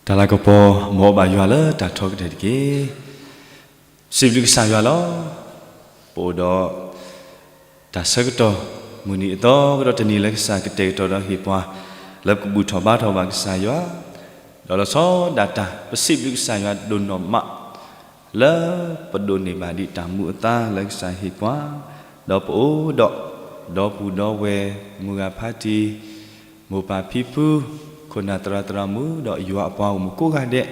တၢ်လၤကပီၤ မ်အဘၣ်ယွၤလၢတၢ်ထီကတၢၢ်တက့ၢ်. စံးဘျုးကစၢ်ယွၤလီၤ. ပအိၣ်ဒီး တၢ်ဆၢကတီၢ် မုၢ်နံၤအသီကဒီးတနံၤလၢကစၢ်ကတဲာ်ကတီၤဒီးဟ့ၣ်ပှၤ လၢပကဘူၣ်ထီၣ်ဘါထီၣ်ဘၣ်ကစၢ်ယွၤ, ဒီးလီၤဆီဒၣ်တၢ် ပစံးဘျုးကစၢ်ယွၤဒိၣ်နီၢ်မး လၢပဒိးန့ၢ်ဘၣ်ဒံးတၢ်မူအသါလၢကစၢ်ဟ့ၣ်ပှၤ, ဒီးပအိၣ်ဒီး ဒီပုၢ်ဒီဝဲၢ် မုၢ်ဂၤဖါတံၢ် မိၢ်ပၢ်ဖံဖု ခိၣ်နၢ်သရၣ်သရၣ်မုၣ် ဒီးယွၤအပှၤဂီၢ်မုၢ်ကိးဂၤဒဲး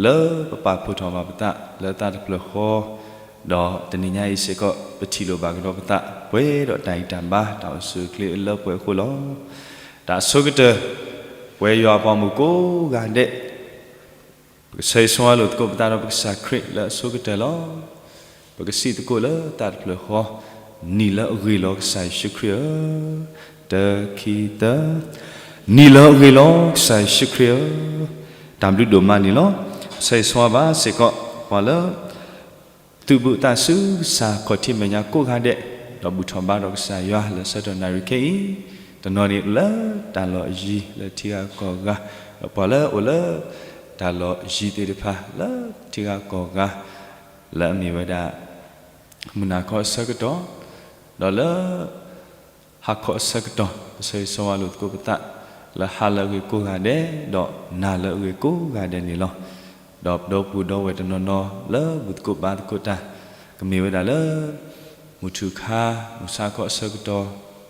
လၢပပာ်ဖှိၣ်ထီၣ်ဘၣ်ပသးလၢသးတဖျၢၣ်ဃီ, ဒီးတနံၤညါအံၤစ့ၢ်ကီး ပထံၣ်လိာ်ဘၣ်ကဒီးပသး ပှဲၤဒီးတၢ်ဂံၢ်တၢ်ဘါ တၢ်အိၣ်ဆူၣ်အိၣ်ချ့လၢပှဲၤအဃိလီၤ. တၢ်အဆိကတၢၢ် ပဝဲယွၤအပှၤဂီၢ်မုၢ်ကိးဂၤဒဲး ပကဆၢဂ့ၤဆၢဝါလိာ်သကိးပသးဒီးပကစၢ်ခရံာ်လၢအဆိကတၢၢ်လီၤ. ပကစံးသကိးလၢသးတဖျၢၣ်ဃီ, နံၤလၢအဂ့ၤလီၤကစၢ်ယ့ၣ်ၡူးခရံာ်ဧၢ, တၢ ခံ သၢ, နံၤလၢအဂ့ၤလီၤကစၢ်ယ့ၣ်ၡူးခရံာ်ဧၢ. တၢ်ဘျုးဒိၣ်မးန့ၣ်လီၤ. ဆၢဂ့ၤဆၢဝါဘၣ်စ့ၢ်ကီး ပှၤလၢ သုးဘူးသးဆူကစၢ်ခီၣ်ထံးမဲာ်ညါကိးဂၤဒဲး, ဒီးဘူၣ်ထီၣ်ဘါထီၣ်ကစၢ်ယွၤလၢဆၢကတီၢ်နၣ်ရံၣ်ခဲအံၤ, တနီၤန့ၣ်လၢတၢ်လီၢ်ယံၤလၢထံဂၤကီၢ်ဂၤ, ဒီးပှၤလၢအိၣ်လၢ တၢ်လီၢ်ယံၤသ့ၣ်တဖၣ်လၢထံဂၤကီၢ်ဂၤ, လၢအမ့ၢ်ဝဲဒၣ် မုၢ်နၤခီအဆၢကတီၢ်, ဒီးလၢ ဟါခီအဆၢကတီၢ် ပဆၢဂ့ၤဆၢဝါလိာ်သကိးပသး လၢဟါလၢအဂ့ၤကိးဂၤဒဲး ဒီးနၤလၢအဂ့ၤကိးဂၤဒဲးန့ၣ်လီၤ. ဒီးပဒီပုၢ်ဒီဝဲၢ်တနီၤနီၤလၢဘူၣ်သကိးဘါသကိးတၢ် ကမ့ၢ်ဝဲဒၣ်လၢ မုၢ်ထူၣ်ခါ မုၢ်ဆါခီအဆၢကတီၢ်,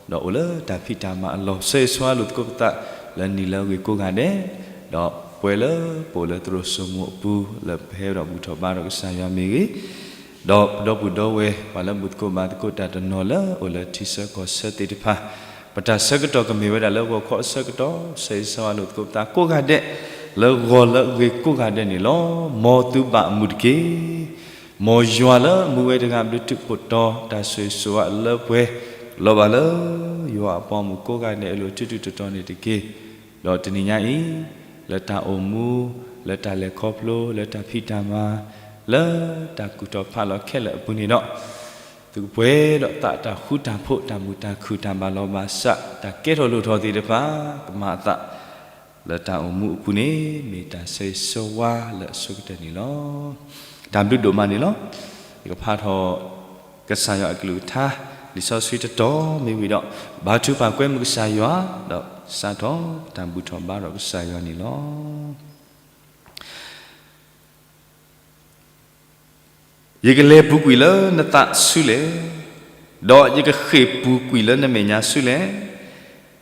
ဒီးအိၣ်လၢတၢ်ဖံးတၢ်မၤအလီၢ် ဆၢဂ့ၤဆၢဝါလိာ်သကိးပသး လၢနံၤလၢအဂ့ၤကိးဂၤဒဲး, ဒီးပဝဲလၢပအိၣ်လၢသရိာ်စိမိၤအပူၤ လၢပဟဲဒီးဘူၣ်ထီၣ်ဘါထီၣ်ကစၢ်ယွၤမ့ၢ်ဂ့ၤ, ဒီးပဒီပုၢ်ဒီဝဲၢ် ပှၤလၢဘူၣ်သကိးဘါသကိးတၢ်တနီၤလၢအိၣ်လၢထံဆၢကီၢ်ဆၢသ့ၣ်တဖၣ်, ပတၢ်ဆၢကတီၢ်ကမ့ၢ်ဝဲဒၣ်လၢဂီၤခီအဆၢကတီၢ် ဆၢဂ့ၤဆၢဝါလိာ်သကိးပသးကိးဂၤဒဲး, လၢဂီၤလၢအဂ့ၤကိးဂၤဒဲးန့ၣ်လီၤ. မ်သုဘၣ်အမုာ်တက့ၢ်. မ်ယွၤလၢအမူဝဲတဂၤဘျုးထူးဖှိၣ်တီၤ တၢ်ဆိၣ်ဂ့ၤဆိၣ်ဝါလၢပှဲၤ လီၤဘၣ်လၢ ယွၤအပှၤဂီၢ်မုၢ်ကိးဂၤဒဲးအလိၤ ထူထူတီတီန့ၣ်တက့ၢ်. ဒီးတနံၤညါအံၤ လၢတၢ်အိၣ်မူ, လၢတၢ်လဲၤခီဖျိ, လၢတၢ်ဖံးတၢ်မၤ, လၢတၢ်ကူၣ်ထီၣ်ဖးလီၤခဲလၢာ်အပူၤန့ၣ်ဒီး, သုကပှဲၤဒီးသးတၢ်ဃူတၢ်ဖိး တၢ်မုာ်တၢ်ခုၣ် တၢ်ဘၣ်လီၤဘၣ်စး တၢ်ကဲထီၣ်လိၣ်ထီၣ်သ့ၣ်တဖၣ် ကမၤအသး လၢတၢ်အိၣ်မူအပူၤန့ၣ် မ့ၢ်တၢ်ဆၢဂ့ၤဆၢဝါလၢအဆိကတၢၢ်န့ၣ်လီၤ. တၢ်ဘျုးဒိၣ်မးန့ၣ်လီၤ. ယကဖးထီၣ် ကစၢ်ယွၤအကလုၢ်ကထါ လံာ်စီဆှံတတီၤမ့ၢ်ဝံၤဒီး ဘါထုကဖၣ်ကွဲမုာ်ကစၢ်ယွၤ, ဒီးစးထီၣ်တၢ်ဘူၣ်ထီၣ်ဘါထီၣ်ကစၢ်ယွၤန့ၣ်လီၤ. ယကလဲၤပူၤကွံာ်လၢနသးဆူလဲၣ်, ဒီးယကဃ့ၢ်ပူၤကွံာ်လၢနမဲာ်ညါဆူလဲၣ်.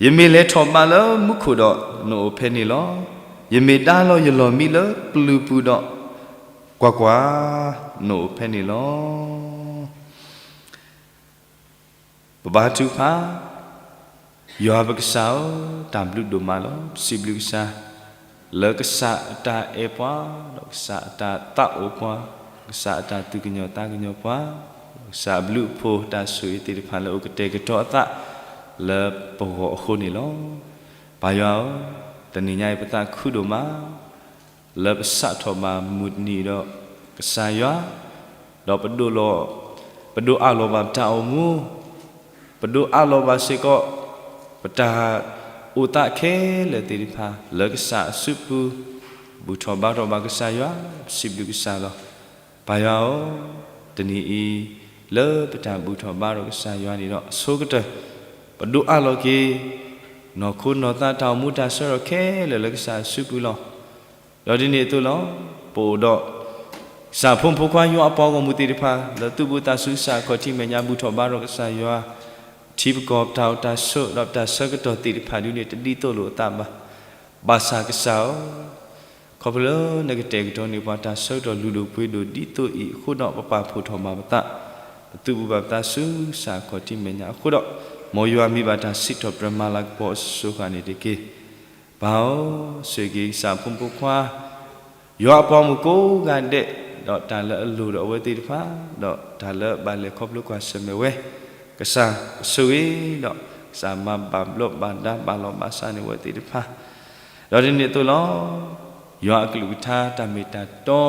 ယမ့ၢ်လဲၤထီၣ်ဘးလၢမူခိၣ်ဒီး နအိၣ်ဖဲန့ၣ်လီၤ. ယမ့ၢ်ဒါလီၤယလီၢ်မံလၢပျုၤပူၤဒီး, ကွၢ်ကွၢ်, နအိၣ်ဖဲန့ၣ်လီၤ. ပဘါထုကဖၣ်, ယွၤပကစၢ်ဧၢ, တၢ်ဘျုးဒိၣ်မးလီၤ. ပစံးဘျုးကစၢ်, လၢကစၢ်အတၢ်အဲၣ်ပှၤ, ဒီးကစၢ်အတၢ်သးအိၣ်ပှၤ, ကစၢ်အတၢ်သူၣ်ကညီၤသးကညီၤပှၤ, ကစၢ်အဘျုးအဖှိၣ်တၢ်ဆိၣ်ဂ့ၤသ့ၣ်တဖၣ်လၢအိၣ်ကတဲာ်ကတီၤအသး လၢပဂီၢ်အဃိန့ၣ်လီၤ. ပၢ်ယွၤဧၢ, တနံၤညါအံၤပသးခုဒိၣ်မး လၢပစးထီၣ်ဘၣ်မုၢ်တနံၤဒီးကစၢ်ယွၤ, ဒီးပဒိးလီၤ, ပဒိးအးလီၤဘၣ်ပတၢ်အိၣ်မူ, ပဒိးအးလီၤဘၣ်စ့ၢ်ကီး ပတၢ်အိၣ်သးခဲလၢာ်သ့ၣ်တဖၣ် လၢကစၢ်အစုပူၤ, ဘူၣ်ထီၣ်ဘါထီၣ်ဘၣ်ကစၢ်ယွၤ, ပစံးဘျုးကစၢ်လီၤ. ပၢ်ယွၤဧၢ, တနံၤအံၤ လၢပတၢ်ဘူၣ်ထီၣ်ဘါထီၣ်ကစၢ်ယွၤန့ၣ်ဒီး အဆိကတၢၢ် ပဒိးအးလီၤက့ၤ နီၢ်ခိနီၢ်သးတၢ်အိၣ်မူတၢ်ဆၢထီၣ်ခဲလၢာ်လၢကစၢ်အစုပူၤလီၤ. ဒီးဒ်န့ၣ်အသိးလီၤ, ပအိၣ်ဒီး ကစၢ်ဖိမုၣ်ဖိခွါယွၤအပှၤဂီၢ်မုၢ်သ့ၣ်တဖၣ် လၢသုးဘူးသးဆူကစၢ်ခီၣ်ထံးမဲာ်ညါဘူၣ်ထီၣ်ဘါထီၣ်ကစၢ်ယွၤ, ထံပကီၢ်ပတၢ်အိၣ်တၢ်ဆိး ဒီးပတၢ်ဆၢကတီၢ်သ့ၣ်တဖၣ်ဒ်န့ၣ် တဒ်သိးလိာ်အသးဘၣ်. ဘၣ်ဆၣ်ကစၢ်ဧၢ, ခီဖျိလၢနကတဲာ်ကတီၤန့ၢ်ပှၤတၢ်ဆၢကတီၢ်လုၢ်ဒိၣ်ပှ့ၤဒိၣ်ဒ်သိးအံၤအဃိဒီး ပပာ်ဖှိၣ်ထီၣ်ဘၣ်ပသး, ပသုးဘူးဘၣ်ပသးဆူကစၢ်ခီၣ်ထံးမဲာ်ညါအဃိဒီး, မ်ယွၤမံဘၣ်တၢ်စံးထီၣ်ပတြၢၤမၤလၤကပီၤအစိၤဃာ်န့ၣ်တက့ၢ်. ပၢ်ဧၢ, ဆိၣ်ဂ့ၤက့ၤကစၢ်ဖိမုၣ်ဖိခွါ ယွၤအပှၤမုၣ်ကိးဂၤဒဲး, ဒီးတၢ်လၢအလိၣ်ဒီးအဝဲသ့ၣ်တဖၣ်, ဒီးတၢ်လၢဘၣ်လဲၤခီဖျိကွၢ်ဆၢၣ်မဲာ်ဝဲ, ကစၢ်ဆိၣ်ဂ့ၤဒီး ကစၢ်မၤဘၣ်ဘျီးဘၣ်ဒါဘၣ်လီၤဘၣ်စးန့ၢ်ဝဲသ့ၣ်တဖၣ်, ဒီးဒ်န့ၣ်အသိးလီၤ. ယွၤအကလုၢ်ကထါတၢ်မ့ၢ်တၢ်တီ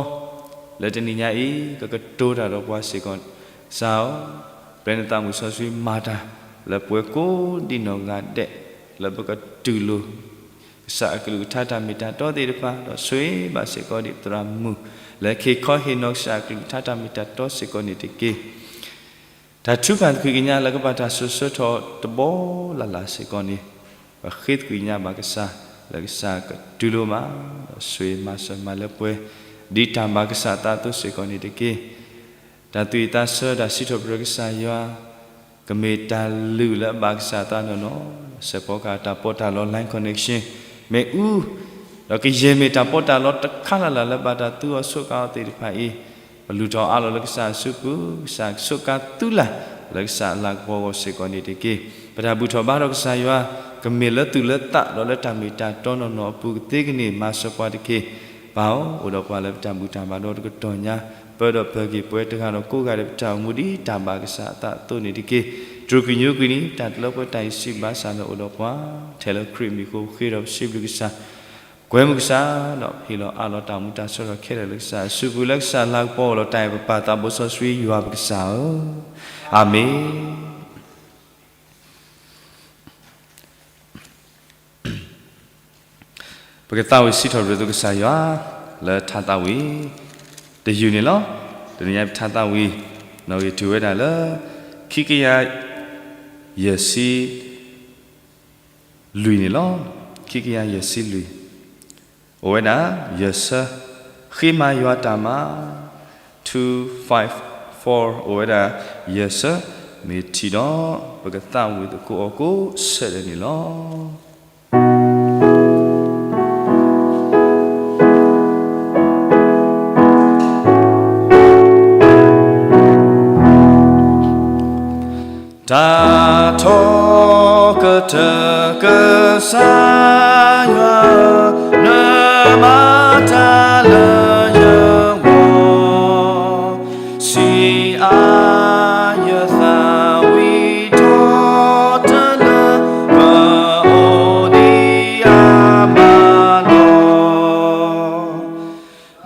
လၢတနံၤညါအံၤ ကကတိၤတၢ်ဒီးပှၤစ့ၢ်ကီး, ကစၢ်ဧၢ, ပျဲနသးမုၢ်စီဆှံမၤတၢ် လၢပှၤကိးဒံနီၢ်ဂၤဒဲး, လၢပကတူၢ်လိာ် က ကစၢ်အကလုၢ်ကထါတၢ်မ့ၢ်တၢ်တီသ့ၣ်တဖၣ် ဒီးဆိၣ်ဂ့ၤဘၣ်စ့ၢ်ကီးဒံးသရၣ်မုၣ် လၢကဟ့ၣ်ခီဟ့ၣ်နီၤကစၢ်အကလုၢ်ကထါတၢ်မ့ၢ်တၢ်တီစ့ၢ်ကီးန့ၣ်တက့ၢ်. တၢ်ထုကဖၣ်သကွံာ်ကညးလၢကဘၣ်တၢ်စိၤဆၢထီၣ်တဘီလၢ်လၢ်စ့ၢ်ကီးန့ၣ်, ပဃ့သကွံာ်ကညးဘၣ်ကစၢ် လၢကစၢ်ကတူၢ်လိာ်မး ဒီးဆိၣ်ဂ့ၤမၤစၢၤမၤလၢပှဲၤ ဒ်တၢ်ဘၣ်ကစၢ်အသးအသိးစ့ၢ်ကီးန့ၣ်တက့ၢ်. တၢ်သူၣ်ဝံၣ်သးဆၢ တၢ်စံးထီၣ်ပတြၢၤကစၢ်ယွၤ ကမ့ၢ်တၢ်လုၢ်လၢအဘၣ်ကစၢ်အသးနီၢ်နီၢ်, စဲးဖီကဟၣ်တၢ်ပီးတၢ်လီ line connection မ့ၢ်အူ, ဒီးကယဲၢ်မ့ၢ်တၢ်ပီးတၢ်လီတခါလၢ်လၢ်လၢဘၣ်တၢ်သူအီၤဆိးကါအီၤသ့ၣ်တဖၣ်အံၤ, ပလုၢ်ထီၣ်အးလီၤလၢကစၢ်အစုပူၤ, ကစၢ်ကဆိးကါသုလၢ် လၢကစၢ်အလၤကပီၤအဂီၢ်စ့ၢ်ကီးန့ၣ်တက့ၢ်. ပတၢ်ဘူၣ်ထီၣ်ဘါထီၣ်ကစၢ်ယွၤ ကမ့ၢ်လၢသူၣ်လၢသးဒီးလၢတၢ်မ့ၢ်တၢ်တီနီၢ်နီၢ်အပူၤကသ့ကန့ၢ်မၤစၢၤပှၤတက့ၢ်. ပၢ်ဧၢ, အိၣ်ဒီးပှၤလၢပတၢ်ဘူၣ်တၢ်ဘါဒီတကတီၢ်ညါ, ပၢဒီးပၢၤက့ၤပှၤတဂၤဒီးကိးဂၤဒဲး ပတၢ်အိၣ်မူဒ်တၢ်ဘၣ်ကစၢ်အသးအသိးန့ၣ်တက့ၢ်. တြူာ်ကွံာ်ညိကွံာ်န့ၣ် တၢ်တလၢပှဲၤတၢ်အံၤစံးဘၣ်ဆၣ်လၢအိၣ်ဒီးပှၤ, ထဲလၢခရံာ်မံၤအဃိ ပဃ့ဒီးပစံးဘျုးကစၢ်, ကွဲမုာ်ကစၢ်, ဒီးဟ့ၣ်လီၤအးလီၤတၢ်အိၣ်မူတၢ်ဆၢထီၣ်ခဲလၢာ်လၢကစၢ်အစုပူၤ လၢကစၢ်လၤကပီၤအလီၢ်တၢ်အဲၣ်ပပၢ်သးဘိစီဆှံယွၤပကစၢ်ဧၢ, အၤမ့ၣ်. ပကသးဝံၣ်စံးထီၣ်ပတြၢၤသုကစၢ်ယွၤ လၢထါသးဝံၣ် တယုၢ်န့ၣ်လီၤ. တနံၤညါပထါသးဝံၣ် နီၣ်ဂံၢ်တုၤဝဲဒၣ်လၢ ခံကယၤယဲၢ်ဆံလွံၢ်န့ၣ်လီၤ. ခံကယၤယဲၢ်ဆံလွံၢ် အိၣ်ဝဲဒၣ် ယဲၢ်ဆၢ, ဃ့မၤယွၤတၢ်မၤ two five four အိၣ်ဝဲဒၣ် ယဲၢ်ဆၢ, မ့ၢ်ထံၣ်ဒီး ပကသးဝံၣ်သကိးအီၤကိးဆၢဒဲးန့ၣ်လီၤ. တၢ်ထီကတၢၢ်ကစၢ်ယွၤဧၢ, နမၤတၢ်လၢယဂီၢ်, ဆံးအါ ယသးဝံၣ်ထီၣ်တၢ်လၢ ပအိၣ်ဒံးအါမးလီၤ.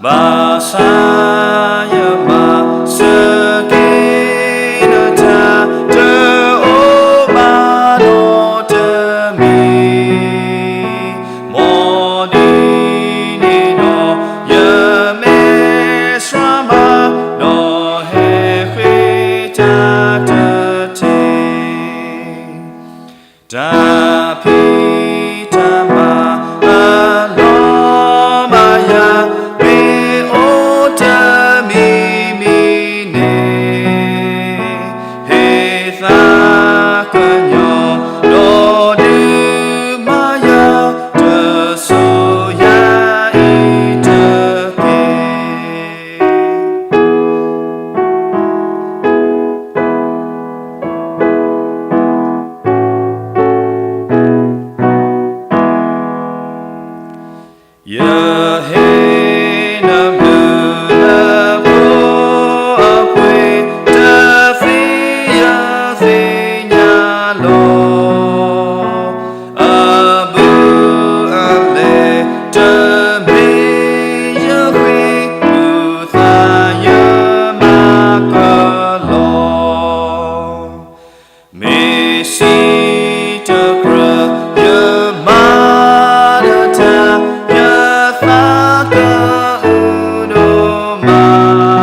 ဘၣ်ဆၣ်ယမၤစၢၤက့ၤနတၢ် တအိၣ်ဘၣ်နီတမံၤ, မ်ဒ်န့ၣ်ဒီး ယမဲာ်ဆှးမၤ ဒီးဟဲဃ့တၢ်တထံၣ် တၢ်ဖံးတၢ်မၤအလီၢ်မၤယၤ မ့ၢ်အိၣ်တမံၤမံၤန့ၣ်, ဟ့ၣ်သးကညီၤ ဒီးဒုးမၤယၤ တစိၤယၤအံၤတက့ၢ်. ယဟ့ၣ်နဘျုးနဖှိၣ်အပှ့ၤ တသ့ယသ့ၣ်ညါလီၤ. အဘူးအလဲ တမ့ၢ်ယဃ့ ပုၢ်သးယမၤကလီၤ. မ့ၢ်စံးတကြၢး ယမၤတၢ် ယသးကအုဒိၣ်မး,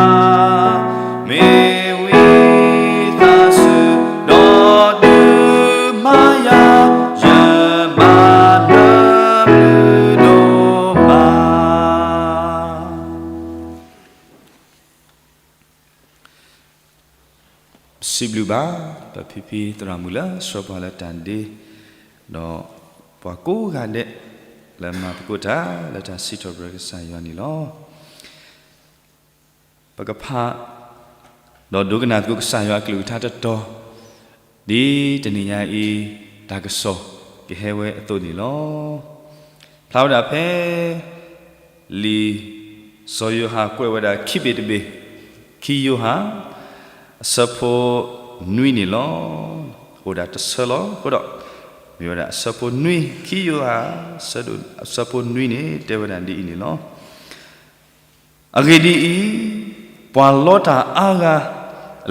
မ့ၢ်ဝံသးစူၤ ဒီးဒုးမၤယၤ ယမၤနဘျုးဒိၣ်မး. ပစံးဘျုးဘၣ် ပဖံဖံသရၣ်မုၣ်လၢဆှၢပှၤလၢတၢ်ဒ့, ဒီးပှၤကိးဂၤဒဲး လၢမၤသကိးတၢ်လၢတၢ်စံးထီၣ်ပတြၢၤကစၢ်ယွၤန့ၣ်လီၤ. ပကဖး ဒီးဒိကနၣ်သကိးကစၢ်ယွၤအကလုၢ်ကထါတတီၤ, ဒ်တနံၤညါအံၤ တၢ်ကစီၣ်ကဟဲဝဲအသိးန့ၣ်လီၤ. ဖျါဝဲဒၣ်ဖဲ လံာ်စီၤယိၤဟၣ်ကွဲးဝဲဒၣ်ခံဘ့ၣ်တဘ့ၣ်, ခံယိၤဟၣ် အဆၢဖိနွံန့ၣ်လီၤ. အိၣ်ဒၣ်တဆၢလီၤ. အဃိဒီး မ့ၢ်ဝဲဒၣ်အဆၢဖိနွံ, ခံယိၤဟၣ် အဆၢဒိၣ် အဆၢဖိနွံန့ၣ် တဲဝဲဒၣ်ဒ်အံၤန့ၣ်လီၤ. အဂ့ၢ်ဒ်အံၤ, ပှၤလီတၢ်အါဂၤ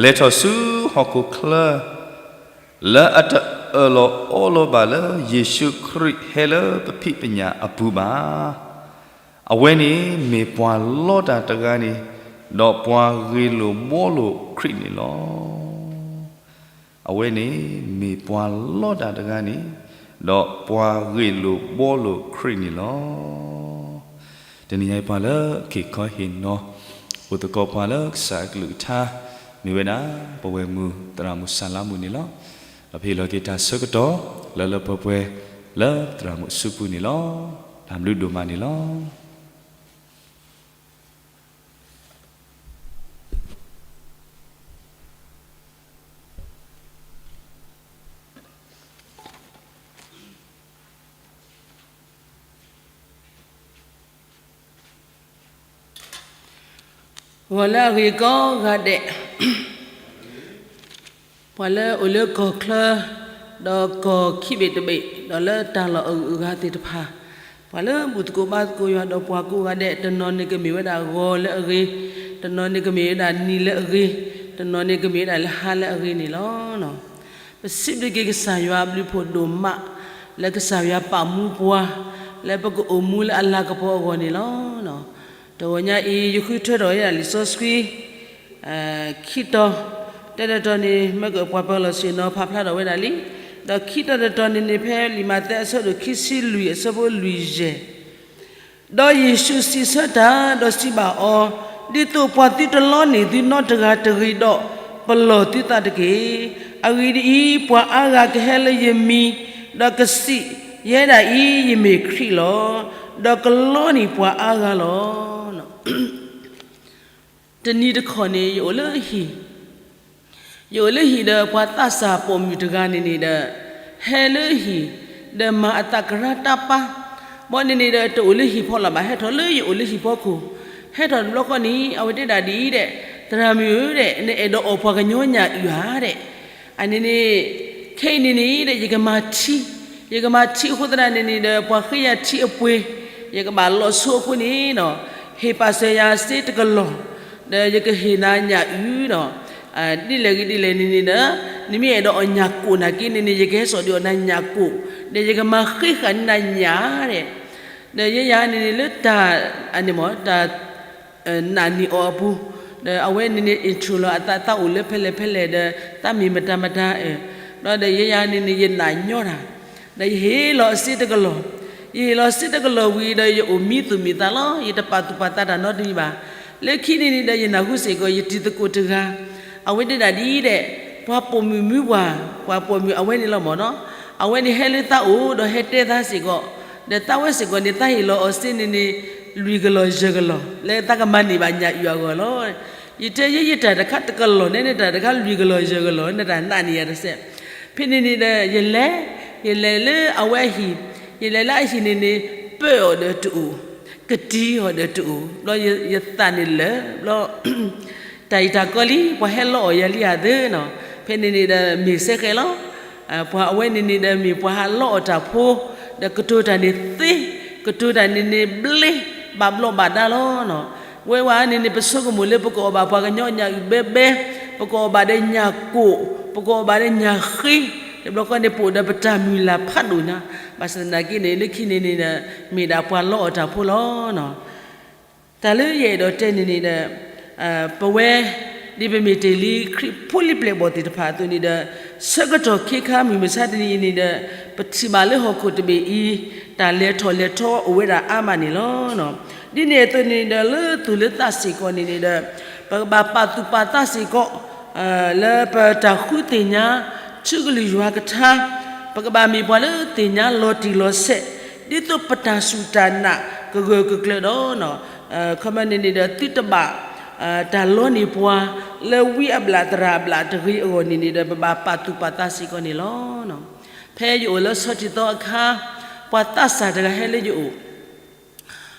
လဲၤထီၣ်ဆူဟီၣ်ခိၣ်ချၢ လၢအတ အၢၣ်လီၤအီလီၤဘၣ်လၢယ့ၣ်ၡူးခရံာ်ဟဲလၢပဖံးပညၣ်အပူၤဘၣ်. အဝဲန့ၣ်မ့ၢ်ပှၤလီတၢ်တဂၤန့ၣ်, ဒီးပှၤဂ့ၢ်လိာ်ဘှီလိာ်ခရံာ်န့ၣ်လီၤ. အဝဲန့ၣ်မ့ၢ်ပှၤလီတၢ်တဂၤန့ၣ်, ဒီးပှၤဂ့ၢ်လိာ်ဘှီလိာ်ခရံာ်န့ၣ်လီၤ. တနံၤညါအံၤပှၤလၢအဟ့ၣ်ခီဟ့ၣ်နီၤ, အိၣ်သကိးပှၤလၢကစၢ်အကလုၢ်ကထါ, မ့ၢ်ဝဲဒၣ် ပဝဲၢ်မုၣ်သရၣ်မုၣ်စၢ်လါမုၣ်န့ၣ်လီၤ. ဒီးပဟ့ၣ်လီၤက့ၤတၢ်ဆၢကတီၢ် လၢလၢပှဲၤပှဲၤ လၢသရၣ်မုၣ်အစုပူၤန့ၣ်လီၤ. တၢ်ဘျုးဒိၣ်မးန့ၣ်လီၤ. ဂီၤလၢအဂ့ၤကိးဂၤဒဲး, ပှၤလၢအိၣ်လၢကီၢ်ချၢ, ဒီးကီၢ်ခံဘ့ၣ်တဘ့ၣ်, ဒီးလၢတၢ်လီၢ်အဂုၤအဂၤသ့ၣ်တဖၣ်, ပှၤလၢဘူၣ်သကိးဘါသကိးယွၤဒီးပှၤကိးဂၤဒဲး, တနီၤန့ၣ်ကမ့ၢ်ဝဲဒၣ်ဂီၤလၢအဂ့ၤ, တနီၤန့ၣ်ကမ့ၢ်ဝဲဒၣ်နံၤလၢအဂ့ၤ, တနီၤန့ၣ်ကမ့ၢ်ဝဲဒၣ်လၢဟါလၢအဂ့ၤန့ၣ်လီၤ. ပစံးဘျုးက့ၤကစၢ်ယွၤအဘျုးဖှိၣ်ဒိၣ်မး, လၢကစၢ်ယွၤပာ်မူပှၤ, လၢပကအိၣ်မူလၢအလၤကပီၤအဂီၢ်န့ၣ်လီၤ. တဂီၤညါအံၤ ယဃုထၢထီၣ်ဝဲဒၣ်လံာ်စီဆှံ ခံတီၤ, တၢတတီၤန့ၣ် မ့ၢ်ကပှၤပၢၤလီၢ်ဆ့ၣ်နီၤဖးဖျါထီၣ်ဝဲဒၣ်လံ, ဒီးခံတီၤတတီၤန့ၣ်န့ၣ် ဖဲလံာ်မးသဲအဆၢဒိၣ်ခံဆံလွံၢ်အဆၢဖိလွံၢ်ယဲၢ်, ဒီးယ့ၣ်ၡူးစံးဆၢတၢ် ဒီးစံးဘၣ်အီၤ, ဒ်သိးပှၤသုတလီန့ၢ်သုနီတဂၤတဂ့ၤဒီး, ပလီၢ်သုသးတက့ၢ်. အဂ့ၢ်ဒ်အံၤ, ပှၤအါဂၤကဟဲလၢယမံၤ, ဒီးကစံး, ယဲဒၣ်အံၤ ယမ့ၢ်ခရံာ်လီၤ. ဒီးကလီန့ၢ်ပှၤအါဂၤလီၤ. တနံၤတခီန့ၣ် ယအိၣ်လၢဟံၣ်, ယအိၣ်လၢဟံၣ်ဒီးပှၤသးစၢ်ပိာ်မုၣ်တဂၤန့ၣ်န့ၣ်ဒီး, ဟဲလၢဟံၣ်, ဒီးမၤအသးကရၢတၢ်ပၢ်, ဘီန့ၣ်န့ၣ်ဒီး တအိၣ်လၢဟံၣ်ဖီလာ်ဘၣ် ဟဲထီၣ်လၢယအိၣ်လၢဟံၣ်ဖီခိၣ်, ဟဲထီၣ်တဘျီဃီန့ၣ် အဝဲတဲဒၣ်ဒ်အံၤဒဲး, သရၣ်မုၣ်ဧၢဒဲး နအဲၣ်ဒိးအီၣ်ပှၤကညီညၣ်အုၣ်ဧါဒဲး, အန့ၣ်န့ၣ်, ခဲအံၤန့ၣ်န့ၣ်ဒီး ယကမၤထံ, ယကမၤထံအဃိသတးန့ၣ်န့ၣ်ဒီး ပှၤဃ့ယၤထံအပှ့ၤ, ယကဘၣ်လီၤဆိအဃိန့ၣ်ဒီး, ဟ့ၣ်ပာ်စၢၤယၤစ့တကလီၢ်, ဒီးယကဟ့ၣ်နၤညၣ်အုၣ်ဒီး, ဒ်လဲၣ်ဂ့ၤဒ်လဲၣ်န့ၣ်န့ၣ်ဒီး, နမ့ၢ်အဲၣ်ဒိးအီၣ်ညၣ်ကိၣ်နာ်က့န့ၣ်န့ၣ် ယကဟဲစိာ်ဒံးအီၣ်နၤညၣ်ကိၣ်, ဒီးယကမၤဃ့ဃာ်န့ၢ်နၤညၣ်ဒဲး, ဒီးယဲယၤန့ၣ်န့ၣ်လၢတၢ်, အန့ၣ်မ့ၢ်တၢ် နာ်န့ၢ်အီၤအပူၤ, ဒီးအဝဲန့ၣ်န့ၣ် intro လီၤအသး သးအိၣ်လၢဖဲလဲၣ်ဖဲလဲၣ်ဒီး သးမ့ၢ်မတၤမတၤ, ဒီးဒီးယဲယၤန့ၣ်န့ၣ် ယနာ်ညီတၢ်, ဒီးယဟ့ၣ်လီၤအစ့တကလီၢ်, ယဟ့ၣ်လီၤစ့တကလီၢ်ဝံၤဒီး ယအိၣ်မံသူၣ်မံသးလီၤ, ယတပာ်သူၣ်ပာ်သးတၢ်နီတမံၤဘၣ်. လၢခံန့ၣ်န့ၣ်ဒီး ယနၢ်ဟူစ့ၢ်ကီး ယတံၤသကိးတဂၤ, အဝဲတဲဒၣ်ဒ်အံၤဒဲး, ပှၤပိာ်မုၣ်မုၢ်ပှၢ်, ပှၤပိာ်မုၣ်အဝဲန့ၣ်လီၤမ့ၢ်နီၤ, အဝဲန့ၣ်ဟဲလၢသးအိၣ်ဒီးဟဲတဲသးစ့ၢ်ကီး, ဒီးသးဝဲစ့ၢ်ကီးန့ၣ် သးဟ့ၣ်လီၤအီၤစ့န့ၣ်န့ၣ် လွံၢ်ကလီၢ်ယဲၢ်ကလီၢ် လၢသးကမၤန့ၢ်ဘၣ်ညၣ်အုၣ်အဂီၢ်လီၤ. ယတဲယဲယတၢ်တခါတကလီၢ်န့ၣ် နတၢ်တခါလွံၢ်ကလီၢ်ယဲၢ်ကလီၢ် နတၢ်နာ်န့ၢ်ယၤတစဲး. ဖဲန့ၣ်န့ၣ်ဒီး ယလဲၤ, ယလဲၤလၢအဝဲအဟံၣ်, ယလဲၤလၢအဟံၣ်န့ၣ်န့ၣ် ပၢအီၤဒီးတအိၣ်, ကတံၤအီၤဒီးတအိၣ်, ဘျီယသးန့ၣ်လၢာ်, ဘျီ တၢ်အံၤတၢ်ကီလံ ပှၤဟဲလီအီၣ်ယၤလံဧါသ့နီၤ, ဖဲန့ၣ်န့ၣ်ဒီးမ့ၢ်စဲဃဲလီၤ. ပှၤအဝဲန့ၣ်န့ၣ်ဒီးမ့ၢ်ပှၤဟးလီအီၣ်တၢ်ဖိ, ဒီးကတိၤတၢ်န့ၣ်သ့, ကတိၤတၢ်န့ၣ်န့ၣ်ဘျ့, ဘၣ်ဘျီးဘၣ်ဒါလီၤနီၤ. ဝဲဝဲန့ၣ်န့ၣ် ပဆိကမိၣ်လၢပကအီၣ်ဘၣ်ပှၤကညီညၣ်အုၣ်ဘဲဘဲ, ပကအီၣ်ဘၣ်ဒီးညၣ်ကိၣ်, ပကအီၣ်ဘၣ်ဒီးညၣ်ဃ့, တဘျီဃီန့ၣ် ပအိၣ်ဒီးပတၢ်မုၢ်လၢ်ဖးဒိၣ်ညါ, ဘၣ်ဆၣ်သနာ်က့န့ၣ် လၢခံန့ၣ်န့ၣ်ဒီး မ့ၢ်ဒၣ်ပှၤလီအီၣ်တၢ်ဖိလီၤနီၤ. တၢ်လၢယအဲၣ်ဒိးတဲန့ၣ်န့ၣ်ဒီး, ပဝဲ, ဒ်ပမ့ၢ်တ့ၢ်လံခရံာ်ဖိလံၤပျဲၢ်ဘီၣ်သ့ၣ်တဖၣ်အသိးန့ၣ်ဒီး, ဆၢကတီၢ်ခ့ခါမုၢ်မဆါတနံၤအံၤန့ၣ်ဒီး, ပထံၣ်ဘၣ်လၢဟီၣ်ခိၣ်တဘ့ၣ်အံၤ, တၢ်လဲၤထီၣ်လဲၤထီအိၣ်ဝဲဒၣ်အါမးန့ၣ်လီၤ. ဒ်န့ၣ်အသိးန့ၣ်ဒီး လၢသူၣ်လၢသးစ့ၢ်ကီးန့ၣ်န့ၣ်ဒီး, ပကဘၣ်ပာ်သူၣ်ပာ်သးစ့ၢ်ကီး လၢပတၢ်ဃုသ့ၣ်ညါ ထံကလုၢ်ယွၤကထါ, ပကဘၣ်မ့ၢ်ပှၤလၢသ့ၣ်ညါလီၤတံၢ်လီၤဆဲး, ဒ်သိးပတၢ်စူၢ်တၢ်နာ်ကဂၢၢ်ကကျၢၤဒီး, ခီမ့ၢ်န့ၣ်န့ၣ်ဒီး သုတဘၣ်တၢ်လီန့ၢ်ပှၤ လၢဝံအဘျၣ်သရၣ်အဘျၣ်တဂ့ၤအဂီၢ်န့ၣ်န့ၣ်ဒီး ပဘၣ်ပာ်သူၣ်ပာ်သးစ့ၢ်ကီးန့ၣ်လီၤ. ဖဲယအိၣ်လၢဆီထံသီအခါ, ပှၤသးစၢ်တဂၤဟဲလၢယအိၣ်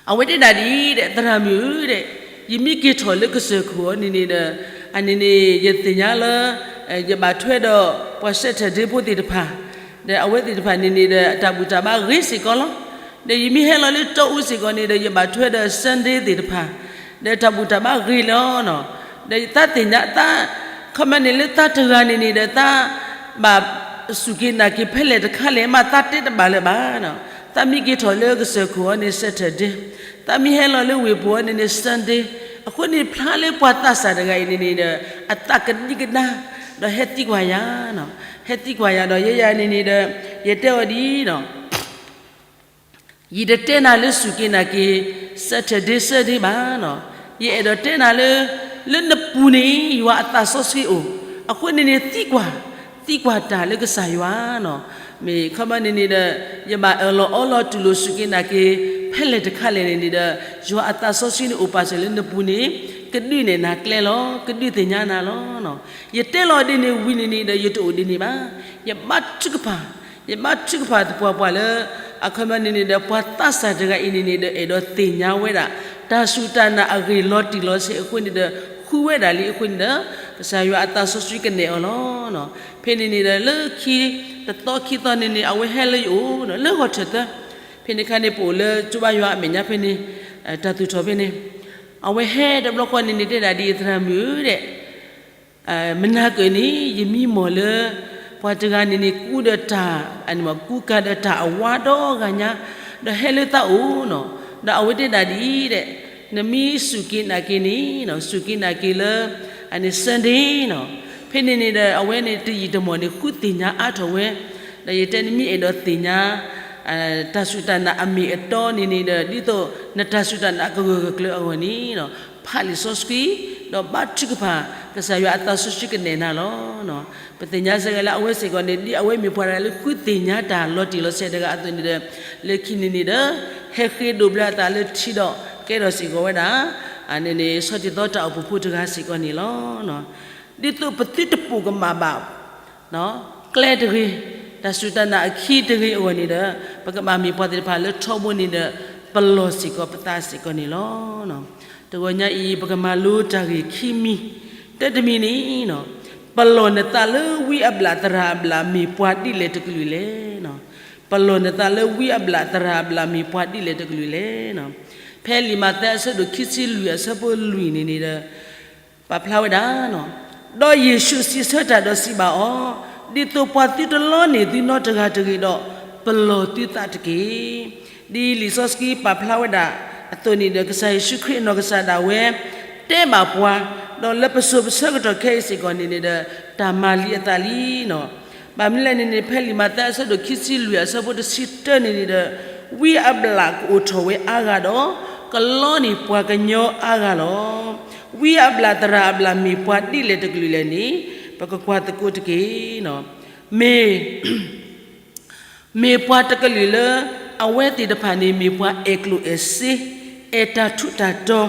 အဝဲတဲဒၣ်ဒ်အံၤဒီး သရၣ်မုၣ်ဧၢဒီး, ယမ့ၢ်က့ၤထီၣ်လၢကစၢၢ်ခိၣ်အီၤန့ၣ်န့ၣ်ဒီး, အန့ၣ်န့ၣ် ယသ့ၣ်ညါလၢ ယဘၣ်ထွဲဒီးပှၤ Saturday ဖိသ့ၣ်တဖၣ်, ဒီးအဝဲသ့ၣ်တဖၣ်န့ၣ်န့ၣ်ဒီး အတၢ်ဘူၣ်တၢ်ဘါဂ့ၤစ့ၢ်ကီးလီၤ. ဒီးယမ့ၢ်ဟဲလီၤလၢတီအူစ့ၢ်ကီးန့ၣ်ဒီး ယဘၣ်ထွဲဒီး Sunday သ့ၣ်တဖၣ်, ဒီးတၢ်ဘူၣ်တၢ်ဘါဂ့ၤလီၤ. ဒီးသးသ့ၣ်ညါသး, ခီမ့ၢ်န့ၣ်လၢသးတဂၤန့ၣ်န့ၣ်ဒီး သးဘၣ် စူၢ်က့ၤနာ်က့ၤဖဲလဲၣ်တခါလဲၣ်မး သးတဲတဘၣ်လၢၤဘၣ်. သးမ့ၢ်က့ၤထီၣ်လၢကစၢၢ်ခိၣ်အီၤန့ၣ် Saturday, သးမ့ၢ်ဟဲလီၤလၢဝ့ၢ်ပူၤအီၤန့ၣ်န့ၣ် Sunday, အဃိန့ၣ် ဖျါလၢပှၤသးစၢ်တဂၤအံၤန့ၣ်န့ၣ်ဒီး အသးကဒံကဒါ, ဒီးဟဲသံကွၢ်ယၤ, ဟဲသံကွၢ်ယၤဒီး ယဲယၤန့ၣ်န့ၣ်ဒီး ယတဲအီၤဒ်အံၤ ယတတဲနၤလၢစူၢ်က့ၤနာ်က့ၤ Saturday Sunday ဘၣ်. ယအဲၣ်ဒိးတဲနၤလၢ လၢနပူၤန့ၣ် ယွၤအသးစီဆှံအိၣ်, အဃိန့ၣ်န့ၣ် သံကွၢ်, သံကွၢ်တၢ်လၢကစၢ်ယွၤန့ၣ်. မ့ၢ်ခီမီန့ၣ်န့ၣ်ဒီး ယဘၣ်အၢၣ်လီၤအီလီၤတူၢ်လိာ်စူၢ်က့ၤနာ်က့ၤ ဖဲလဲၣ်တခါလဲၣ်န့ၣ်န့ၣ်ဒီး ယွၤအသးစီဆှံန့ၣ်အိၣ်ပာ်စၢၤလၢနပူၤန့ၣ် ကဒုးနဲၣ်နၤကျဲလီၤ, ကဒုးသ့ၣ်ညါနၤလီၤ. ယတဲလီၤဒ်န့ၣ်ဝံၤန့ၣ်န့ၣ်ဒီး ယတအိၣ်ဒ်န့ၣ်ဘၣ်. ယဘါထုကဖၣ် ယဘါထုကဖၣ်သပှၢ်ပှၢ်လၢ အခီပညီန့ၣ်န့ၣ်ဒီး ပှၤသးစၢ်တဂၤအံၤန့ၣ်န့ၣ်ဒီး အဲၣ်ဒိးသ့ၣ်ညါဝဲဒၣ် တၢ်စူၢ်တၢ်နာ်အဂ့ၢ်လီၤတံၢ်လီၤဆဲးအဃိန့ၣ်ဒီး ဃုဝဲဒၣ်လံအဃိန့ၣ်ဒီး ကစၢ်ယွၤအသးစီဆှံကနဲၣ်အီၤလီၤ. ဖဲန့ၣ်န့ၣ်ဒီး လၢခံ တသီခံသီန့ၣ်န့ၣ် အဝဲဟဲလၢယအိၣ် လၢဂီၤထၢၣ်သၢ ဖဲန့ၣ်ခါန့ၣ် ပအိၣ်လၢကၠိဘါယွၤအမဲာ်ညါဖဲန့ၣ် တၢ်သူၣ်ထီၣ်ဖဲန့ၣ် အဝဲဟဲတဘျီဃီန့ၣ်န့ၣ် တဲဒၣ်ဒ်အံၤ သရၣ်မုၣ်ဧၢ မနၤကၢၣ်န့ၣ် ယမံမီၢ်လၢ ပှၤတဂၤန့ၣ်န့ၣ် ကူဒီးတၢ် ကူကၤဒီးတၢ်အဝါဒီဂၤညါ ဒီးဟဲလၢသးအိၣ်န့ၣ်, ဒီးအဝဲတဲဒၣ်ဒ်အံၤ နမ့ၢ်စူၢ်က့ၤနာ်က့ၤန့ၣ် စူၢ်က့ၤနာ်က့ၤလၢ အန့ၣ် Sunday န့ၣ်. ဖဲန့ၣ်န့ၣ်ဒီး အဝဲန့ၣ်တယံာ်တမီၢ်န့ၣ် ဃုသ့ၣ်ညါအါထီၣ်ဝဲ, ဒီးယတဲနမ့ၢ်အဲၣ်ဒိးသ့ၣ်ညါ တၢ်စူၢ်တၢ်နာ်အမ့ၢ်အတီန့ၣ်န့ၣ်ဒီး ဒ်သိးနတၢ်စူၢ်တၢ်နာ်ကဂၢၢ်ကကျၢၤအဂီၢ်န့ၣ် ဖးလံာ်စီဆှံ ဒီးဘါထုကဖၣ် ကစၢ်ယွၤအသးစီဆှံကနဲၣ်နၤလီၤ. ပသ့ၣ်ညါစ့ၢ်ကီးလၢအဝဲစ့ၢ်ကီးန့ၣ် ဒ်အဝဲမ့ၢ်ပှၤတဂၤလၢဃုသ့ၣ်ညါတၢ်လီၤတံၢ်လီၤဆဲးတဂၤအသိးန့ၣ်ဒီး လၢခံန့ၣ်န့ၣ်ဒီး ဟဲဃ့ဒိးဘျၢအသးလၢထံဒီး ကဲထီၣ်စ့ၢ်ကီးဝဲဒၣ် အန့ၣ်န့ၣ် ဆီတံၢ်သီတၢ်အိၣ်ဖှိၣ်ဖိတဂၤစ့ၢ်ကီးန့ၣ်လီၤ. ဒ်သိးပသုတပိာ်ကမၣ်ဘၣ် ကျဲတဂ့ၤ, တၢ်စူၢ်တၢ်နာ်အခံတဂ့ၤအဂီၢ်န့ၣ်ဒီး ပကဘၣ်မ့ၢ်ပှၤသ့ၣ်တဖၣ်လၢထီဘိန့ၣ်ဒီး ပလီၢ်စ့ၢ်ကီးပသးစ့ၢ်ကီးန့ၣ်လီၤ. တဂီၤညါအံၤ ပကမၤလိတၢ်ဂ့ၢ်ခံမံၤ, တၢတမံၤန့ၣ် ပလီၢ်နသးလၢဝံအဘျၣ်သရၣ်အဘျၣ်မ့ၢ်ပှၤဒ်လဲၣ်တကလုာ်လဲၣ်. ပလီၢ်နသးလၢဝံအဘျၣ်သရၣ်အဘျၣ်မ့ၢ်ပှၤဒ်လဲၣ်တကလုာ်လဲၣ်. ဖဲလံာ်မးသဲအဆၢဒိၣ်ခံဆံလွံၢ်အဆၢဖိလွံၢ်န့ၣ်န့ၣ်ဒီး ပာ်ဖျါဝဲဒၣ် ဒီးယ့ၣ်ၡူးစံးဆၢတၢ်ဒီးစံးဘၣ်အီၤ, ဒ်သိးပှၤသုတလီန့ၢ်သုနီတဂၤတဂ့ၤဒီး ပလီၢ်သုသးတက့ၢ်. ဒ်လံာ်စီဆှံပာ်ဖျါဝဲဒၣ်အသိးန့ၣ်ဒီး ကစၢ်ယ့ၣ်ၡူးခရံာ်အနီၢ်ကစၢ်ဒၣ်ဝဲ တဲဘၣ်ပှၤ, ဒီးလၢပစိၤပဆၢကတီၢ်ခဲအံၤစ့ၢ်ကီးန့ၣ်န့ၣ်ဒီး တၢ်မၤလံအသးလံန့ၣ်. ဘၣ်မနုၤလဲၣ်န့ၣ်န့ၣ် ဖဲလံာ်မးသဲအဆၢဒိၣ်ခံဆံလွံၢ်အဆၢဖိတဆံတၢန့ၣ်န့ၣ်ဒီး ဝံအဘျၣ်ကအိၣ်ထီၣ်ဝဲအါဂၤဒီး ကလီန့ၢ်ပှၤကညီအါဂၤလီၤ. ဝံအဘျၣ်သရၣ်အဘျၣ်မ့ၢ်ပှၤဒ်လဲၣ်တကလုာ်လဲၣ်န့ၣ် ပကကွၢ်သကိးတက့ၢ်. မ့ၢ် မ့ၢ်ပှၤတကလုာ်လၢ အဝဲသ့ၣ်တဖၣ်န့ၣ် မ့ၢ်ပှၤအဲၣ်ကျိၣ်အဲၣ်စ့, အဲၣ်တၢ်ထူးတၢ်တီၤ,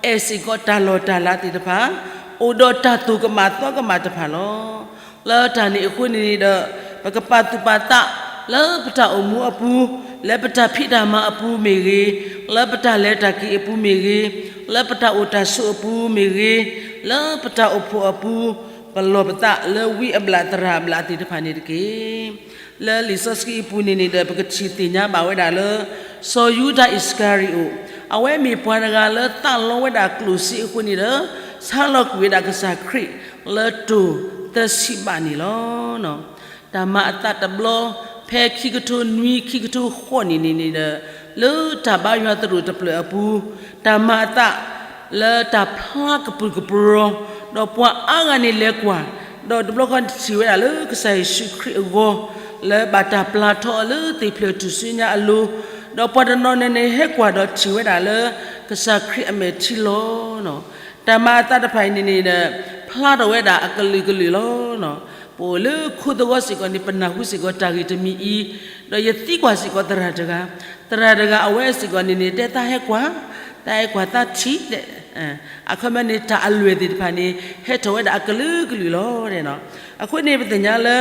အဲၣ်စ့ၢ်ကီးတၢ်လီၢ်တၢ်လၤသ့ၣ်တဖၣ်, အိၣ်ဒီးတၢ်သိၣ်ကမၣ်သီကမၣ်တဖၣ်လီၤ. လၢတၢ်န့ၣ်အဃိန့ၣ်န့ၣ်ဒီး ပကပာ်သူၣ်ပာ်သး လၢပတၢ်အိၣ်မူအပူၤ, လၢပတၢ်ဖံးတၢ်မၤအပူၤမ့ၢ်ဂ့ၤ, လၢပတၢ်လဲၤတၢ်က့ၤအပူၤမ့ၢ်ဂ့ၤ, လၢပတၢ်အိၣ်တၢ်ဆိးအပူၤမ့ၢ်ဂ့ၤ, လၢပတၢ်အိၣ်ဖှိၣ်အပူၤ, ပလီၢ်ပသးလၢဝံအဘျၣ်သရၣ်အဘျၣ်သ့ၣ်တဖၣ်န့ၣ်တက့ၢ်. လၢလံာ်စီဆှံအပူၤန့ၣ်န့ၣ်ဒီး ပကထံၣ်သ့ၣ်ညါဘၣ်ဝဲဒၣ်လၢ စီၤယူဒၤအံၣ်စကၤရံၤအိၣ်, အဝဲမ့ၢ်ပှၤတဂၤလၢသးလီဝဲဒၣ်ကျိၣ်စ့အဃိန့ၣ်ဒီး ဆါလီၤကွံာ်ဝဲဒၣ်ကစၢ်ခရံာ်လၢတိၢ်သၢဆံဘးန့ၣ်လီၤ. တၢ်မၤအသးတဘျီ ဖဲခံကထိနွံ ခံကထိဃိးနံၣ်န့ၣ်န့ၣ်ဒီး လၢတၢ်ဘါယွၤသရိာ်တဖျၢၣ်အပူၤ တၢ်မၤအသး လၢတၢ်ဖျါကပုၢ်ကပြီၤ, ဒီးပှၤအါဂၤန့ၣ်လဲၤကွၢ်, ဒီးတဘျီဃီထံၣ်ဝဲဒၣ်လၢကစၢ်ယ့ၣ်ၡူးခရံာ်အဂီၢ် လၢဘၣ်တၢ်ပျၢ်ထီၣ်အီၤလၢသ့ၣ်ဖျၢၣ်ထူၣ်စုညါအလိၤ, ဒီးပှၤတနီၤန့ၣ်န့ၣ်ဟဲကွၢ်ဒီးထံၣ်ဝဲဒၣ်လၢ ကစၢ်ခရံာ်အမဲာ်ထံလီၤ. တၢ်မၤအသးတဖၣ်အံၤန့ၣ်န့ၣ်ဒီး ဖျါထီၣ်ဝဲဒၣ်အကလုာ်ကလုာ်လီၤ. ပအိၣ်လၢခိသဝီစ့ၢ်ကီးန့ၣ် ပနၢ်ဟူစ့ၢ်ကီးတၢ်ဂ့ၢ်တမံၤအံၤ, ဒီးယသံကွၢ်စ့ၢ်ကီးသရၣ်တဂၤ, သရၣ်တဂၤအဝဲစ့ၢ်ကီးန့ၣ်န့ၣ် တဲသးဟဲကွၢ်, သးဟဲကွၢ်သးထံၣ်, အခီပညီန့ၣ် တၢ်အလွဲၢ်သ့ၣ်တဖၣ်န့ၣ် ဟဲထီၣ်ဝဲဒၣ်အကလုာ်ကလုာ်လီၤ. အဃိန့ၣ် ပသ့ၣ်ညါလၢ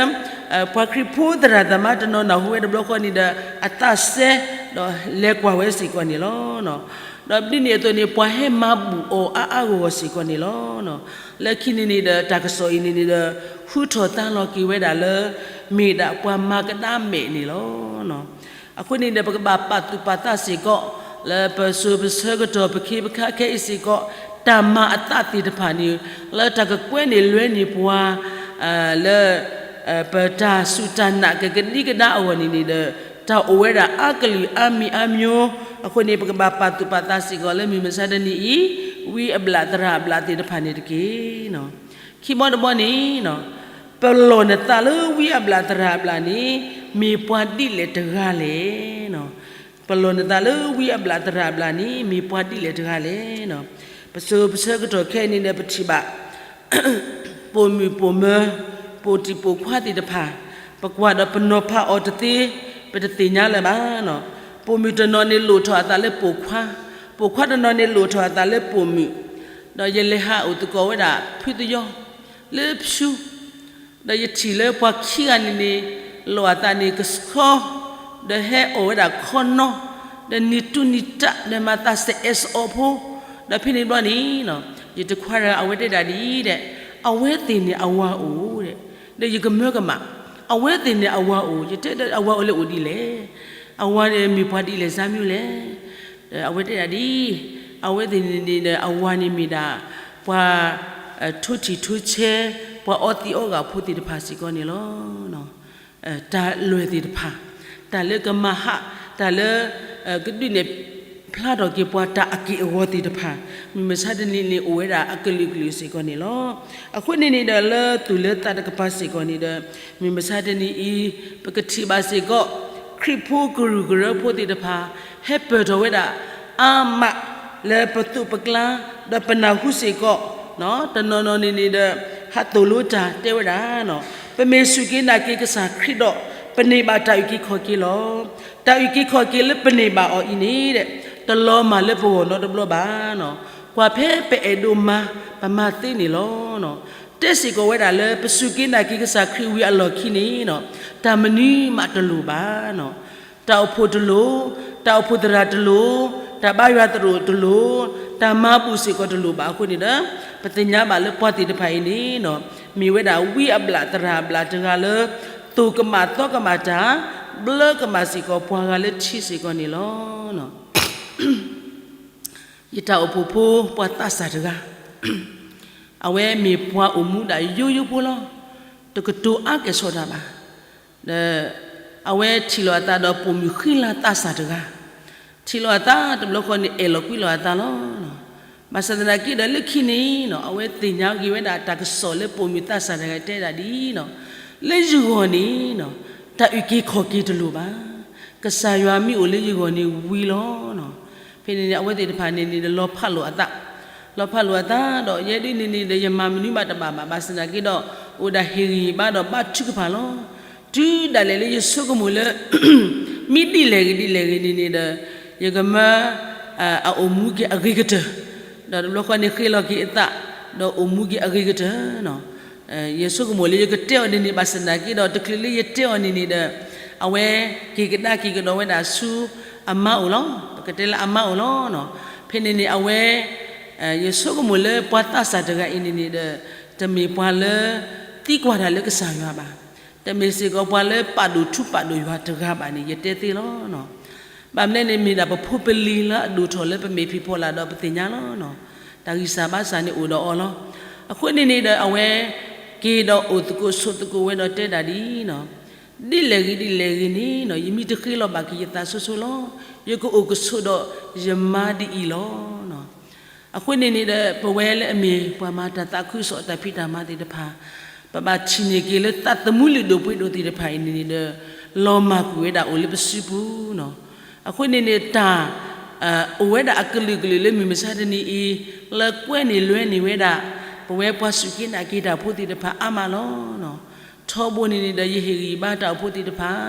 ပှၤခရံာ်ဖိသရၣ်သမါတနီၤနၢ်ဟူဝဲတဘျီဃီန့ၣ်ဒီး အသးစဲ ဒီးလဲၤကွၢ်ဝဲစ့ၢ်ကီးန့ၣ်လီၤ. ဒီးဒ်န့ၣ်အသိးန့ၣ် ပှၤဟဲမၤဘူၣ်အီၤအါအါဂီၢ်ဂီၢ်စ့ၢ်ကီးန့ၣ်လီၤ. လၢခံန့ၣ်န့ၣ်ဒီး တၢ်ကစီၣ်အံၤန့ၣ်န့ၣ်ဒီး ဟူထီၣ်သါလီၤက့ၤဝဲဒၣ်လၢ မ့ၢ်ဒၣ်ပှၤမၤကဒါမဲာ်န့ၣ်လီၤ. အဃိန့ၣ်ဒီး ပကဘၣ်ပာ်သူၣ်ပာ်သးစ့ၢ်ကီး လၢပစိၤပဆၢကတီၢ် ပခ့ပခါခဲအံၤစ့ၢ်ကီး တၢ်မၤအသးသ့ၣ်တဖၣ်န့ၣ် လၢတၢ်ကကွဲန့ၢ်လွဲန့ၢ်ပှၤ လၢ ပတၢ်စူၢ်တၢ်နာ်ကကဒံကဒါအဂီၢ်န့ၣ်န့ၣ်ဒီး တၢ်အိၣ်ဝဲဒၣ်အါကလုာ်အါမံၤအါမျိုး, အဃိန့ၣ် ပကဘၣ်ပာ်သူၣ်ပာ်သးစ့ၢ်ကီးလၢမုၢ်မဆါတနံၤအံၤ, ဝံအဘျၣ်သရၣ်အဘျၣ်သ့ၣ်တဖၣ်န့ၣ်တက့ၢ်. ခံဘီတဘီန့ၣ်, ပလီၢ်နသးလၢဝံအဘျၣ်သရၣ်အဘျၣ်န့ၣ် မ့ၢ်ပှၤဒ်လဲၣ်တဂၤလဲၣ်. ပလီၢ်နသးလၢဝံအဘျၣ်သရၣ်အဘျၣ်န့ၣ် မ့ၢ်ပှၤဒ်လဲၣ်တဂၤလဲၣ်. ပစိၤပဆၢကတီၢ်ခဲအံၤန့ၣ်ဒီး ပထံၣ်ဘၣ် ပိာ်မုၣ်ပိာ်မၢၤ, ပိာ်တံၢ်ပိာ်ခွါသ့ၣ်တဖၣ်, ပကွၢ်ဒီးပနီၤဖးအီၤတသ့, ပတသ့ၣ်ညါလၢၤဘၣ်. ပိာ်မုၣ်တနီၤန့ၣ်လိၣ်ထီၣ်အသးလၢပိာ်ခွါ, ပိာ်ခွါတနီၤန့ၣ်လိၣ်ထီၣ်အသးလၢပိာ်မုၣ်, ဒီးယလဲၤဟးအိၣ်သကိးဝဲဒၣ်ဖုသယီ လၢဖၠူ ဒီးယထံၣ်လၢပှၤခံဂၤန့ၣ်န့ၣ် လိၣ်အသးန့ၣ်ကဆှီ, ဒီးဟဲအီၣ်ဝဲဒၣ်ခီနီ, ဒီးနံၤတူၢ်နံၤတၢ် ဒီးမၤသးစဲးအဲၣ်စအီဖိ, ဒီးဖဲန့ၣ်ဘျီန့ၣ်, ယတခွါတဂၤအဝဲတဲဒၣ်ဒ်အံၤဒီး, အဝဲသ့ၣ်န့ၣ်အဝၤအိၣ်ဒီး, ဒီးယကမၢကမၣ်, အဝဲသ့ၣ်န့ၣ်အဝၤအိၣ်, ယတဲဒီးအဝၤအိၣ်လဲၤအိၣ်ဒ်လဲၣ်, အဝၤန့ၣ်မ့ၢ်ပှၤဒ်လဲၣ်စၢ်မံၤလဲၣ်. ဒီးအဝဲတဲဒၣ်ဒ်အံၤ, အဝဲသ့ၣ်န့ၣ်န့ၣ်ဒီး အဝၤန့ၣ်မ့ၢ်ဒၣ် ပှၤ ထိထံၣ်ထိဆဲ, ပှၤအီသံးအီဂာ်ဖိသ့ၣ်တဖၣ်စ့ၢ်ကီးန့ၣ်လီၤ. တၢ်လွဲၢ်သ့ၣ်တဖၣ်, တၢ်လၢကမၤဟး, တၢ်လၢ ကဒုးနဲၣ်ဖျါထီၣ်က့ၤပှၤတၢ်အက့ၢ်အဂီၤသ့ၣ်တဖၣ်, မုၢ်မဆါတနံၤန့ၣ်အိၣ်ဝဲဒၣ်အကလုာ်ကလုာ်စ့ၢ်ကီးန့ၣ်လီၤ. အဃိန့ၣ်န့ၣ်ဒီး လၢသူၣ်လၢသးတကပၤစ့ၢ်ကီးန့ၣ်ဒီး, မုၢ်မဆါတနံၤအံၤ, ပကထံၣ်ဘၣ်စ့ၢ်ကီး ခရံာ်ဖိကရူၢ်ကရၢဖိသ့ၣ်တဖၣ် ဟဲပၢၢ်ထီၣ်ဝဲဒၣ် အါမးလၢပသိးပကျါ, ဒီးပနၢ်ဟူစ့ၢ်ကီး, တနီၤနီၤန့ၣ်န့ၣ်ဒီး ဟးသိၣ်လိတၢ်တဲဝဲဒၣ်, ပမ့ၢ်စူၢ်က့ၤနာ်က့ၤကစၢ်ခရံာ်ဒီး ပန့ၢ်ဘၣ်တၢ်အုၣ်က့ၤခီၣ်က့ၤလီၤ. တၢ်အုၣ်က့ၤခီၣ်က့ၤလၢပန့ၢ်ဘၣ်အီၤအံၤန့ၣ်ဒီး တလီၤမၢ်လၢပဂီၢ်နီတဘျီဘၣ်. ကွၢ်ဖဲပအဲၣ်ဒိးမၤ, ပမၤသ့န့ၣ်လီၤ. တဲစ့ၢ်ကီးဝဲဒၣ်လၢ ပစူၢ်က့ၤနာ်က့ၤကစၢ်ခရံာ်ဝံၤအလီၢ်ခံန့ၣ်, တၢ်မနုၤမးတလိၣ်ဘၣ်. တၢ်အိၣ်ဖှိၣ်တလိၣ်, တၢ်အိၣ်ဖှိၣ်သရၣ်တလိၣ်, တၢ်ဘါယွၤသရိာ်တလိၣ်, တၢ်မၤဘူၣ်စ့ၢ်ကီးတလိၣ်ဘၣ်အဃိန့ၣ်ဒီး, ပသ့ၣ်ညါဘၣ်လၢပှၤသ့ၣ်တဖၣ်အံၤန့ၣ်, မ့ၢ်ဝဲဒၣ်ဝံအဘျၣ်သရၣ်အဘျၣ်တဂၤလၢ သိၣ်ကမၣ်သီကမၣ်တၢ်, ဘျၢကမၣ်စ့ၢ်ကီးပှၤဂၤလၢထံစ့ၢ်ကီးန့ၣ်လီၤ. ယတၢ်အိၣ်ဖှိၣ်ဖိပှၤသးစၢ်တဂၤ, အဝဲမ့ၢ်ပှၤအိၣ်မူဒၣ်ယိယိဖိလီၤ. တကတိၤအါကဲၣ်ဆိးတၢ်ဘၣ်. ဒီးအဝဲထံၣ်လိာ်အသးဒီးပိာ်မုၣ်ဃံလၤသးစၢ်တဂၤ, ထံၣ်လိာ်အသးတဘျီဃီန့ၣ် အဲၣ်လီၤကွံလိာ်အသးလီၤ. ဘၣ်ဆၣ်သနာ်က့ဒီးလၢခံန့ၣ်, အဝဲသ့ၣ်ညါက့ၤဝဲဒၣ်တၢ်ကစီၣ်လၢပိာ်မုၣ်သးစၢ်တဂၤတဲဒၣ်ဒ်အံၤ, လၢယဂီၢ်န့ၣ်, တၢ်အုၣ်က့ၤခီၣ်က့ၤတလိၣ်ဘၣ်. ကစၢ်ယွၤမ့ၢ်အိၣ်လၢယဂီၢ်န့ၣ်ဝံၤလီၤ. ဖဲန့ၣ်န့ၣ် အဝဲသ့ၣ်တဖၣ်န့ၣ်န့ၣ်ဒီးလီၤဖးလိာ်အသး, လီၤဖးလိာ်အသးဒီး ယဲဒ်န့ၣ်န့ၣ်ဒီး ယမၤမနုၤမးတဘၣ်ဘၣ် ဘၣ်ဆၣ်သနာ်က့ဒီး အိၣ်ဒၣ်ဟ့ၣ်ဂံၢ်ဟ့ၣ်ဘါဒီးဘါထုကဖၣ်လီၤ. တုၤဒၣ်လဲာ်လၢယဆိကမိၣ်လၢ မ့ၢ်ဒ်လဲၣ်ဂ့ၤဒ်လဲၣ်ဂ့ၤန့ၣ်န့ၣ်ဒီး ယကမၢ အအိၣ်မူက့ၤအဂ့ၤကတၢၢ်, ဒီးတဘျီဃီန့ၣ်ဃ့လီၤက့ၤအသး, ဒီးအိၣ်မူက့ၤအဂ့ၤကတၢၢ် ယဆိကမိၣ်လၢယကတဲအီၤဒ်န့ၣ် ဘၣ်ဆၣ်သနာ်က့ဒီး တချုးလၢယတဲအီၤန့ၣ်န့ၣ်ဒီး အဝဲက့ၤကဒါက့ၤကဒီးဝဲဒၣ်ဆူအမါအိၣ်လီၤ. ပကတဲလၢအမါအိၣ်လီၤ. ဖဲန့ၣ်န့ၣ် အဝဲ ယဆိကမိၣ်လၢပှၤသးစၢ်တဂၤအံၤန့ၣ်န့ၣ်ဒီး တမ့ၢ်ပှၤလၢ သံကွၢ်တၢ်လၢကစၢ်ယွၤဘၣ်. တမ့ၢ်စ့ၢ်ကီးပှၤလၢပာ်ဒိၣ်ထူပာ်ဒိၣ်ယွၤတဂၤဘၣ်န့ၣ် ယတဲသ့လီၤ. ဘၣ်မနုၤန့ၣ် မ့ၢ်ဒၣ်ပဖိပလံၤလၢအဒိၣ်ထီၣ်လၢပမဲာ်ဖံးဖီလာ်ဒီးပသ့ၣ်ညါလီၤ. တၢ်ဂံၢ်စၢ်ဘါစၢ်န့ၣ်အိၣ်ဒီးအီၤလီၤ. အဃိန့ၣ်န့ၣ်ဒီးအဝဲ က့ၤဒီးအိၣ်သကိးဆိးသကိးဝဲဒီးတဲဒၣ်ဒ်အံၤ, ဒ်လဲၣ်ဂ့ၤဒ်လဲၣ်ဂ့ၤန့ၣ် ယမ့ၢ်တဃ့လီၤဘၣ်က့ၤယသးဆိဆိလီၤ. ယကအိၣ်ကဆိးဒီးယမါဒ်အံၤလီၤ. အဃိန့ၣ်န့ၣ်ဒီး ပဝဲလၢအမ့ၢ်ပှၤမၤတၢ်သးခုကစီၣ်တၢ်ဖံးတၢ်မၤသ့ၣ်တဖၣ်, ပဘၣ်ထံၣ်န့ၢ်က့ၤလၢသးသမူလုၢ်ဒိၣ်ပှ့ၤဒိၣ်သ့ၣ်တဖၣ်အံၤန့ၣ်န့ၣ်ဒီး လီၤမၢ်ကွံာ်ဝဲဒၣ်အိၣ်လၢပစုပူၤလီၤ. အဃိန့ၣ်န့ၣ် တၢ် အိၣ်ဝဲဒၣ်အကလုာ်ကလုာ်လၢမုၢ်မဆါတနံၤအံၤ လၢကွဲန့ၢ်လွဲန့ၢ်ဝဲဒၣ် ပဝဲပှၤစူၢ်က့ၤနာ်က့ၤတၢ်ဖိသ့ၣ်တဖၣ်အါမးလီၤ. ထီဘိန့ၣ်န့ၣ်ဒီး ယဟ့ၣ်ဂံၢ်ဘါတၢ်အိၣ်ဖှိၣ်သ့ၣ်တဖၣ်,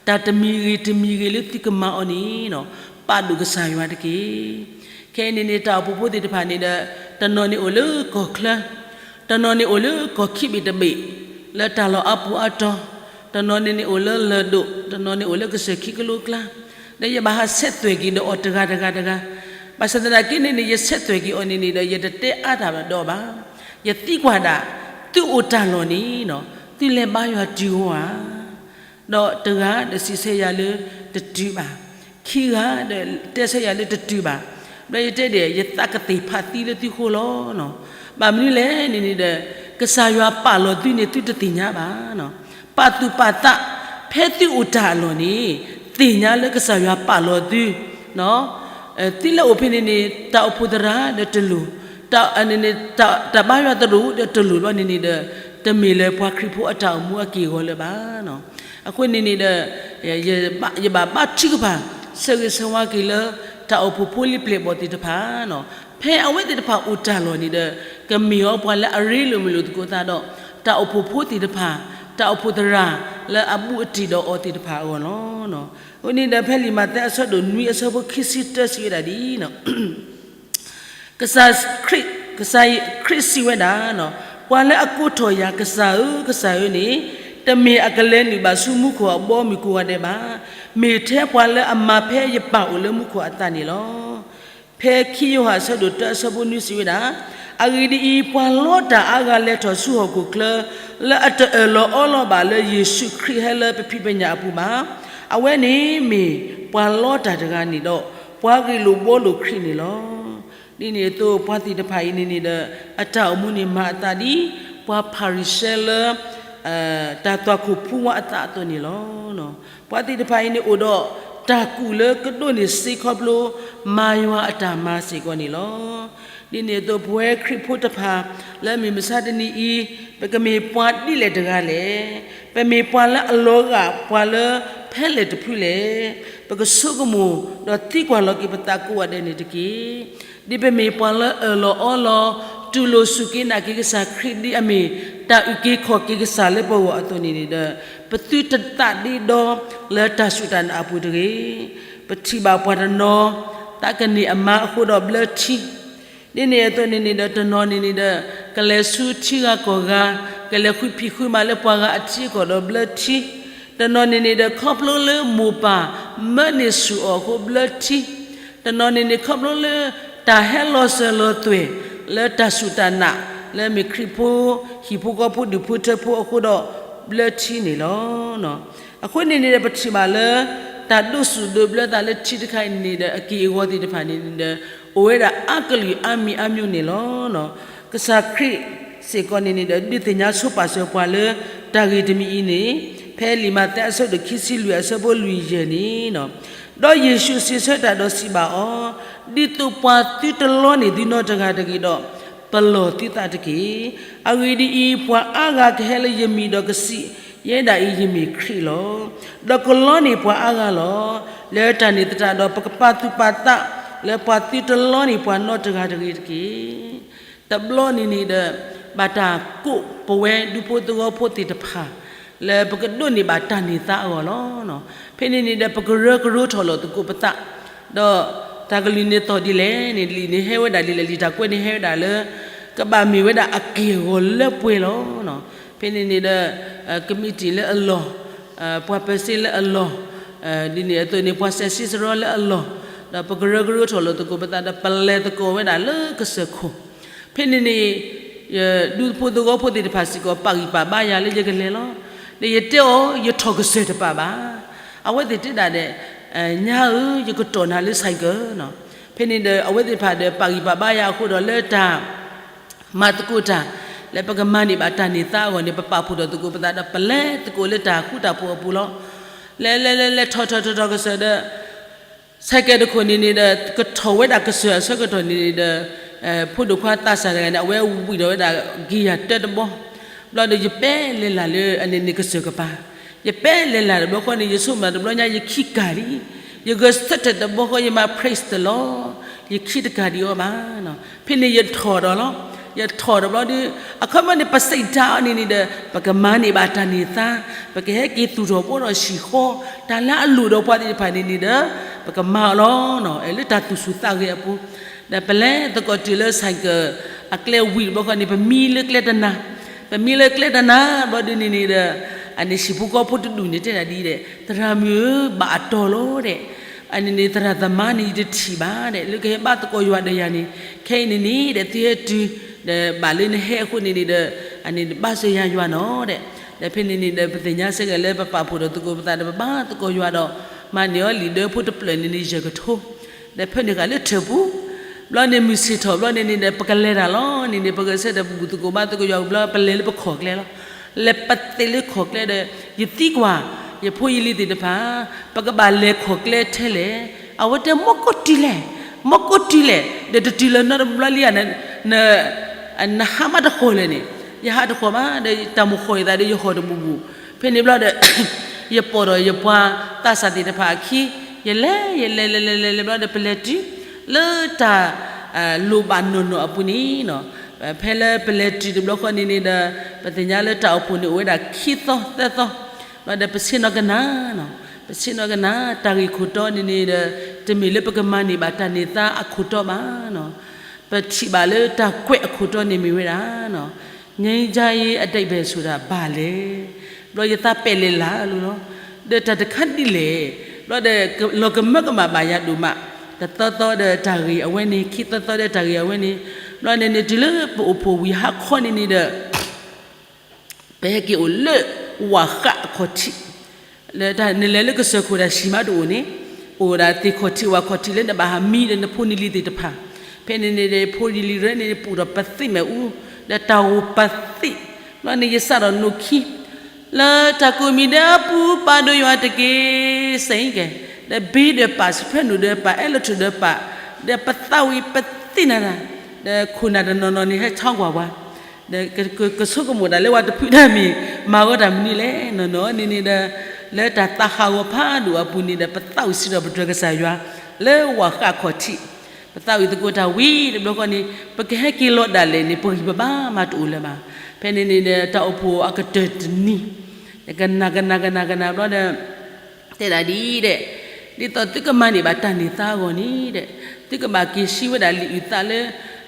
တၢ်တမံၤဂ့ၤတမံၤဂ့ၤလၢသုကမၤအီၤန့ၣ် ပာ်ဒိၣ်ကစၢ်ယွၤတက့ၢ်. ခဲအံၤန့ၣ်န့ၣ် တၢ်အိၣ်ဖှိၣ်ဖိသ့ၣ်တဖၣ်န့ၣ်ဒီး တနီၤန့ၣ်အိၣ်လၢကီၢ်ချၢ, တနီၤန့ၣ်အိၣ်လၢကီၢ်ခံဘ့ၣ်တဘ့ၣ်, လၢတၢ်လီၢ်အါပူၤအါတီၤ, တနီၤန့ၣ်န့ၣ်အိၣ်လၢလၢၢ်ဒိၣ်, တနီၤန့ၣ်အိၣ်လၢကစၢၢ်ခံကလိကျါ, ဒီးယဘၣ်ဟးဆဲးသွဲၣ်က့ၤဒီးအီၤတဂၤတဂၤတဂၤ, ဘၣ်ဆၣ်သနာ်က့န့ၣ်န့ၣ် ယဆဲးသွဲၣ်က့ၤအီၤန့ၣ်န့ၣ်ဒီး ယတတဲအါတၢ်ဒီးဘၣ်. ယသံကွၢ်ဒၣ်, သုအိၣ်တၢ်လီၢ်န့ၣ် သုလဲၤဘါယွၤတုၤဧါ. ဒီးတဂၤဒီးစံးဆၢယၤလၢတတုၤဘၣ်, ခံဂၤဒီးတဲဆၢယၤလၢတတုၤဘၣ်, ဘျီယတဲဒီး ယသးကသ့ၣ်ဖးသံလၢသုဃိလီၤ. ဘၣ်မနုၤလဲၣ်န့ၣ်န့ၣ်ဒီး ကစၢ်ယွၤပာ်လီၤသုန့ၣ် သုတသ့ၣ်ညါဘၣ်. ပာ်သူၣ်ပာ်သး ဖဲသုအိၣ်တၢ်အလီၢ်န့ၣ် သ့ၣ်ညါလၢကစၢ်ယွၤပာ်လီၤသု, သုလၢအိၣ်ဖဲန့ၣ်န့ၣ် တၢ်အိၣ်ဖှိၣ်သရၣ်ဒီးတလိၣ်, တၢ်ဘါယွၤသရိာ်ဒီးတလိၣ်ဘျီန့ၣ်န့ၣ်ဒီး တမ့ၢ်လၢပှၤခရံာ်ဖိအတၢ်အိၣ်မူအက့ၢ်အဂီၤလၢၤဘၣ်. အဃိန့ၣ်န့ၣ်ဒီး ယဘၣ်ဘါထုကဖၣ် ဆၢဂ့ၤဆၢဝါက့ၤလၢ တၢ်အိၣ်ဖှိၣ်ဖိလံပျဲၢ်ဘီၣ်သ့ၣ်တဖၣ် ဖဲအဝဲသ့ၣ်တဖၣ်အိၣ်တၢ်လီၢ်န့ၣ်ဒီး ကမ့ၢ်အီၤပှၤလၢအရ့လိာ်မုာ်လိာ်သကိးသးဒီး တၢ်အိၣ်ဖှိၣ်ဖိသ့ၣ်တဖၣ်, တၢ်အိၣ်ဖှိၣ်သရၣ်လၢအဘူးအတံၢ်ဒီးအီၤသ့ၣ်တဖၣ်အဂီၢ်လီၤ. အဃိန့ၣ်ဒီး ဖဲလံာ်မးသဲအဆၢဒိၣ်နွံအဆၢဖိခံဆံတၢ စံးဝဲဒၣ်ဒ်အံၤ, ကစၢ်ခရံာ်စံးဝဲဒၣ်, ပှၤလၢအကိးထီၣ်ယၤ ကစၢ်ဧၢ, ကစၢ်ဧၢန့ၣ် တမ့ၢ်အကလဲၤနုာ်ဘၣ်ဆူမူခိၣ်အဘီအမုၢ်ကိးဂၤဒဲးဘၣ်. မ့ၢ်ထဲပှၤလၢအမၤဖဲယပၢ်အိၣ်လၢမူခိၣ်အသးန့ၣ်လီၤ. ဖဲခံယိၤဟၣ်အဆၢဒိၣ်တၢအဆၢဖိနွံ စံးဝဲဒၣ်, အဂ့ၢ်ဒ်အံၤ, ပှၤလီတၢ်အါဂၤလဲၤထီၣ်ဆူဟီၣ်ခိၣ်ချၢ လၢအတအၢၣ်လီၤအီလီၤဘၣ်လၢယ့ၣ်ၡူးခရံာ်ဟဲလၢပဖံးပညၣ်အပူၤဘၣ်. အဝဲန့ၣ်မ့ၢ်ပှၤလီတၢ်တဂၤန့ၣ်ဒီး ပှၤဂ့ၢ်လိာ်ဘှီလိာ်ခရံာ်န့ၣ်လီၤ. ဒ်န့ၣ်အသိး ပှၤသ့ၣ်တဖၣ်အံၤန့ၣ်န့ၣ်ဒီး အတၢ်အိၣ်မူန့ၣ်မၤအသးဒ် ပှၤဖၤရံၤၡဲလၢ တၢ်သွၣ်ခိၣ်ဖူဝါအသးအသိးန့ၣ်လီၤ. ပှၤသ့ၣ်တဖၣ်အံၤန့ၣ်အိၣ်ဒီးတၢ်ကူၣ်လၢကဒိးန့ၢ်စ့ခီဖျိ မၤယွၤအတၢ်မၤစ့ၢ်ကီးန့ၣ်လီၤ. ဒ်န့ၣ်အသိး ပဝဲခရံာ်ဖိတဖၣ် လၢမုၢ်မဆါတနံၤအံၤ ပကမ့ၢ်ပှၤဒ်လဲၣ်တဂၤလဲၣ်. ပမ့ၢ်ပှၤလၢအလီၤဂာ်ပှၤလၢဖဲလဲၣ်တဖုလဲၣ်. ပကဆိကမိၣ်ဒီးသံကွၢ်လီၤက့ၤပသးကိးဂၤဒဲးန့ၣ်တက့ၢ်. ဒ်ပမ့ၢ်ပှၤလၢအၢၣ်လီၤအီလီၤ တူၢ်လိာ်စူၢ်က့ၤနာ်က့ၤကစၢ်ခရံာ်ဒ်အမ့ၢ် တၢ်အုၣ်က့ၤခီၣ်က့ၤကစၢ်လၢပဂီၢ်အသိးန့ၣ်န့ၣ်ဒီး ပသုတသးဒ့ဒီလၢတၢ်စူၢ်တၢ်နာ်အပူၤတဂ့ၤ. ပထံၣ်ဘၣ်ပှၤတနီၤ သးကန့ၢ်အမါအဃိဒီးဘျၢထံ, ဒ်န့ၣ်အသိးန့ၣ်န့ၣ်ဒီး တနီၤန့ၣ်န့ၣ်ဒီး ကလဲၤဆူထံဂၤကီၢ်ဂၤ, ကလဲၤဃုဖံးဃုမၤလၢပှၤဂၤအထံအကီၢ်ဒီးဘျၢထံ, တနီၤန့ၣ်န့ၣ်ဒီး ခီဖျိလၢမိၢ်ပၢ်မၢန့ၢ်ဆူၣ်အီၤအဃိဘျၢထံ, တနီၤန့ၣ်န့ၣ် ခီဖျိလၢတၢ်ဟဲလီၤစၢၤလီၤသွဲၣ် လၢတၢ်စူၢ်တၢ်နာ် လၢမ့ၢ်ခရံာ်ဖိ ဟံၣ်ဖိဃီဖိဒူၣ်ဖိထၢဖိအဃိဒီး ဘျၢထံန့ၣ်လီၤ. အဃိန့ၣ်န့ၣ်ဒီး ပထံၣ်ဘၣ်လၢ တၢ်ဒိးစူၣ်ဒိးဘျၢသးလၢထံတခါအံၤန့ၣ်ဒီး အက့ၢ်အဂီၤသ့ၣ်တဖၣ်န့ၣ်ဒီး အိၣ်ဝဲဒၣ်အါကလုာ်အါမံၤအါမံၤန့ၣ်လီၤ. ကစၢ်ခရံာ်စ့ၢ်ကီးန့ၣ်န့ၣ်ဒီး ဒုးသ့ၣ်ညါဆိပာ်စၢၤပှၤလၢ တၢ်ဂ့ၢ်တမံၤအံၤန့ၣ် ဖဲလံာ်မးသဲအဆၢဒိၣ်ခံဆံလွံၢ်အဆၢဖိလွံၢ်ယဲၢ်န့ၣ် ဒီးယ့ၣ်ၡူးစံးဆၢတၢ်ဒီးစံးဘၣ်အီၤ, ဒ်သိးပှၤသုတလီန့ၢ်သုနီတဂၤတဂ့ၤဒီး ပလီၢ်သုသးတက့ၢ်. အဂ့ၢ်ဒ်အံၤ, ပှၤအါဂၤကဟဲလၢယမံၤဒီးကစံး, ယဲဒၣ်အံၤယမ့ၢ်ခရံာ်လီၤ. ဒီးကလီန့ၢ်ပှၤအါဂၤလီၤ. လၢတၢ်န့ၣ်သတးဒီး ပကပာ်သူၣ်ပာ်သး လၢပှၤသုတလီန့ၢ်ပှၤနီတဂၤတဂ့ၤတက့ၢ်. တဘျီန့ၣ်န့ၣ်ဒီး ဘၣ်တၢ်ကိးပဝဲဒူဖိသဝီဖိသ့ၣ်တဖၣ် လၢပကဒိးန့ၢ်ဘၣ်တၢ်န့ၢ်သါအဂီၢ်လီၤ. ဖဲန့ၣ်န့ၣ်ဒီး ပကရၢကရိထီၣ်လိာ်သကိးပသး, ဒီးတၢ်ကလုၢ်န့ၣ်သိၣ်ဒ်လဲၣ်န့ၣ် လံာ်န့ၣ်ဟဲဝဲဒၣ်ဒ်လဲၣ်, လံာ်တၢ်ကွဲးန့ၣ်ဟဲဝဲဒၣ်လၢ ကဘၣ်မ့ၢ်ဝဲဒၣ်အက့ၢ်အဂီၤလၢပှဲၤလီၤ. ဖဲန့ၣ်န့ၣ်ဒီး ကမံးတံာ်လၢအလီၢ်, ပှၤပၢၤစ့လၢအလီၢ်, ဒ်န့ၣ်အသိးန့ၣ် ပှၤစဲးဆံစရီလၢအလီၢ်, ဒီးပကရၢကရိထီၣ်လိာ်သကိးပသးဒီး ပလဲၤသကိးဝဲဒၣ်လၢကစၢၢ်ခိၣ် ဖဲန့ၣ်န့ၣ် ဒူဖိသဝီဖိသ့ၣ်တဖၣ်စ့ၢ်ကီး ပာ်ဂံၢ်ပာ်ဘါယၤလၢယကလဲၤလီၤ. ဒီးယတဲအီၤ ယထီၣ်ကစၢၢ်တပာ်ဘၣ်. အဝဲသ့ၣ်တဲဒၣ်ဒီး ညါဧၢ, ယကတီၢ်နၤလၢ cycle နီၤ. ဖဲန့ၣ်ဒီး အဝဲသ့ၣ်တဖၣ်ဒီး ပာ်ဂံၢ်ပာ်ဘါယၤအဃိဒီး လၢတၢ်မၤသကိးတၢ် လၢပကမၤန့ၢ်ဘၣ်တၢ်န့ၢ်သါအဂီၢ်န့ၣ် ပပာ်ဖှိၣ်ထီၣ်သကိးပသးဒီး ပလဲၤသကိးလၢတၢ်ဃူတၢ်ဖိးအပူၤလီၤ. လဲၤလဲၤလဲၤလဲၤ ထီၣ်ထီၣ်ထီၣ်ထီၣ်ကစၢၢ်ဒီး cycle တခိၣ်န့ၣ်န့ၣ်ဒီး ကထီၣ်ဝဲဒၣ်ကစၢၢ်အဆၢကတီၢ်န့ၣ်န့ၣ်ဒီး ဖိဒိၣ်ခွါသးစၢ်တဂၤန့ၣ် အဝဲဝံၣ်ဒီးဝဲဒၣ် gear တၢတဘီ, ဘျီဒီး ယပဲလဲၤလၢ်လၢအန့ၣ်န့ၣ်ကစၢၢ်ကပၤ, ယပဲလဲၤလၢ်တဘျီဃီန့ၣ် ယဆိကမိၣ်တဘျီညါ ယခံကၤလံ, ယဂဲၤဆၢထၢၣ်တဘျီဃီ ယမၤ praise the Lord, ယခံတကၤဒံးအီၤဘၣ်. ဖဲန့ၣ်ယထီၣ်ဒီးလီၤ. ယထီၣ်ဒီးဘျီဒီး အခီပညီန့ၣ် ပစံးတၢ်အီၤန့ၣ်န့ၣ်ဒီး ပကမၤန့ၢ်ဘၣ်တၢ်န့ၢ်သါ, ပကဟဲက့ၤသူၣ်ထီၣ်ဘှီထီၣ်ဆံၣ်ဃီ, တၢ်လၢအလိၣ်ဒီးပှၤသ့ၣ်တဖၣ်န့ၣ်န့ၣ်ဒီး ပကမၤအီၤလီၤ. လၢတၢ်သူၣ်ဆူၣ်သးဂဲၤအပူၤ, ဒီးပလဲၤသကိးတုၤလၢ cycle အကျဲဝံၤတဘျီဃီန့ၣ် ပမံလၢကျဲတနၤ, ပမံလၢကျဲတနၤ ဘျီဒ်န့ၣ်န့ၣ်ဒီး အန့ၣ်ဟံၣ်ဖိဃီဖိတဒူၣ်န့ၣ်တဲဒၣ်ဒ်ဒီး သရၣ်မုၣ်ဧၢ, ဘၣ်အတီၤလီၤဒီး အန့ၣ်န့ၣ် သရၣ်သမါန့ၣ် ယတထံၣ်ဘၣ်ဒီး လၢကဟဲဘါသကိးယွၤဒီးယၤန့ၣ် ခဲအံၤန့ၣ်န့ၣ်ဒီး သုဟဲတုၤ ဒီးဘၣ်လၢနဟဲအဃိန့ၣ်န့ၣ်ဒီး အန့ၣ်ဘါစၢၤယၤယွၤနီၤဒီး ဒီးဖဲန့ၣ်န့ၣ်ဒီး ပသ့ၣ်ညါစ့ၢ်ကီးလၢပပာ်ဖှိၣ်ထီၣ်သကိးပသးဒီး ပဘါသကိးယွၤဒီး မၤန့ၢ်အီၤလံာ်ဒၢဖိတဖျၢၣ်န့ၣ်န့ၣ် ယဲၢ်ကထိ ဒီးဖဲန့ၣ်ဃာ်လၢထၢၣ်ပူၤ, ဘျီန့ၣ်မုၢ်ဆ့ၣ်ထီၣ်ဘျီန့ၣ်န့ၣ်ဒီး ပကလဲၤတၢ်လီၤန့ၣ်န့ၣ် ပကဆၢထၢၣ်ပဘူၣ်သကိးဘါသကိးယွၤဘျီ ပလဲၤလၢပခီၣ်ကျဲလီၤ. လဲၤပသ့ၣ်လၢခီၣ်ကျဲဒီး ယသံကွၢ် ယဖိယလံၤသ့ၣ်တဖၣ် ပကဘၣ်လဲၤခီၣ်ကျဲထဲလဲၣ်. အဝဲတဲ မီၢ်ကိးတုၤလဲၣ်, မီၢ်ကိးတုၤလဲၣ်, ဒီးတတုၤလၢၤနီတဘျီလံဧါ, နဟးမးတဃီၤလဲၣ်န့ၣ်, ယဟးတဃီၤဘၣ်, ဒီးတၢ်မိၣ်ဃီၣ်ယသးဒီးယဟီၣ်တဘူၣ်ဘူၣ်, ဖဲန့ၣ်ဘျီဒီး ယပိာ်ဒီးယပှၤသးစၢ်သ့ၣ်တဖၣ်အခံ, ယလဲၤ ယလဲၤလဲၤလဲၤလဲၤလဲၤဘျီဒီး ပလဲၤတုၤ လၢတၢ် လိၣ်ဘၣ်နီၢ်နီၢ်အပူၤန့ၣ်, ဖဲလၢပလဲၤတုၤတဘျီဃီန့ၣ်န့ၣ်ဒီး ပသ့ၣ်ညါလၢတၢ်အိၣ်ဖှိၣ်န့ၣ်အိၣ်ဝဲဒၣ်ခံသီသၢသီ, ဘျီဒီးပဆ့ၣ်နီၤကနၣ်, ပဆ့ၣ်နီၤကနၣ် တၢ်ဂ့ၢ်ခိၣ်တီန့ၣ်န့ၣ်ဒီး တမ့ၢ်လၢပကမၤန့ၢ်ဘၣ်တၢ်န့ၢ်သါအခိၣ်တီဘၣ် ပထံၣ်ဘၣ်လၢတၢ်ကွဲးအခိၣ်တီန့ၣ်မ့ၢ်ဝဲဒၣ် ငြိမ်းချမ်းရေးအဓိပ္ပာယ်ဆိုတာဘာလဲ, ဘျီယသးပဲာ်လဲၣ်လၢ်လီၤ, ဒီးတၢ်တခါဒ်လဲၣ်, ဘျီဒီးလီၤကမၢကမၣ်ဘၣ်ယၤဒိၣ်မး, တသီသီဒီးတၢ်ဂ့ၢ်အဝဲန့ၣ် ခံသီသီဒီးတၢ်ဂ့ၢ်အဝဲန့ၣ်, ဘျီန့ၣ်န့ၣ်တုၤလၢပအိၣ်ဖှိၣ်ဝံၤဟါခီန့ၣ်န့ၣ်ဒီး ပဟဲက့ၤအိၣ်လၢဝၣ်ဃးအခီၣ်ထံး, လၢတၢ်နလဲၤလၢကစၢၢ်ခိၣ်ဒၣ်ဆံးမးတအိၣ်န့ၣ်, အိၣ်ဒၣ်သ့ၣ်ခီၣ်ထံးဝၣ်ခီၣ်ထံးလၢနဘၣ်ဟးမံဒီးနဖိနလံၤသ့ၣ်တဖၣ်, ဖဲန့ၣ်န့ၣ်ဒီး ဖိနလံၤရဲန့ၣ် ပူၤဒီးပသံၣ်မဲာ်အူ, ဒီးတၢ်ဂိၢ်ပသံၣ်, ဘျီန့ၣ်ယစးထီၣ်နိၣ်ခံ လၢတၢ်ကိးမံၤဒဲးအပူၤ ပာ်ဒိၣ်ယွၤတက့ၢ် စ့ၢ်ကီး, ဒီးဘ့ဒီးပၢ် စဖဲနူၣ်ဒီးပၢ် အဲလထူၣ်ဒီးပၢ်, ဒီးပသးဝံၣ်ပသံၣ်နၤတၢ်, ဒီးခိၣ်နၢ်တနီၤနီၤန့ၣ် ဟဲဆီကွၢ်ပှၤ, ဒီးကဆိကမိၣ်တၢ်လၢပှၤတဖုတၢ်မံၤ မၤဂီၤတၢ်မနုၤလဲၣ်နီၢ်နီၢ်န့ၣ်န့ၣ်ဒီး, လၢတၢ်သးဟးဂီၤဖးဒိၣ်အပူၤန့ၣ်ဒီး ပသးဝံၣ်စံးထီၣ်ပတြၢၤကစၢ်ယွၤ လၢဝၣ်ဃးအခီၣ်ထံး, ပသးဝံၣ်သကိးတၢ်ဝံၤတဘျီဃီန့ၣ် ပကဟဲက့ၤလီၤဒၣ်လဲာ်န့ၣ် ပဂံၢ်ပဘါမးတအိၣ်လၢၤဘၣ်. ဖဲန့ၣ်န့ၣ်ဒီး တၢ်အိၣ်ဖှိၣ်အကတၢၢ်တနံၤ, ကနၣ်ကနၣ်ကနၣ်ကနၣ်ဘျီဒီး တဲဒၣ်ဒ်ဒီး, ဒ်သိးသုကမၤန့ၢ်ဘၣ်တၢ်န့ၢ်သါအဂီၢ်န့ၣ်ဒီး, သုကဘၣ်က့ၤဆှံဝဲဒၣ်လံာ်အုၣ်သးလၢ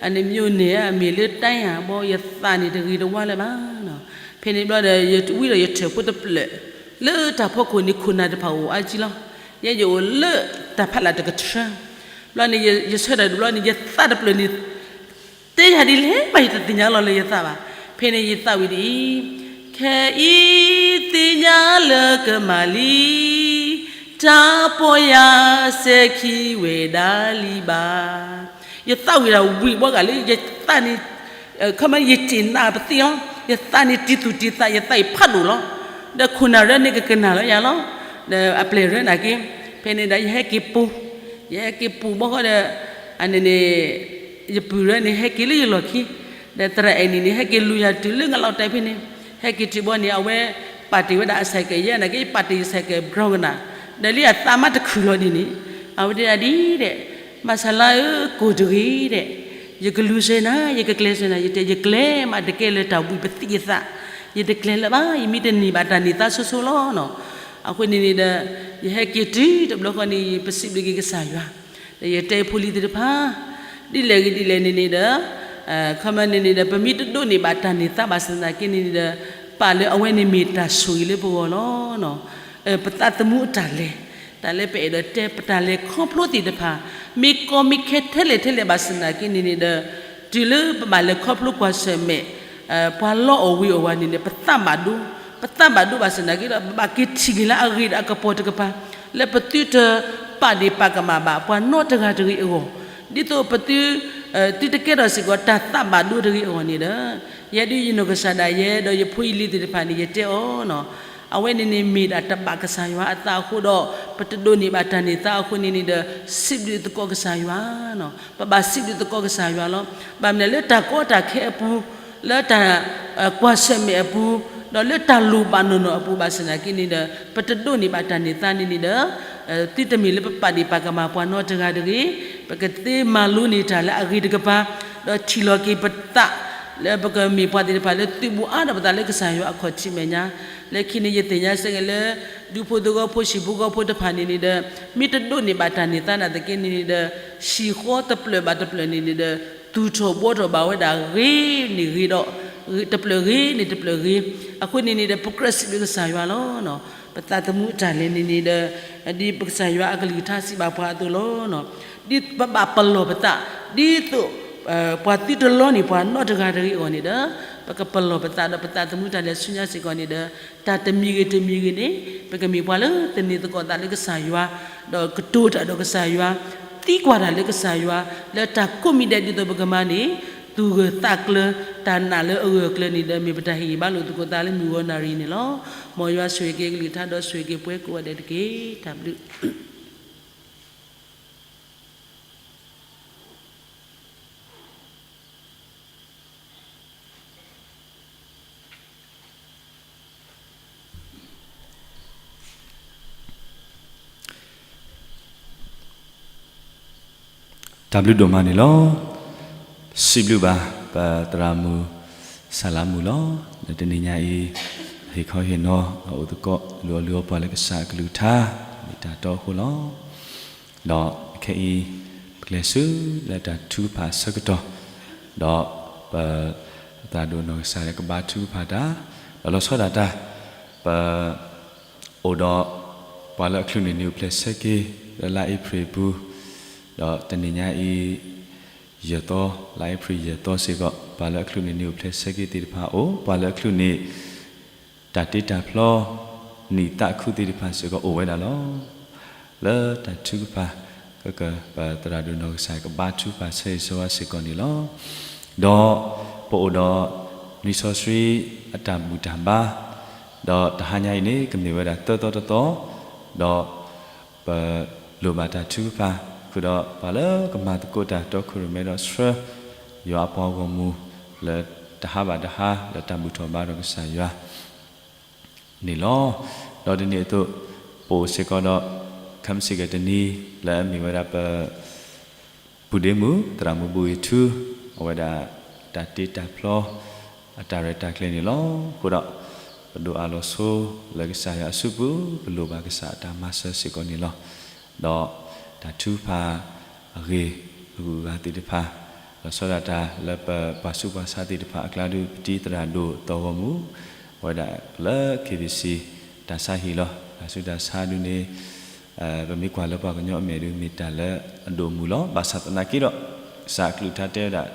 အန့ၣ်မ့ၢ်န့ၣ် အမ့ၢ်လၢတၢ်ယၤဘီ ယသးန့ၣ်တဂ့ၤတဝါလၢၤဘၣ်. ဖဲန့ၣ်ဘျီဒီး ယဝံၤဒီးယထၢၣ်ဖိတဖျၢၣ် လၢတၢ်ဖီခိၣ်န့ၣ် ခိၣ်နၢ်တဖၣ်အိၣ်အါကံလီၤ. ယဲယအိၣ်လၢတၢ်ဖးလၢ်တကထြၢ, ဘျီန့ၣ် ယဆၢထၢၣ်တဘျီန့ၣ် ယသးတဖျၢၣ်န့ၣ် တဲယၤဒ်လဲၣ်ဘၣ် ယတသ့ၣ်ညါလီၤလၢယသးဘၣ်. ဖဲန့ၣ်ယသးဝံၣ်ဒ်အံၤ, ခဲအံၤသ့ၣ်ညါလၢကမၤလံ, တၢ်ပီၢ်ယၤစဲၤခံဝဲဒၣ်လံဘၣ်. ယသးဝံၣ်ဒၣ်ဝံၣ်ဘီဂာ်လၢယသးန့ၣ်, ခီမ့ၢ်ယတ့ၢ်နးပသံၣ်လီၤ, ယသးန့ၣ်တံၤသူၣ်တံၤသး ယသးအံၤဖးဒိၣ်လီၤ. ဒီးခိၣ်နၢ်ရၢန့ၣ်ကကနၣ်လၢယၤလီၤ. ဒီးအပျဲၢ်ရၢနာ်က့, ဖဲန့ၣ်ဒီးယဟဲက့ၤပူၤ, ယဟဲက့ၤပူၤဘီဃီဒီး, အန့ၣ်န့ၣ် ယပုၢ်ရၢန့ၣ် ဟဲက့ၤလၢယလီၢ်ခံ, ဒီးသရၣ်အဲၣ်နံၣ်န့ၣ် ဟဲက့ၤလူၤယၤတုၤလၢငလီၤတဲာ်ဖဲန့ၣ်, ဟဲက့ၤတုၤဘီန့ၣ် အဝဲပာ်တ့ၢ်ဝဲဒၣ်အစဲးကဲး ယဲနာ်က့ ယပာ်တ့ၢ်ယစဲးကဲး ဘြီကနၣ်, ဒီးလၢအသးမးတခုၣ်လီၤဒ်န့ၣ်, အဝဲတဲဒၣ်ဒ်ဒီး, မၤစၢၤလါဧၢ, ကိၢ်တဂ့ၤဒီး, ယကလူၤစဲနၤ, ယကကျဲးစဲနၤ, ယတဲ ယကျဲမးတကဲလၢၤ တၢ်ဝံၣ်ပသံၣ်ယသး, ယတကျဲးလၢၤဘၣ်, ယမ့ၢ်တန့ၢ်ဘၣ်တၢ်န့ၢ်သါဆိဆိလီၤနီၤ. အဃိန့ၣ်န့ၣ်ဒီး, ယဟဲက့ၤတုၤတဘျီဃီန့ၣ် ပစံးဘျုးက့ၤကစၢ်ယွၤ, ဒီးယတဲဖိလံၤသ့ၣ်တဖၣ်, ဒ်လဲၣ်ဂ့ၤဒ်လဲၣ်န့ၣ်န့ၣ်ဒီး, ခီမ့ၢ်န့ၣ်န့ၣ်ဒီး ပမ့ၢ်တဒိးန့ၢ်ဘၣ်တၢ်န့ၢ်သါဘၣ်ဆၣ်သနာ်က့န့ၣ်န့ၣ်ဒီး, ပာ်လၢအဝဲန့ၣ်မ့ၢ်တၢ်ဆိၣ်ဂ့ၤလၢပဂီၢ်လီၤ. ပသးသမူအတၢ်လဲၤ, တၢ်လၢပအဲၣ်ဒိးတဲ ပတၢ်လဲၤခီဖျိသ့ၣ်တဖၣ်, မ့ၢ်ကီမ့ၢ်ခဲထဲလဲၣ်ထဲလဲၣ်ဘၣ်ဆၣ်သနာ်က့န့ၣ်န့ၣ်ဒီး, တုၤလၢပဘၣ်လဲၤခီဖျိကွၢ်ဆၢၣ်မဲာ် ပှၤလီအီၣ်ဝ့ၤအီၣ်ဝၤန့ၣ်န့ၣ် ပသးဘၣ်ဒိ, ပသးဘၣ်ဒိဘၣ်ဆၣ်သနာ်က့ဒီး ပဘၣ်က့ၤထံၣ်က့ၤလၢအဂ့ၤဒီးအကပီၤတကပၤ, လၢပသုတပာ်ဒ့ၣ်ပာ်ကမၣ်ဘၣ် ပှၤနီတဂၤတဂ့ၤအဂီၢ်, ဒ်သိးပသု, သုတကဲထီၣ်စ့ၢ်ကီးတၢ်သးဘၣ်ဒိတဂ့ၤအဂီၢ်န့ၣ်ဒီး, ယဲဒုးယနီၢ်ကစၢ်ဒၣ်ယဲ ဒီးယဖိယလံၤသ့ၣ်တဖၣ်န့ၣ် ယတဲအီၤနီၤ, အဝဲန့ၣ်န့ၣ်မ့ၢ်ဒၣ်တဘၣ်ကစၢ်ယွၤအသးအဃိဒီး, ပတဒိးန့ၢ်ဘၣ်တၢ်န့ၢ်သါအဃိန့ၣ်န့ၣ်ဒီး, စံးဘျုးသကိးကစၢ်ယွၤ, ပဘၣ်စံးဘျုးသကိးကစၢ်ယွၤလီၤ. ဘၣ်မနုၤလၢတၢ်ကီတၢ်ခဲအပူၤ, လၢတၢ်ကွၢ်ဆၢၣ်မဲာ်အပူၤ, ဒီးလၢတၢ်လိၣ်ဘၣ်နီၢ်နီၢ်အပူၤဘၣ်ဆၣ်သနာ်က့န့ၣ်ဒီး, ပတဒိးန့ၢ်ဘၣ်တၢ်န့ၢ်သါန့ၣ်န့ၣ်ဒီး, သုတမ့ၢ်လၢပပာ်ဒ့ၣ်ပာ်ကမၣ်ပှၤနီတဂၤတဂ့ၤ, ပကသ့မၤလိန့ၢ်တၢ်လၢအဂ့ၤတကပၤ, ဒီးထံၣ်လီၤက့ၤပသး, လၢပကမ့ၢ်ပှၤသ့ၣ်တဖၣ်လၢသုးဘူးအါဒီးပသးလၢကစၢ်ယွၤအခီၣ်ထံးမဲာ်ညါ, လၢခံန့ၣ်ယသ့ၣ်ညါစ့ၢ်ကီးလၢ, ဒူဖိသဝီဖိဟံၣ်ဖိဃီဖိတဖၣ်န့ၣ်န့ၣ်ဒီး, မ့ၢ်တဒိးန့ၢ်ဘၣ်တၢ်န့ၢ်သါနာ်သက့န့ၣ်န့ၣ်ဒီး, ဟံၣ်ဃီတဖျၢၣ်ဘၣ်တဖျၢၣ်န့ၣ်န့ၣ်ဒီး, သူၣ်ထီၣ်ဘှီထီၣ်ဘၣ်ဝဲဒၣ်ဂ့ၤန့ၢ်ဂ့ၤဒီး, တဖျၢၣ်ဂ့ၤန့ၢ်တဖျၢၣ်ဂ့ၤ, အဃိန့ၣ်န့ၣ်ဒီး ပကြၢးစံးဘျုးကစၢ်ယွၤလီၤ. ပသးသမူအတၢ်လဲၤန့ၣ်န့ၣ်ဒီး, ဒ်ပကစၢ်ယွၤအကလုၢ်ကထါစံးဘၣ်ပှၤအသိးလီၤ. ဒ်ပဘၣ်ပလီၢ်ပသး, ဒ်သိး, ပှၤသုတလီန့ၢ်ပှၤနီတဂၤတဂ့ၤအဂီၢ်န့ၣ်ဒီး, ပကပလီၢ်ပသးဒီးပသးသမူတၢ်လဲၤဆူညါစ့ၢ်ကီးန့ၣ်ဒီး, တၢ်တမံၤဂ့ၤတမံၤဂ့ၤန့ၣ်, ပကမ့ၢ်ပှၤလၢသန့ၤသကိးသးလၢကစၢ်ယွၤ, ဒီးကတိၤတၢ်ဒီးကစၢ်ယွၤ, သံကွၢ်တၢ်လၢကစၢ်ယွၤ လၢတၢ်ကိးမံၤဒဲးဒ်သိးပကမၤန့ၣ် သူၣ်ဂၢၢ်သးကျၢၤ တၢ်နာ်လၢအဂၢၢ်အကျၢၤန့ၣ်ဒီး မ့ၢ်ပတၢ်ဟ့ၣ်ဂံၢ်ဘါလိာ်သကိးသးလၢမုၢ်ဂီၤနၣ်ရံၣ်န့ၣ်လီၤ. မ်ယွၤဆိၣ်ဂ့ၤက့ၤကလုၢ်ကထါဒီးဆိၣ်ဂ့ၤက့ၤပှၤကိးဂၤဒဲးတက့ၢ်. တၢ်ဘျုး တၢ်ဘျုးဒိၣ်မးန့ၣ်လီၤ. စံးဘျုးဘၣ် ပသရၣ်မုၣ် စၢ်လါမုၣ်လီၤ. လၢတနံၤညါအံၤ ဟ့ၣ်ခီဟ့ၣ်နီၤ အအိၣ်သကိး လုၢ်အီၣ်လုၢ်အီပှၤလၢကစၢ်အကလုၢ်ကထါ မ့ၢ်တၢ်တီအဃိလီၤ. ဒီးခဲအံၤ ပကျဲးစၢးလၢတၢ်ထုကဖၣ်အဆၢကတီၢ်, ဒီးပ သရၣ်ဒိၣ်နီၢ်ကစၢ်လၢကဘါထုကဖၣ်တၢ်, ဒီးလီၤဆီဒၣ်တၢ် ပ အိၣ်ဒီး ပှၤလၢအချုးန့ၢ်နံၣ်အိၣ်ဖျဲၣ်ဆၢက့ၤ လၢလါအ့ဖြ့ၣ်အပူၤ, ဒီးတနံၤညါအံၤ ယဲၢ်သီ, လါအ့ဖြ့ၣ်ယဲၢ်သီစ့ၢ်ကီး ပှၤလၢအချုးန့ၢ်နံၣ်အိၣ်ဖျဲၣ်ဆၢက့ၤသ့ၣ်တဖၣ်အိၣ်, ပှၤလၢအချုးန့ၢ် တၢ်တ့တၢ်ဖျီ နံၣ်သးခုသ့ၣ်တဖၣ်စ့ၢ်ကီးအိၣ်ဝဲဒၣ်လီၤ. လၢတၢ်ထုကဖၣ် ကက ပသရၣ်ဒိၣ်နီၢ်ကစၢ်ကဘါထုကဖၣ်ဆၢဂ့ၤဆၢဝါစ့ၢ်ကီးန့ၣ်လီၤ. ဒီးပအိၣ်ဒီး နွံစီဆှံအတၢ်ဘူၣ်တၢ်ဘါ, ဒီးတဟါညါအံၤန့ၣ် ကမ့ၢ်ဝဲဒၣ်သၢသီတသီ, ဒီး ပလိၣ်ဘၣ်တၢ်ထုကဖၣ် ဃုာ်ဒီးပှၤလၢကမၤသကိးတၢ်တီခိၣ်ရိၣ်မဲဒီးဆှၢ ယွၤအပှၤဂီၢ်မုၢ် လၢတဟါဘၣ်တဟါ လၢတၢ်ဘူၣ်ထီၣ်ဘါထီၣ်ကစၢ်ယွၤ န့ၣ်လီၤ. ဒီးဒ်န့ၣ်အသိး ပအိၣ်စ့ၢ်ကီးဒီး ခဲမုၢ်ဆ့ၣ်ကတနံၤ လၢအမ့ၢ်ဝဲဒၣ်ပ ပုၢ်ဒ့မုၣ် သရၣ်မုၣ်ဘူၣ်ဂ့ၤထူ အဝဲဒၣ် တၢ်တ့တၢ်ဖျီ အတၢ်ရဲၣ်တၢ်ကျဲၤန့ၣ်လီၤ. အဃိဒီး ပဒိးအးလီၤဆိ လၢကစၢ်ယွၤအစုပူၤ ပလိၣ်ဘၣ်ကစၢ်အတၢ်မၤစၢၤစ့ၢ်ကီးန့ၣ်လီၤ. ဒီးတၢ်ထုကဖၣ်အဂ့ၢ်အဂုၤအဂၤသ့ၣ်တဖၣ်, လီၤဆီဒၣ်တၢ်လၢပပှၤဆူးပှၤဆါသ့ၣ်တဖၣ်အကျါဒုး ပတံၤသရၣ်ဒိၣ်သီၣ်ဂီၢ်မူ အဝဲဒၣ်လၢ KBC တၢ်ဆါဟံၣ်လီၤ. တၢ်ဆူးတၢ်ဆါဒုးန့ၣ် ပမ့ၢ်ကွၢ်လၢပှၤကညီအမဲာ်ဒုး မ့ၢ်တၢ်လၢအဒိၣ်မုၢ်လီၤ. ဘၣ်ဆၣ်သနာ်က့ဒီး ကစၢ်အကလုၢ်ကထါတဲဝဲဒၣ်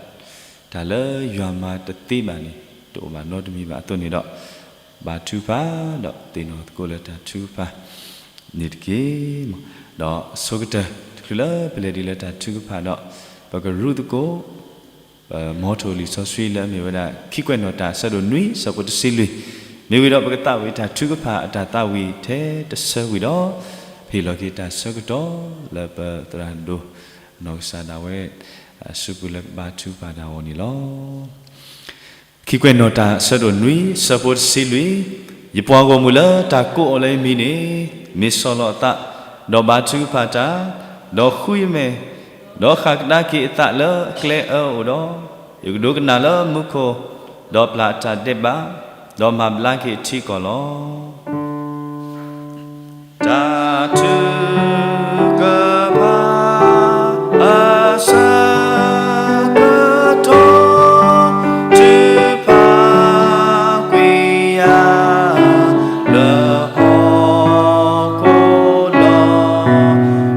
တၢ်လၢယွၤမၤတသ့ဘၣ်န့ၣ် တအိၣ်ဘၣ်နီတမံၤဘၣ်အသိးန့ၣ်ဒီး ဘါထုကဖၣ်ဒီးသ့ၣ်နီၣ်သကိးလၢတၢ်ထုကဖၣ်န့ၣ်တက့ၢ်. ဒီးအဆိကတၢၢ် တချုးလၢပလဲၤဒ်လၢတၢ်ထုကဖၣ်ဒီး ပကရူၢ်သကိး မ်ထီၣ်လံာ်စီဆှံလၢအမ့ၢ်ဝဲဒၣ် ခံကွဲးနီၣ်တၢ်အဆၢဒိၣ်နွံ ဆၢဖိတဆံလွံၢ်, မ့ၢ်ဝံၤဒီးပကသးဝံၣ်တၢ်ထုကဖၣ်အတၢ်သးဝံၣ်ထဲတဆၢဝံၤဒီး ပဟ့ၣ်လီၤက့ၤတၢ်ဆၢကတီၢ်လၢပသရၣ်ဒိၣ်နီၢ်ကစၢ်ဒၣ်ဝဲ အစုပူၤလၢကဘါထုကဖၣ်တၢ်အဂီၢ်န့ၣ်လီၤ. ခံကွဲးနီၣ်တၢ်အဆၢဒိၣ်နွံ ဆၢဖိတဆံလွံၢ်, ယပှၤဂီၢ်မုၢ်လၢတၢ်ကိးအီၤလၢယမံၤန့ၣ် မ့ၢ်ဆီၣ်လီၤအသး, ဒီးဘါထုကဖၣ်တၢ်, ဒီးဃုယမဲာ်, ဒီးဃၣ်ကဒါက့ၤအသးလၢအကျဲအၢအအိၣ်ဒီး, ယကဒိကနၣ်လၢမူခိၣ်, ဒီးပျၢ်အတၢ်ဒဲးဘး, ဒီးမၤဘျါက့ၤအထံအကီၢ်လီၤ. တၢ်ထုကဖၣ်အဆၢကတီၢ် ထုကဖၣ်ကွံာ်ယၤ လၢဟီၣ်ခိၣ်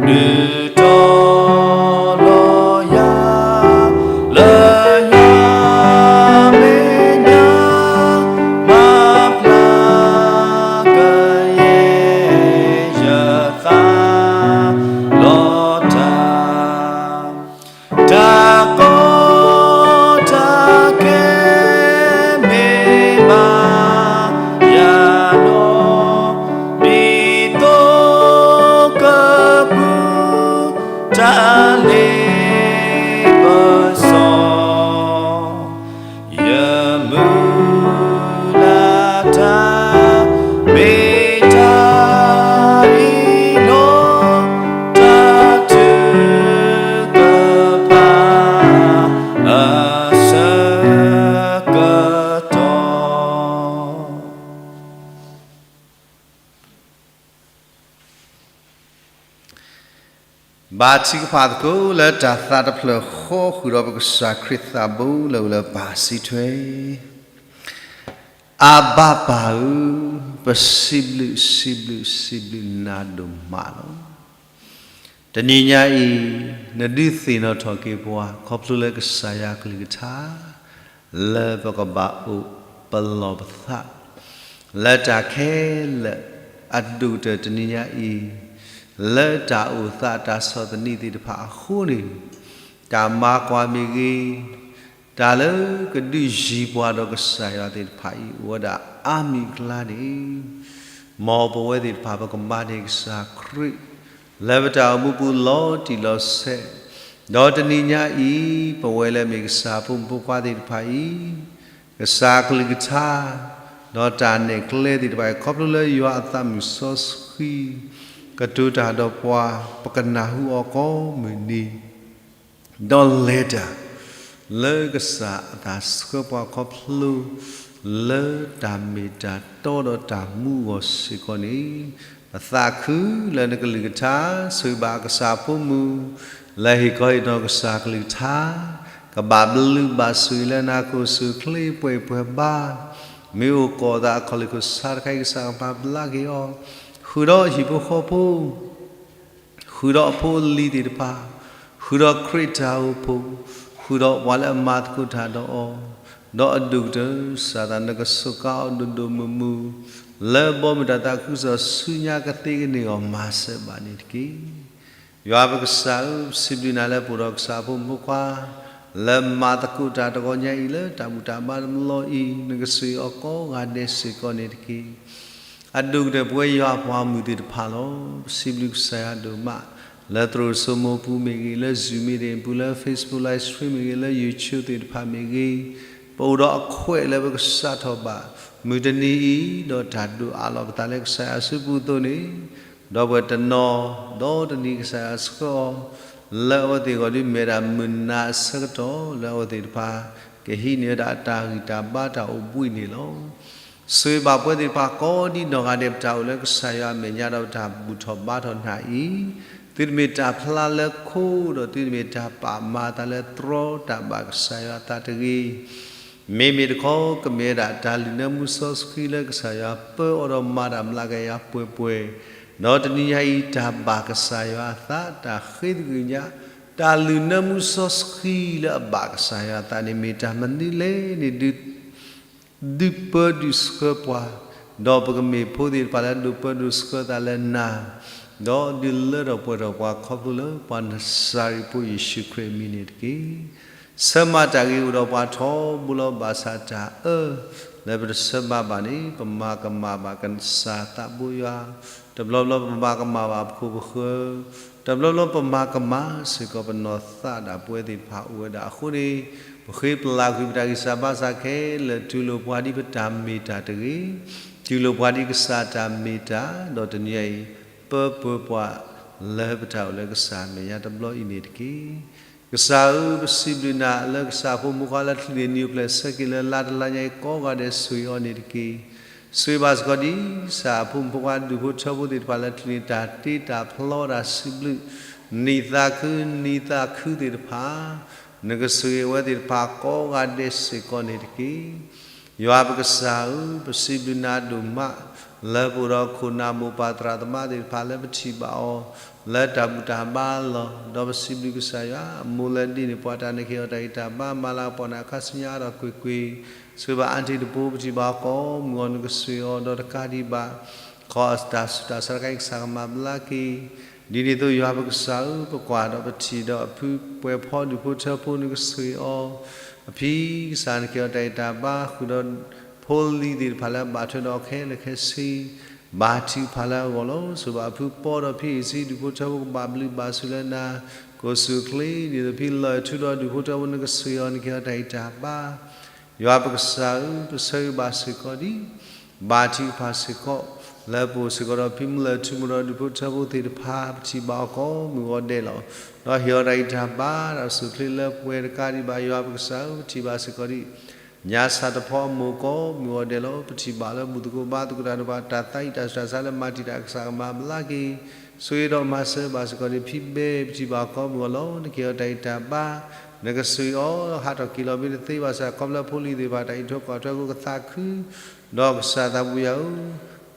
လီၤ. ဒုးတီၤလီၤယၤ လၢယွၤမဲာ်ညါ မၤဖျါကယဲၢ်ယသးလီၤတၢ် တၢ်ကီတၢ်ခဲမ့ၢ်ဘၣ်ယၤဒီး ဒ်သိးကပူၤတၢ်လ့ပစီ ယမုၢ်လၢ်တၢ် မ့ၢ်တၢ်အံၤလီၤ, တၢ်ထုကဖၣ်အဆၢကတီၢ် ဘါထုကဖၣ်သကိးလၢတၢ်သးတဖျၢၣ်ဃီ ဃုာ်ဒီးပကစၢ်ခရံာ်သးဘိလၢအအိၣ်လၢပၢ်စံးထွဲ, အဘၣ်ပၢ်ဧၢ, ပစံးဘျုးစံးဘျုးစံးဘျုးနၤဒိၣ်မးလီၤ. တနံၤညါအံၤ နဒုးသ့ၣ်နီၣ်ထီၣ်က့ၤပှၤ ခီဖျိလၢကစၢ်ယွၤကလုၢ်ကထါ လၢပကဘၣ်အိၣ်ပလီၢ်ပသး လၢတၢ်ခဲလၢာ်အဒိၣ်ကတၢၢ်တနံၤညါအံၤ လၢတၢ်အိၣ်သးတၢ်ဆီၣ်သနံးသ့ၣ်တဖၣ်အဃိန့ၣ်, တၢ်မၤကွၢ်မ့ၢ်ဂ့ၤ, တၢ်လၢကဒုးယံၤပှၤဒီးကစၢ်ယွၤသ့ၣ်တဖၣ်အံၤ အိၣ်ဝဲဒၣ်အါမံၤအကျါန့ၣ်, မ်ပဝဲသ့ၣ်တဖၣ်ပကမၤန့ၢ်ကစၢ်ခရံာ် လၢပတၢ်အိၣ်မူပူၤလီၤတံၢ်လီၤဆဲး, ဒီးတနံၤညါအံၤ ပဝဲလၢမ့ၢ်ကစၢ်ဖိမုၣ်ဖိခွါသ့ၣ်တဖၣ်အံၤ ကစၢ်ကလုၢ်ကထါ ဒီးတၢ်နဲၣ်ကျဲသ့ၣ်တဖၣ်အံၤ ခီဖျိလၢယွၤအသးမုၢ်စီဆှံ ကတိၤတၢ်ဒီးပှၤ ပကနၢ်ဟူအီၤကိးမုၢ်နံၤ, ဒီးလဲၤတၢ် လၢကစၢ်အတၢ်ဆှၢပှၤခီဖျိ လၢတၢ်မ့ၢ်တၢ်တီဒီးတၢ်မူအဂီၢ်စ့ၢ်ကီးန့ၣ်, ပသးခုလၢနကလုၢ်ကထါ ဆိၣ်ဂ့ၤဘၣ်ကစၢ်ဖိမုၣ် လၢဟ့ၣ်ခီဟ့ၣ်နီၤကစၢ်ကလုၢ်ကထါ, ကဘၣ်ဘျုးဘၣ်ဆိၣ်ဂ့ၤလၢနၤ ကအိၣ်ဆူၣ်အိၣ်ချ့ပှဲၤပှဲၤဘါ, မ့ၢ်အိၣ်ကီၢ်သးအခီၣ်လ့ၢ်ခိၣ်ဆါတခါအံၤ ကစၢ်ကမၤဘျါက့ၤအီၤ, ဃုာ်ဒီးဟံၣ်ဖိဃီဖိ ဃုာ်ဒီးအဖိအလံၤသ့ၣ်တဖၣ်, ဃုာ်ဒီးခရံာ်တၢ်အိၣ်ဖှိၣ်, ဃုာ်ဒီးပှၤလၢအမၤသကိးတၢ်ဒီးအီၤ, ဒီးအဒိၣ်ကတၢၢ် ကစၢ်သးနကစူးကါအီၤဒိၣ်ဒိၣ်မုၢ်မုၢ်, လၢဘီမုၢ်တၢ်သးခုကစီၣ်ဆူညါကသ့ကန့ၢ်အီၤ မၤစၢၤဘၣ်န့ၣ်တက့ၢ်. ယွၤပကစၢ်ဧၢ, ပစံးဘျုးနၤလၢပအိၣ်ဒီးကစၢ်ဖိမုၣ်ဖိခွါ လၢမၤသကိးတၢ်တဂီၤညါအံၤ လၢတၢ်ဘူၣ်တၢ်ဘါတဘျီအံၤ, နကဆိၣ်ဂ့ၤအီၤကိးဂၤဒဲးစ့ၢ်ကီးန့ၣ်တက့ၢ်. အဒိၣ်ကတၢၢ်ပဝဲယွၤအပှၤမုၣ်သ့ၣ်တဖၣ်လီၤ. ပစံးဘျုးကစၢ်ယွၤဒိၣ်မး လၢသရိာ်စိမိၤပူၤမ့ၢ်ဂ့ၤ, လၢ Zoom meeting ပူၤ, လၢ Facebook Live Stream မ့ၢ်ဂ့ၤ, လၢ YouTube သ့ၣ်တဖၣ်မ့ၢ်ဂ့ၤ, ပအိၣ်ဒီးအခွဲးလၢပကစးထီၣ်ဘၣ် မုၢ်တနံၤအံၤ, ဒီးတၢ်ဒိးအးလီၤပသးလၢကစၢ်ယွၤအစုပူၤအသိးန့ၣ်, ဒီပုၢ်ဝဲၢ်တနီၤ, ဒီးတနံၤကစၢ်ယွၤဆှၢအီၤ လၢအဝဲသ့ၣ်အဂီၢ်ဒုးမဲာ်ဒၣ်မုၢ်နၤအဆၢကတီၢ် လၢအဝဲသ့ၣ်တဖၣ် ကဟံးန့ၢ်ဝဲဒၣ်အတၢ်ဂံၢ်တၢ်ဘါတၢ်အိၣ်ဘှံးန့ၣ်လီၤ. ဆိၣ်ဂ့ၤဘၣ်ပဝဲသ့ၣ်တဖၣ်ကိးဒ်နီၢ်ဂၤဒဲး ပတၢ်အိၣ်လၢကစၢ်ယွၤအမဲာ်ညါ ဒီးပတၢ်ဘူၣ်ထီၣ်ဘါထီၣ်နၤအံၤ, သုတမ့ၢ်တၢ်ဖျါလၢခိ, ဒီးသုတမ့ၢ်တၢ်ပာ်မၤအသးလၢတြီတၢ်ဘၣ်ကစၢ်ယွၤအသးတဂ့ၤ. မ့မ့ၢ်တခီ ကမ့ၢ်ဝဲဒၣ်တၢ်လုၢ်နၢမူစီဆှံလၢကစၢ်ယွၤပၢအီၤဒီးမၤတၢ်မျးကယၤပှဲၤပှဲၤ, ဒီးတနံၤညါအံၤ တၢ်ဘၣ်ကစၢ်ယွၤအသး တၢ်ဃ့သကွံၢ်ညါ တၢ်လုၢ်နၢမူစီဆှံလၢအဘၣ်ကစၢ်ယွၤအသးန့ၣ် မ့ၢ်တၢ်မနုၤလဲၣ်န့ၣ် ဒုးပၢဒုးဆှၢပှၤ, ဒီးပကမ့ၢ်ဖိသ့ၣ်တဖၣ်လၢဒုးပၢဒုးဆှၢသးလၢနၤ, ဒီးဒုးလၢထီၣ်ပှဲၤထီၣ်ပှၤခီဖျိလၢပှၤနစၤရ့းဖိယ့ၣ်ၡူးခရံာ်အမံၤန့ၣ်တက့ၢ်. ဆၢမၤတၢ်ဂ့ၤအိၣ်ဒီးပှၤထီဘိလီၤ ဘၣ်ဆၣ်တၢ်အၢ လၢပတဆၢမၤဘၣ်န့ၣ် ပမၤကမၣ်ဘၣ်ကစၢ်သးဘိယွၤ, တဘျီဘျီပမၤကမၣ်ဘၣ်ပခိၣ်ပဃၢၤ, တဘျီဘျီပမၤကမၣ်စ့ၢ်ကီးပနီၢ်သးဒၣ် ပဝဲသ့ၣ်တဖၣ်အိၣ်ဝဲဒၣ်အဃိန့ၣ်, ပဃ့ပလၢ်ကွံာ်ပတၢ်ဂံၢ်စၢ်ဘါစၢ်ခဲလၢာ် တူၢ်လိာ်ပှၤဒ်ပတၢ်မ့ၢ်တၢ်တဂ့ၤ, တူၢ်လိာ်ပှၤဒ်ကစၢ်တၢ်မ့ၢ်တၢ်, ဒီးတနံၤညါအံၤ ပၢပၢပှၤလၢပတၢ်အိၣ်လၢကစၢ်အမဲာ်ညါတဘျီအံၤန့ၣ်တက့ၢ်. ကစၢ်ဧၢ, ပစံးဘျုးနၤလၢကစၢ်ဖိမုၣ်ဖိခွါလၢချံးန့ၢ်နံၤအိၣ်ဖျဲၣ်ဆၢက့ၤလၢလါတလါညါအံၤ ကိးဂၤဒဲးဆိၣ်ဂ့ၤအီၤန့ၣ်တက့ၢ်. ဆိၣ်ဂ့ၤဘၣ်စ့ၢ်ကီးဒ်ကစၢ်အဖိမုၣ်ဖိခွါဒူၣ်ဖိထၢဖိသ့ၣ်တဖၣ်လၢချံးန့ၢ်တၢ်တ့တၢ်ဖျီတၢ်စံးဘျုး နံၣ်သးခုနံၣ်သးခုသ့ၣ်တဖၣ်, နကဆိၣ်ဂ့ၤအဝဲသ့ၣ်တဖၣ်ကိးဂၤဒဲးစ့ၢ်ကီးန့ၣ်တက့ၢ်. ယွၤပကစၢ်ဧၢ, ပစံးဘျုးနၤဒိၣ်မး လၢပအိၣ်ဒီးခိၣ်နၢ်မိၢ်ပၢ်သရၣ်သမါသ့ၣ်တဖၣ်လၢပထံၣ်ဘၣ်အီၤ လၢတၢ်ဘူၣ်တၢ်ဘါအလီၢ်, ဒီးပစံးဘျုးကစၢ်ယွၤ အမိၢ်လၢဒ်န့ၣ်ပှၤတၢ်န့ၣ်ကဟ့ၣ်အီၤတၢ်ဂံၢ်တၢ်ဘါ မၤလၤကပီၤန့ၣ်အခါဆူညါအါထီၣ်ကွ့ၢ်ကွ့ၢ်, ဆိၣ်ဂ့ၤဘၣ်အါထံတပူၤ ပထံၣ်ဘၣ်အီၤကိးမုၢ်ဂီၤ နကဆိၣ်ဂ့ၤအီၤ ဒီးတကးဒံးဘၣ် ခီအတၢ်ဆူးတၢ်ဆါတခါအံၤ ကစၢ်ကမၤဘျါက့ၤ ဒ်န့ၣ်အသိးယွၤပကစၢ်ဧၢ, ပကွၢ်ဒီးပထံၣ်ဒီးအဖုပှဲၤဖီဒူၣ်ဖိထၢဖိ နကဆိၣ်ဂ့ၤအီၤ, အဖံကစၢ်နကဟ့ၣ်အီၤတၢ်ဂံၢ်တၢ်ဘါ ဃုာ်ဒီးဖိလံၤသ့ၣ်တဖၣ်လၢအဘၣ်ထွဲဒီးခဲလၢာ်ခဲဆ့ ဘါထုကဖၣ်လၢအဂီၢ်လီၤ. ဆိၣ်ဂ့ၤဘၣ်အဖုပီဒီးဖံအံၤဆံ ဒူၣ်ဖိထၢဖိကဘၣ်ဘျုးဘၣ်ဆိၣ်လၢနၤ, ကအိၣ်ဆူၣ်အိၣ်ချ့ ဒ်သိးဖံလီၤအဲၣ်ထူဒီးဒူၣ်ဖိထၢဖိ နကဆိၣ်ဂ့ၤအီၤ နကဟ့ၣ်အီၤတၢ်ဂံၢ်တၢ်ဘါ ယွၤပကစၢ်ဧၢ, ပဆၢဂ့ၤဘၣ်စ့ၢ်ကီးဒ် ဘါထုကဖၣ်စ့ၢ်ကီး လၢပအိၣ်စ့ၢ်ကီးဒီးဖံမုၢ်လၢၢ်ထူမူဒီးဒူၣ်ဖိထၢဖိသ့ၣ်တဖၣ် ပထံၣ်ဘၣ်အီၤကိးမုၢ်ဂီၤဒဲးလီၤ. ဒီးဟ့ၣ်အီၤတၢ်ဂံၢ်တၢ်ဘါ တၢ်အိၣ်ဆူၣ်အိၣ်ချ့လၢပှဲၤတကးဒံးဘၣ် ယွၤပကစၢ်ဧၢ, ပထံၣ်ဘၣ်စ့ၢ်ကီးဒ် ညါစၢ်တဖီအမိၢ်ကိးမုၢ်ဂီၤဒဲးလီၤ. ပထံၣ်ဘၣ်လၢဘူၣ်သကိးဘါသကိးတၢ်ဒီးဘၣ် တၢ်သးအံၣ်တၢ်ဆူးတၢ်ဆါလၢမၤတံာ်တာ် ကစၢ်ကမၤဘျါက့ၤ ဆိၣ်ဂ့ၤဒီးမၤစၢၤဘၣ်စ့ၢ်ကီးဒ်ဖံဘဲ ပထံၣ်ဘၣ်အီၤကိးမုၢ်ဂီၤလီၤ. နကဟ့ၣ်အီၤတၢ်ဂံၢ်တၢ်ဘါ နကဆိၣ်ဂ့ၤအီၤ ဟးထီၣ်က့ၤလီၤမ့ၢ်တသ့ဘၣ်ဆၣ် ခီဖျိဖိလံၤသ့ၣ်တဖၣ် တၢ်အံးထွဲကွၢ်ထွဲကသးခု ဒီးကစၢ်သးပူၤယွၤဧၢ,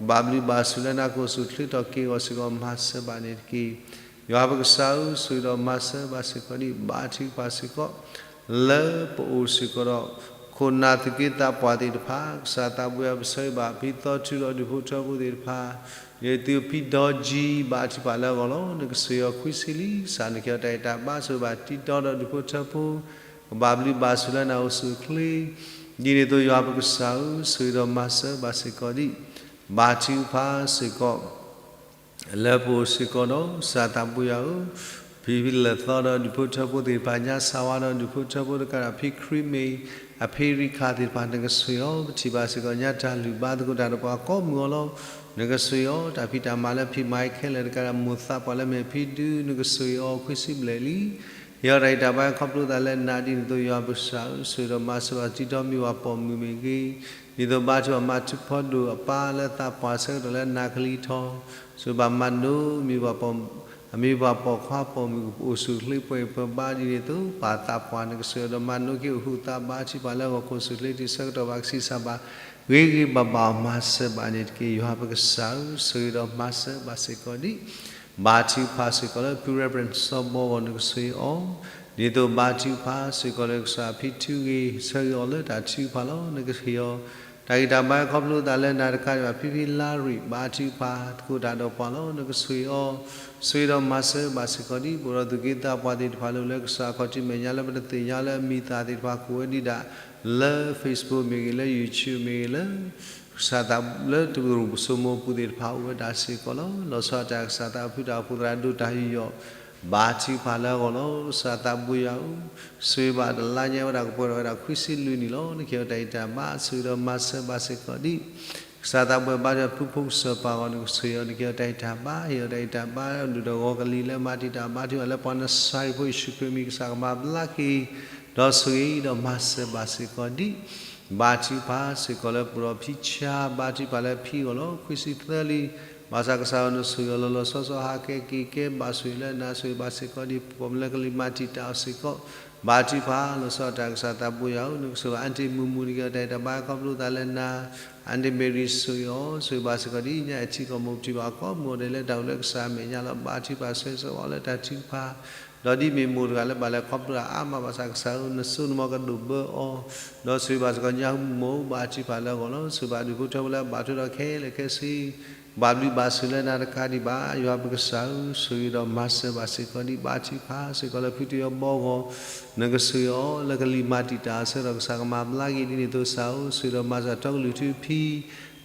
ဘၣ်ဘျုးဘၣ်ဆိၣ်လၢနၤ ကအိၣ်ဆူၣ်အိၣ်ချ့ထီၣ်က့ၤအဂီၢ်စ့ၢ်ကီး မၤစၢၤဘၣ်န့ၣ်တက့ၢ်. ယွၤပကစၢ်ဧၢ, ဆိၣ်ဂ့ၤဒီးမၤစၢၤဘၣ်စ့ၢ်ကီးဒ် ဘါထုကဖၣ်စ့ၢ်ကီး လၢပအိၣ်စ့ၢ်ကီးဒီး ခိၣ်နၢ်သူၣ်က့သးပှၢ်သ့ၣ်တဖၣ် ကစၢ်သးပူၤယွၤ ပဆၢဂ့ၤဘၣ်ဖံသီထူဒီးဒူၣ်ဖိထၢဖိသ့ၣ်တဖၣ် ဒ်သုဖံဒီကံ ဘါထုကဖၣ်လၢအဂီၢ်လီၤ. နကဆိၣ်ဂ့ၤအီၤခွံဆံလံ, ကစၢ်နကဟ့ၣ်အီၤတၢ်ဂံၢ်တၢ်ဘါ, ဆိၣ်ဂ့ၤဘၣ်တံၤတီဒီးဒူၣ်ဖိထၢဖိ, ကဘၣ်ဘျုးဘၣ်ဆိၣ်လၢနၤအိၣ်ဆူၣ်အိၣ်ချ့, ဒ်န့ၣ်အသိးယွၤပကစၢ်ဧၢ, ဆိၣ်ဂ့ၤဒီးမၤစၢၤဘၣ်စ့ၢ်ကီးဒံး, ဘါထုကဖၣ်စ့ၢ်ကီး လၢပအိၣ်စ့ၢ်ကီးဒီး ကစၢ်သးဘိယွၤဧၢ, ဖံဖံလၢာ်သီဒီးဒူၣ်ဖိထၢဖိသ့ၣ်တဖၣ်, ညါစၢ်ဝါဒီးဒူၣ်ဖိထၢဖိတကးဒီး ဖံခရံာ်မ့ၢ် အဖံရံခၣ်သ့ၣ်တဖၣ် နကဆိၣ်ဂ့ၤအီၤ, ပထံၣ်ဘၣ်စ့ၢ်ကီး ညါတၢ်လုၢ်ဘါသကိးတၢ်ဒီးပှၤကိးမုၢ်အီၤလီၤ. နကဆိၣ်ဂ့ၤအီၤ, တၢ်ဖံးတၢ်မၤလၢဖံးမၤခဲလၢာ်တကးဒီး မိၢ်သးပှၢ်လၢမ့ၢ်ဖံဒု နကဆိၣ်ဂ့ၤအီၤခွံဆံဘျဲၣ်လံ. ဟ့ၣ်အီၤတၢ်ဂံၢ်တၢ်ဘါခီဖျိသးလၢနၤ, ဒ်န့ၣ်အသိးယွၤပကစၢ်ဧၢ, ဆိၣ်ဂ့ၤဒီးမၤစၢၤဘၣ်တံၤတီ, မ့ၢ်ပှၤပိာ်မုၣ်မ့ၢ်ဂ့ၤ, ဒ်သိးဘါထုကဖၣ်မၤထူဖီဒိၣ်အပၢ်လၢသးပှၢ်ဆၢကတီၢ်လၢနၤကလံၤထီၣ်, ဆိၣ်ဂ့ၤဘၣ်မၤနိ မ့ၢ်ပှၤပိာ် အမ့ၢ်ပှၤပိာ်ခွါပိာ်မုၣ်အိၣ်ဆူၣ်အိၣ်ချ့ပှဲၤပှဲၤဘၣ်, ဒ်န့ၣ်အသိးပၢ်သးပှၢ် နကဆိၣ်ဂ့ၤဒီးမၤနိက့ၤအိၣ်ဟုးသးဘါထုကဖၣ်လၢအဂီၢ် ခိၣ်ဆူၣ်ချ့တုၤဆၢကတီၢ်ဘၣ်ကဆံးစၢ်ဘၣ်, ဂ့ၤဂ့ၤဘၣ်ဘၣ်အီၤ မၤစၢၤဘၣ်န့ၣ်တက့ၢ်. ယွၤပကစၢ်ဧၢ, ဆိၣ်ဂ့ၤဒီးမၤစၢၤဘၣ်စ့ၢ်ကီးဒံး, ဘါထုကဖၣ်စ့ၢ်ကီးလၢဖု Reverend စီၤဘီဂီၢ် နကဆိၣ်ဂ့ၤအီၤ, ဒ်သိးဘါထုကဖၣ်စ့ၢ်ကီးလၢကစၢ်ဖံထုဂ့ၤ ဆၢဂ့ၤအီၤလၢတၢ်ထုကဖၣ်လီၤ. နကဟ့ၣ်အီၤ တၢ်ဂံၢ်တၢ်ဘါခီဖျိသးလၢနၤတကးဒံးဘၣ်, ဖံဖံလါရံၣ် ဘါထုကဖၣ်သကိးတၢ်ဒီးပှၤလီၤ. နကဆိၣ်ဂ့ၤအီၤ, ဆိၣ်ဂ့ၤဒီးမၤစၢၤဘၣ်စ့ၢ်ကီးဒံး, ပအိၣ်ဒီးသူၣ်က့သးပှၢ်သ့ၣ်တဖၣ်လၢအိၣ်လၢကစၢ်အခီၣ်ထံးမဲာ်ညါလၢပတသ့ၣ်ညါလၢအမံၤသၣ်သ့ၣ်တဖၣ် ကိးဝဲဒံးဒၣ် လၢ Facebook မ့ၢ်ဂ့ၤ, လၢ YouTube မ့ၢ်ဂ့ၤ, လၢ ကစၢ်သးလၢတရူၢ်စိမိၤအပူၤသ့ၣ်တဖၣ် အိၣ်ဝဲဒၣ်စ့ၢ်ကီးလီၤ. လီၤဆီဒၣ်တၢ်ကစၢ်သးအဖုတၢ်အိၣ်ဖှိၣ်သရၣ်ဒိၣ်တၢ်ယူးယီၣ် ဘါထုကဖၣ်လၢအဂီၢ်လီၤ. ကစၢ်သးဘိယွၤဧၢ, ဆိၣ်ဂ့ၤဘၣ်တလါညါဝဲဒၣ် ကပှဲၤထီၣ်ဝဲဒၣ်ခွံဆံလွံၢ်နံၣ်လီၤ. နကဟ့ၣ်အီၤတၢ်ဂံၢ်တၢ်ဘါ, ဆိၣ်ဂ့ၤဒီးမၤစၢၤဘၣ်စ့ၢ်ကီးဒံး, ကစၢ်သးဘိယွၤ ဘါထုကဖၣ်ဖုဖိကစၢၢ်ပၢ်ဂီၢ် နကဆိၣ်ဂ့ၤအီၤ, နကဟ့ၣ်အီၤတၢ်ဂံၢ်တၢ်ဘါ, ဟ့ၣ်အီၤတၢ်ဂံၢ်တၢ်ဘါ ဒုၣ်ဒီးဂီၤကလံၤလၢမၤတံာ်တာ်ဘါထုကဖၣ်လၢ ပှၤနစၤရ့းဖိယ့ၣ်ၡူးခရံာ်မံၤ ကစၢ်ကမၤဘျါက့ၤ ဒီးဆိၣ်ဂ့ၤဒီးမၤစၢၤဘၣ်စ့ၢ်ကီးဒံး, ဘါထုကဖၣ်စ့ၢ်ကီးလၢပအိၣ်ဒီးဖံဆါ ဘါထုကဖၣ်လၢဖံအဂီၢ်လီၤ. ခွံဆံသၢလံ, ဘၣ်ဆၣ်ကစၢ်ဧၢ နဆိၣ်ဂ့ၤအီၤလီၤလီၤဆီဆီ ဟးကဲက့ၤကဲဘၣ်ဆိၣ်ဂ့ၤလၢနၤ, ဆိၣ်ဂ့ၤဘၣ်စ့ၢ်ကီးဒံး ပှၤလၢကလံၤမၤတံာ်တာ်အီၤစ့ၢ်ကီး, ဘါထုကဖၣ် လီၤဆီဒၣ်တၢ်ကစၢ်သးဘိယွၤဧၢ, နကဆိၣ်ဂ့ၤဘၣ် အၣ်တံၣ်မုၢ်မုၢ် နကဟ့ၣ်အီၤတၢ်ဂံၢ်တၢ်ဘါခီဖျိသးလၢနၤ, အၣ်တံၣ်မ့ရံၤဆိၣ်ဂ့ၤအီၤ, ဆိၣ်ဂ့ၤဘၣ်စ့ၢ်ကီးဒံး ညါအံၤထံကီၢ်မိၢ်ပထံၣ်ဘၣ်အီၤကိးမုၢ်ဂီၤဒဲးလၢတၢ်အိၣ်လၢကစၢ်အမဲာ်ညါလီၤ. ဘါထုကဖၣ်ဆၢဂ့ၤဆၢဝါအီၤလၢတၢ်ထုကဖၣ် ဒီးဒ်မ့ၢ်မိၢ်တဂၤလၢဘၣ်လဲၤခီဖျိတၢ်အါမးဘၣ်ဆၣ်ကစၢ်ဧၢ, နစိနမီၤကဒိၣ်ဘၢအီၤ, ဒီးဆိၣ်ဂ့ၤဘၣ်စ့ၢ်ကီးညါဟူမုၢ် ဘါထုကဖၣ်လၢအဂီၢ်လီၤ. ဆိၣ်ဂ့ၤဘၣ်ဒူၣ်ဖိထၢဖိလၢအဘၣ်ထွဲဒီးခဲလၢာ်ခဲဆ့, ဘၣ်ဘျုးဘၣ်ဆိၣ်လၢနၤတကးဒံးဘၣ်, ယွၤပကစၢ်ဧၢ, ဆိၣ်ဂ့ၤဒီးမၤစၢၤဘၣ်စ့ၢ်ကီးဒံး, ဘါထုကဖၣ်စ့ၢ်ကီးလၢဖုတယီဘီဂီၢ်, နကဆိၣ်ဂ့ၤအီၤလၢကလံၤမၤတံာ်တာ်အဆၢကတီၢ် ကစၢ်ကမၤဘျါက့ၤ ဒ်န့ၣ်အသိးကစၢ်ဧၢ, ဆိၣ်ဂ့ၤဒီးမၤစၢၤထီကလုၢ်ထူဖံ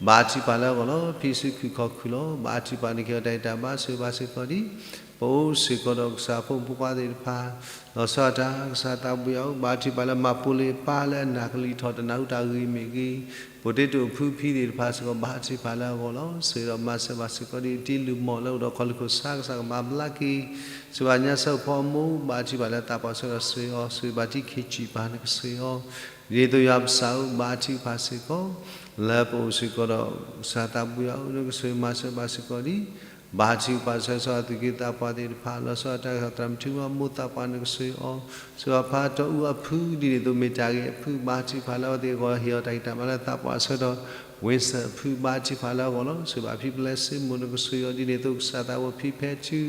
ဘါထုကဖၣ်လၢအဂီၢ်လီၤ. ဖံဆူခုၣ်ခီၣ်ခုၣ်လီၤ. ဘါထုကဖၣ် နကဟ့ၣ်အီၤတၢ်ဂံၢ်တၢ်ဘါ ဆိၣ်ဂ့ၤဘၣ်စ့ၢ်ကီးဒံး, ပအိၣ်စ့ၢ်ကီးဒီးကစၢ်ဖိမုၣ်ဖိခွါသ့ၣ်တဖၣ်, လီၤဆီဒၣ်တၢ်ကစၢ်သးဘိယွၤဧၢ, ဘါထုကဖၣ်လၢမၤပိာ်လံအပၢ်လၢအနၢ်ကလံၤထီၣ်တနၢ်ဟူတၢ်ဂ့ၢ်မ့ၢ်ဂ့ၤ, ဖိတ့တိာ်အဖုဖံသ့ၣ်တဖၣ်စ့ၢ်ကီး ဘါထုကဖၣ်လၢအဂီၢ်လီၤ. ဆိၣ်ဂ့ၤဒီးမၤစၢၤဘၣ်စ့ၢ်ကီးဒံး တံၤလုၢ်မီၢ်လၢအိၣ်ဒီးခီၣ်လုၢ်ခိၣ်ဆါ ကစၢ်ကမၤဘျါက့ၤ, ဆိၣ်ဂ့ၤဘၣ်ညါစၢဖီအမိၢ် ဘါထုကဖၣ်လၢသးပှၢ်ဆၢကတီၢ်ဆိၣ်ဂ့ၤအီၤ, ဆိၣ်ဂ့ၤဘၣ်တံၤခ့ၣ်စံၣ်ပၢ် နကဆိၣ်ဂ့ၤအီၤ, ဒ်န့ၣ်အသိးယွၤပကစၢ်ဧၢ, ဘါထုကဖၣ်စ့ၢ်ကီး လၢပအိၣ်စ့ၢ်ကီးဒီး ကစၢ်သးဘိယွၤဧၢ, နကဆိၣ်ဂ့ၤမၤစၢၤဘၣ်စ့ၢ်ကီးဒံး, ဘါထုကဖၣ်ဆၢဂ့ၤဆၢဝါသူၣ်က့သးပှၢ်သ့ၣ်တဖၣ်, လီၤဆီဒၣ်တၢ်သရၣ်မုၣ်ထူမီၢ်မိၢ်သးပှၢ် နကဆိၣ်ဂ့ၤအီၤ, ဆိၣ်ဂ့ၤဘၣ်ဖါတီအူအဖု ဒ်န့ၣ်အသိးမ့ၢ်တၢ်ဂ့ၤအဖု ဘါထုကဖၣ်လၢအဝဲသ့ၣ်အဂီၢ် ဟ့ၣ်အီၤတၢ်ဂံၢ်တၢ်ဘါလၢသးပှၢ်ဆၢကတီၢ်, ဝ့စၢၣ်အဖု ဘါထုကဖၣ်လၢအဂီၢ်လီၤ. ဆိၣ်ဂ့ၤဘၣ်ဖံပျဲစ့မိၢ် နကဆိၣ်ဂ့ၤအီၤ, ဒ်န့ၣ်အသိးကစၢ်သးဘိဖံဖဲထူ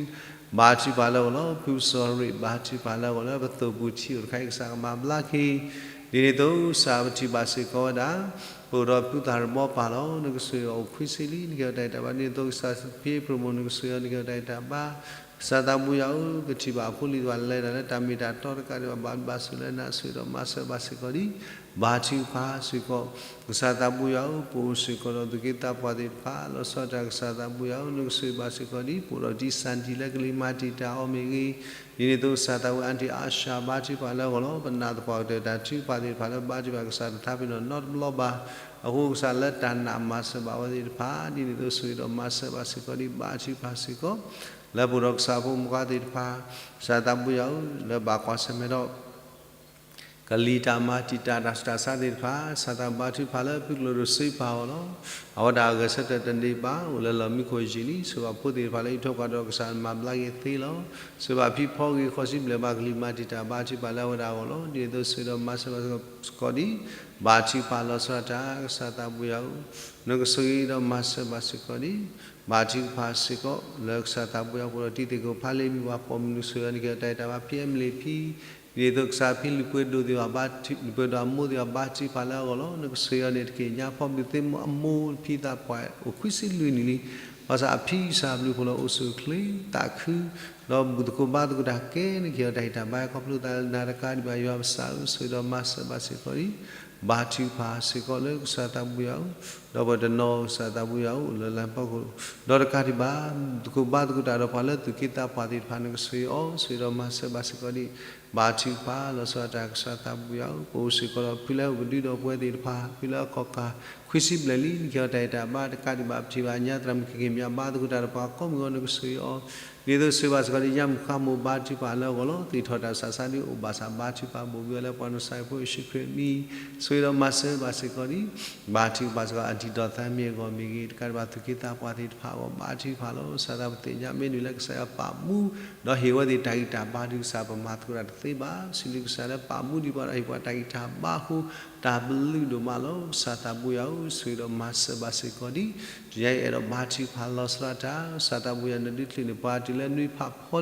ဘါထုကဖၣ်လၢအဂီၢ်လီၤ. ဖုစီၤရ့ၣ် ဘါထုကဖၣ်လၢအဂီၢ်လၢပသိၣ်ပူၤထံအိၣ်တခါအံၤ ကစၢ်ကမၤဘျါက့ၤ, ဒ်န့ၣ်အသိးကစၢ်ပထံၣ်ဘၣ်စ့ၢ်ကီးဝဲဒၣ် ပအိၣ်ဒီးဖုသၣ်ရဘီပၢ်လီၤ. နကဆိၣ်ဂ့ၤအီၤအိၣ်ခွံဆံလံ, နကဟ့ၣ်အီၤတၢ်ဂံၢ်တၢ်ဘါ, ဒ်န့ၣ်အသိးကစၢ်ဖံပြိၣ်မိၢ် နကဆိၣ်ဂ့ၤအီၤ, နကဟ့ၣ်အီၤတၢ်ဂံၢ်တၢ်ဘါ, ကစၢ်သးဘိယွၤဧၢ, ကထံၣ်ဘၣ်အဖိလံၤသ့ၣ်တဖၣ်လဲၤတၢ်လၢတၢ်မ့ၢ်တၢ်တီတကးဒံးဘၣ် ဘၣ်ဘျုးဘၣ်ဆိၣ်လၢနၤ ဆိၣ်ဂ့ၤဒီးမၤစၢၤဘၣ်စ့ၢ်ကီးဒံး, ဘါထုကဖၣ်စ့ၢ်ကီး ကစၢ်သးဘိယွၤဧၢ, ပအိၣ်စ့ၢ်ကီးဒီးသူၣ်က့သးပှၢ်သ့ၣ်တဖၣ်, လီၤဆီဒၣ်တၢ်ကစၢ်သးဘိယွၤဧၢ, နကဆိၣ်ဂ့ၤဘၣ်စ့ၢ်ကီးဒံး, ပအိၣ်ဒီးတံၤစၣ်တံၤလၢကလံၤမၤတံာ်တာ်အီၤမ့ၢ်ဂ့ၤ, ဒ်န့ၣ်အသိးကစၢ်သးဘိယွၤ အၣ်တံၣ်အါၡၢ ဘါထုကဖၣ်လၢအဂီၢ်လီၤ. ပနာ်သပှၢ်ကတၢၢ်တၢ်ထုကဖၣ်သ့ၣ်တဖၣ်လၢ ဘါထုကဖၣ်ကစၢ်တသးပ့ၤနီၣ်နီတဘျီဘၣ်, အဃိကစၢ်လၢတၢ်နာ်မၤစၢၤဘၣ်ဝဲသ့ၣ်တဖၣ်, ဒ်န့ၣ်အသိးဆိၣ်ဂ့ၤဒီးမၤစၢၤဘၣ်စ့ၢ်ကီးဒံး, ဘါထုကဖၣ်စ့ၢ်ကီး လၢပအိၣ်ဒီးကစၢ်ဖိမုၣ်ဖိခွါသ့ၣ်တဖၣ်, ကစၢ်သးဘိယွၤဧၢ, လၢဘၣ်ကွၢ်ဆၢၣ်မဲာ်ဒီး ကလံၤတၢ်မၤတံာ်တာ်တၢ်ဆူးတၢ်ဆါသ့ၣ်တဖၣ်, ကစၢ်သးဘိဘါထုကဖၣ်လၢဖုကျိၤဒိၣ်စ့ပၢ်အဂီၢ်လီၤ. အဝဲဒၣ်အဂဲၤဆၢထၢၣ်တန့ၢ်ဘၣ်, အိၣ်လၢလီၢ်မံခိၣ်ယံာ်လံ, ဆိၣ်ဂ့ၤဘၣ်ဖိသ့ၣ်တဖၣ်လၢအံးထွဲကွၢ်ဒီး ကစၢ်မၤဘျါက့ၤသ့လီၤ. ဆိၣ်ဂ့ၤဘၣ်ဖံဖီဂ့ၤဃီၤဆံဘျဲၣ်ဘၣ်ကလံၤမၤတံာ်တာ် ဘါထုကဖၣ်လၢအဝဲဒၣ်အဂီၢ်လီၤ. ဒ်န့ၣ်အသိးဆိၣ်ဂ့ၤဒီးမၤစၢၤဘၣ်စ့ၢ်ကီးဒံး, ဘါထုကဖၣ်လီၤဆီဒၣ်တၢ်ကစၢ်သးဘိယွၤဧၢ, နကဆိၣ်ဂ့ၤဒီးမၤစၢၤဘၣ်စ့ၢ်ကီးဒံး, ဘါထုကဖၣ်စ့ၢ်ကီး လၢကစၢ်သးဘိယွၤပအိၣ်ဒီးတံၤသကိးဖးလ့ မ့ၢ်ပှၤပိာ်မုၣ် နကဆိၣ်ဂ့ၤအီၤ နကဟ့ၣ်အီၤတၢ်ဂံၢ်တၢ်ဘါ ဖံအဲမလ့ၣ်ဖံ, ဒ်န့ၣ်အသိးကစၢ်ဖံလုၢ်ပှ့ၤဒိၣ်သ့ၣ်တဖၣ်, လုၢ်ပှ့ၤဒိၣ်အမိၢ်သ့ၣ်တဖၣ် ဘါထုကဖၣ်လၢအဂီၢ်လီၤ. နကဆိၣ်ဂ့ၤအီၤန့ၣ်တက့ၢ်. ညါဖီဘုးသ့ၣ်မိၢ်အမိၢ်ဖံသးပှၢ်အိၣ်ခွံဆံလွံၢ်နံၣ်လံ, ဘၣ်ဆၣ်အဖံကစၢ်အဘျုးအဖှိၣ်လၢအိၣ်ဆူၣ်အိၣ်ချ့ သးခု ဒီးဘူၣ်သကိးဘါသကိးတၢ်ကဲန့ၣ် ကဟ့ၣ်အီၤတၢ်ဂံၢ်တၢ်ဘါ ခီဖျိသးလၢနၤတကးဒံးဘၣ် ယွၤပကစၢ်ဧၢ ဆိၣ်ဂ့ၤဒီးမၤစၢၤဘၣ်စ့ၢ်ကီးဒံး ဘါထုကဖၣ်စ့ၢ်ကီးလၢကစၢ်သးဘိယွၤဧၢ, ဒီးပှၤတနီၤကစၢ်သးဘိယွၤဧၢ အိၣ်လၢလၤကပီၤခိၣ် ဒီးတကးဒံးဘၣ် သကိးဘါသကိးတၢ်ဒီးပှၤလၢသူၣ်က့သးပှၢ်သ့ၣ်တဖၣ် နကဆိၣ်ဂ့ၤအီၤ ဆိၣ်ဂ့ၤဒီးမၤစၢၤဘၣ်စ့ၢ်ကီးဒံး ဘါထုကဖၣ်လီၤဆီဒၣ်တၢ် ကစၢ်သးဘိယွၤဧၢ, ပအိၣ်စ့ၢ်ကီးဒီးဖုလၢဟီၣ်ခိၣ်ပဒုဒီးပဝဲသ့ၣ်တဖၣ် ဖုလၢအခီၣ်ကၢ် ခွံဆံဘျဲၣ်လံ နကဟ့ၣ်အီၤတၢ်ဂံၢ်တၢ်ဘါ တကးဒံးဘၣ် ပထံၣ်ဘၣ်ညါသရၣ်မုၣ်ကက့ၤမံၤအဘါသကိးတၢ်ဒီးပှၤကိးမုၢ်ဂီၤ နကဆိၣ်ဂ့ၤအီၤ ဒ်သိးဆိၣ်ဂ့ၤဘၣ်စ့ၢ်ကီးဒံး ညၣ်မုၣ်ဃါမိၢ် ဘါထုကဖၣ်လၢအဂီၢ်လီၤ. သ့ၣ်ထီၣ်တၢ်ဆးဆါဒုးအိၣ်ဘၣ်ဆၣ် ဘါထုကဖၣ်ဘိၣ်ဘံအီၤလၢပှၤနစၢ်ဖိယ့ၣ်ၡူးခရံာ်အမံၤ ဆိၣ်ဂ့ၤဒီးမၤစၢၤဘၣ်စ့ၢ်ကီးဒံး ဘါထုကဖၣ်စ့ၢ်ကီး အတံၤဒီးသးမ့ၢ်အဂီၢ်မ့ၢ်ဂ့ၤ တကးဒံးဘၣ် သူၣ်က့သးပှၢ်သ့ၣ်တဖၣ်အဂီၢ် ဘါထုကဖၣ်လီၤ. ကစၢ်သးပသ့ၣ်ညါမ့ၢ်နုၤလၢကစၢ်ယွၤပာ်မူ ဒီးဟ့ၣ်ဝဲသ့ၣ်တၢ်ဂံၢ်တၢ်ဘါဒုး ကစၢ်ပမၤသကိးတၢ်တသ့ဘၣ်. စံးဘျုးကစၢ်လၢပာ်မူဒံးပှၤဒီးဟ့ၣ်ပှၤတၢ်ဂံၢ်တၢ်ဘါအဃိ တၢ်ဘျုးဒိၣ်မးလီၤ. ကစၢ်သးဘိယွၤဧၢ ဆိၣ်ဂ့ၤဒီးမၤစၢၤဘၣ်စ့ၢ်ကီးဒံး တနံၤအံၤအဲၣ်ဒိးဘါထုကဖၣ်လီၤဆီဒၣ်တၢ် ကစၢ်သးဘိယွၤ နဒုးချုးန့ၢ်ပှၤတုၤလၢနွံဖးဖီလံ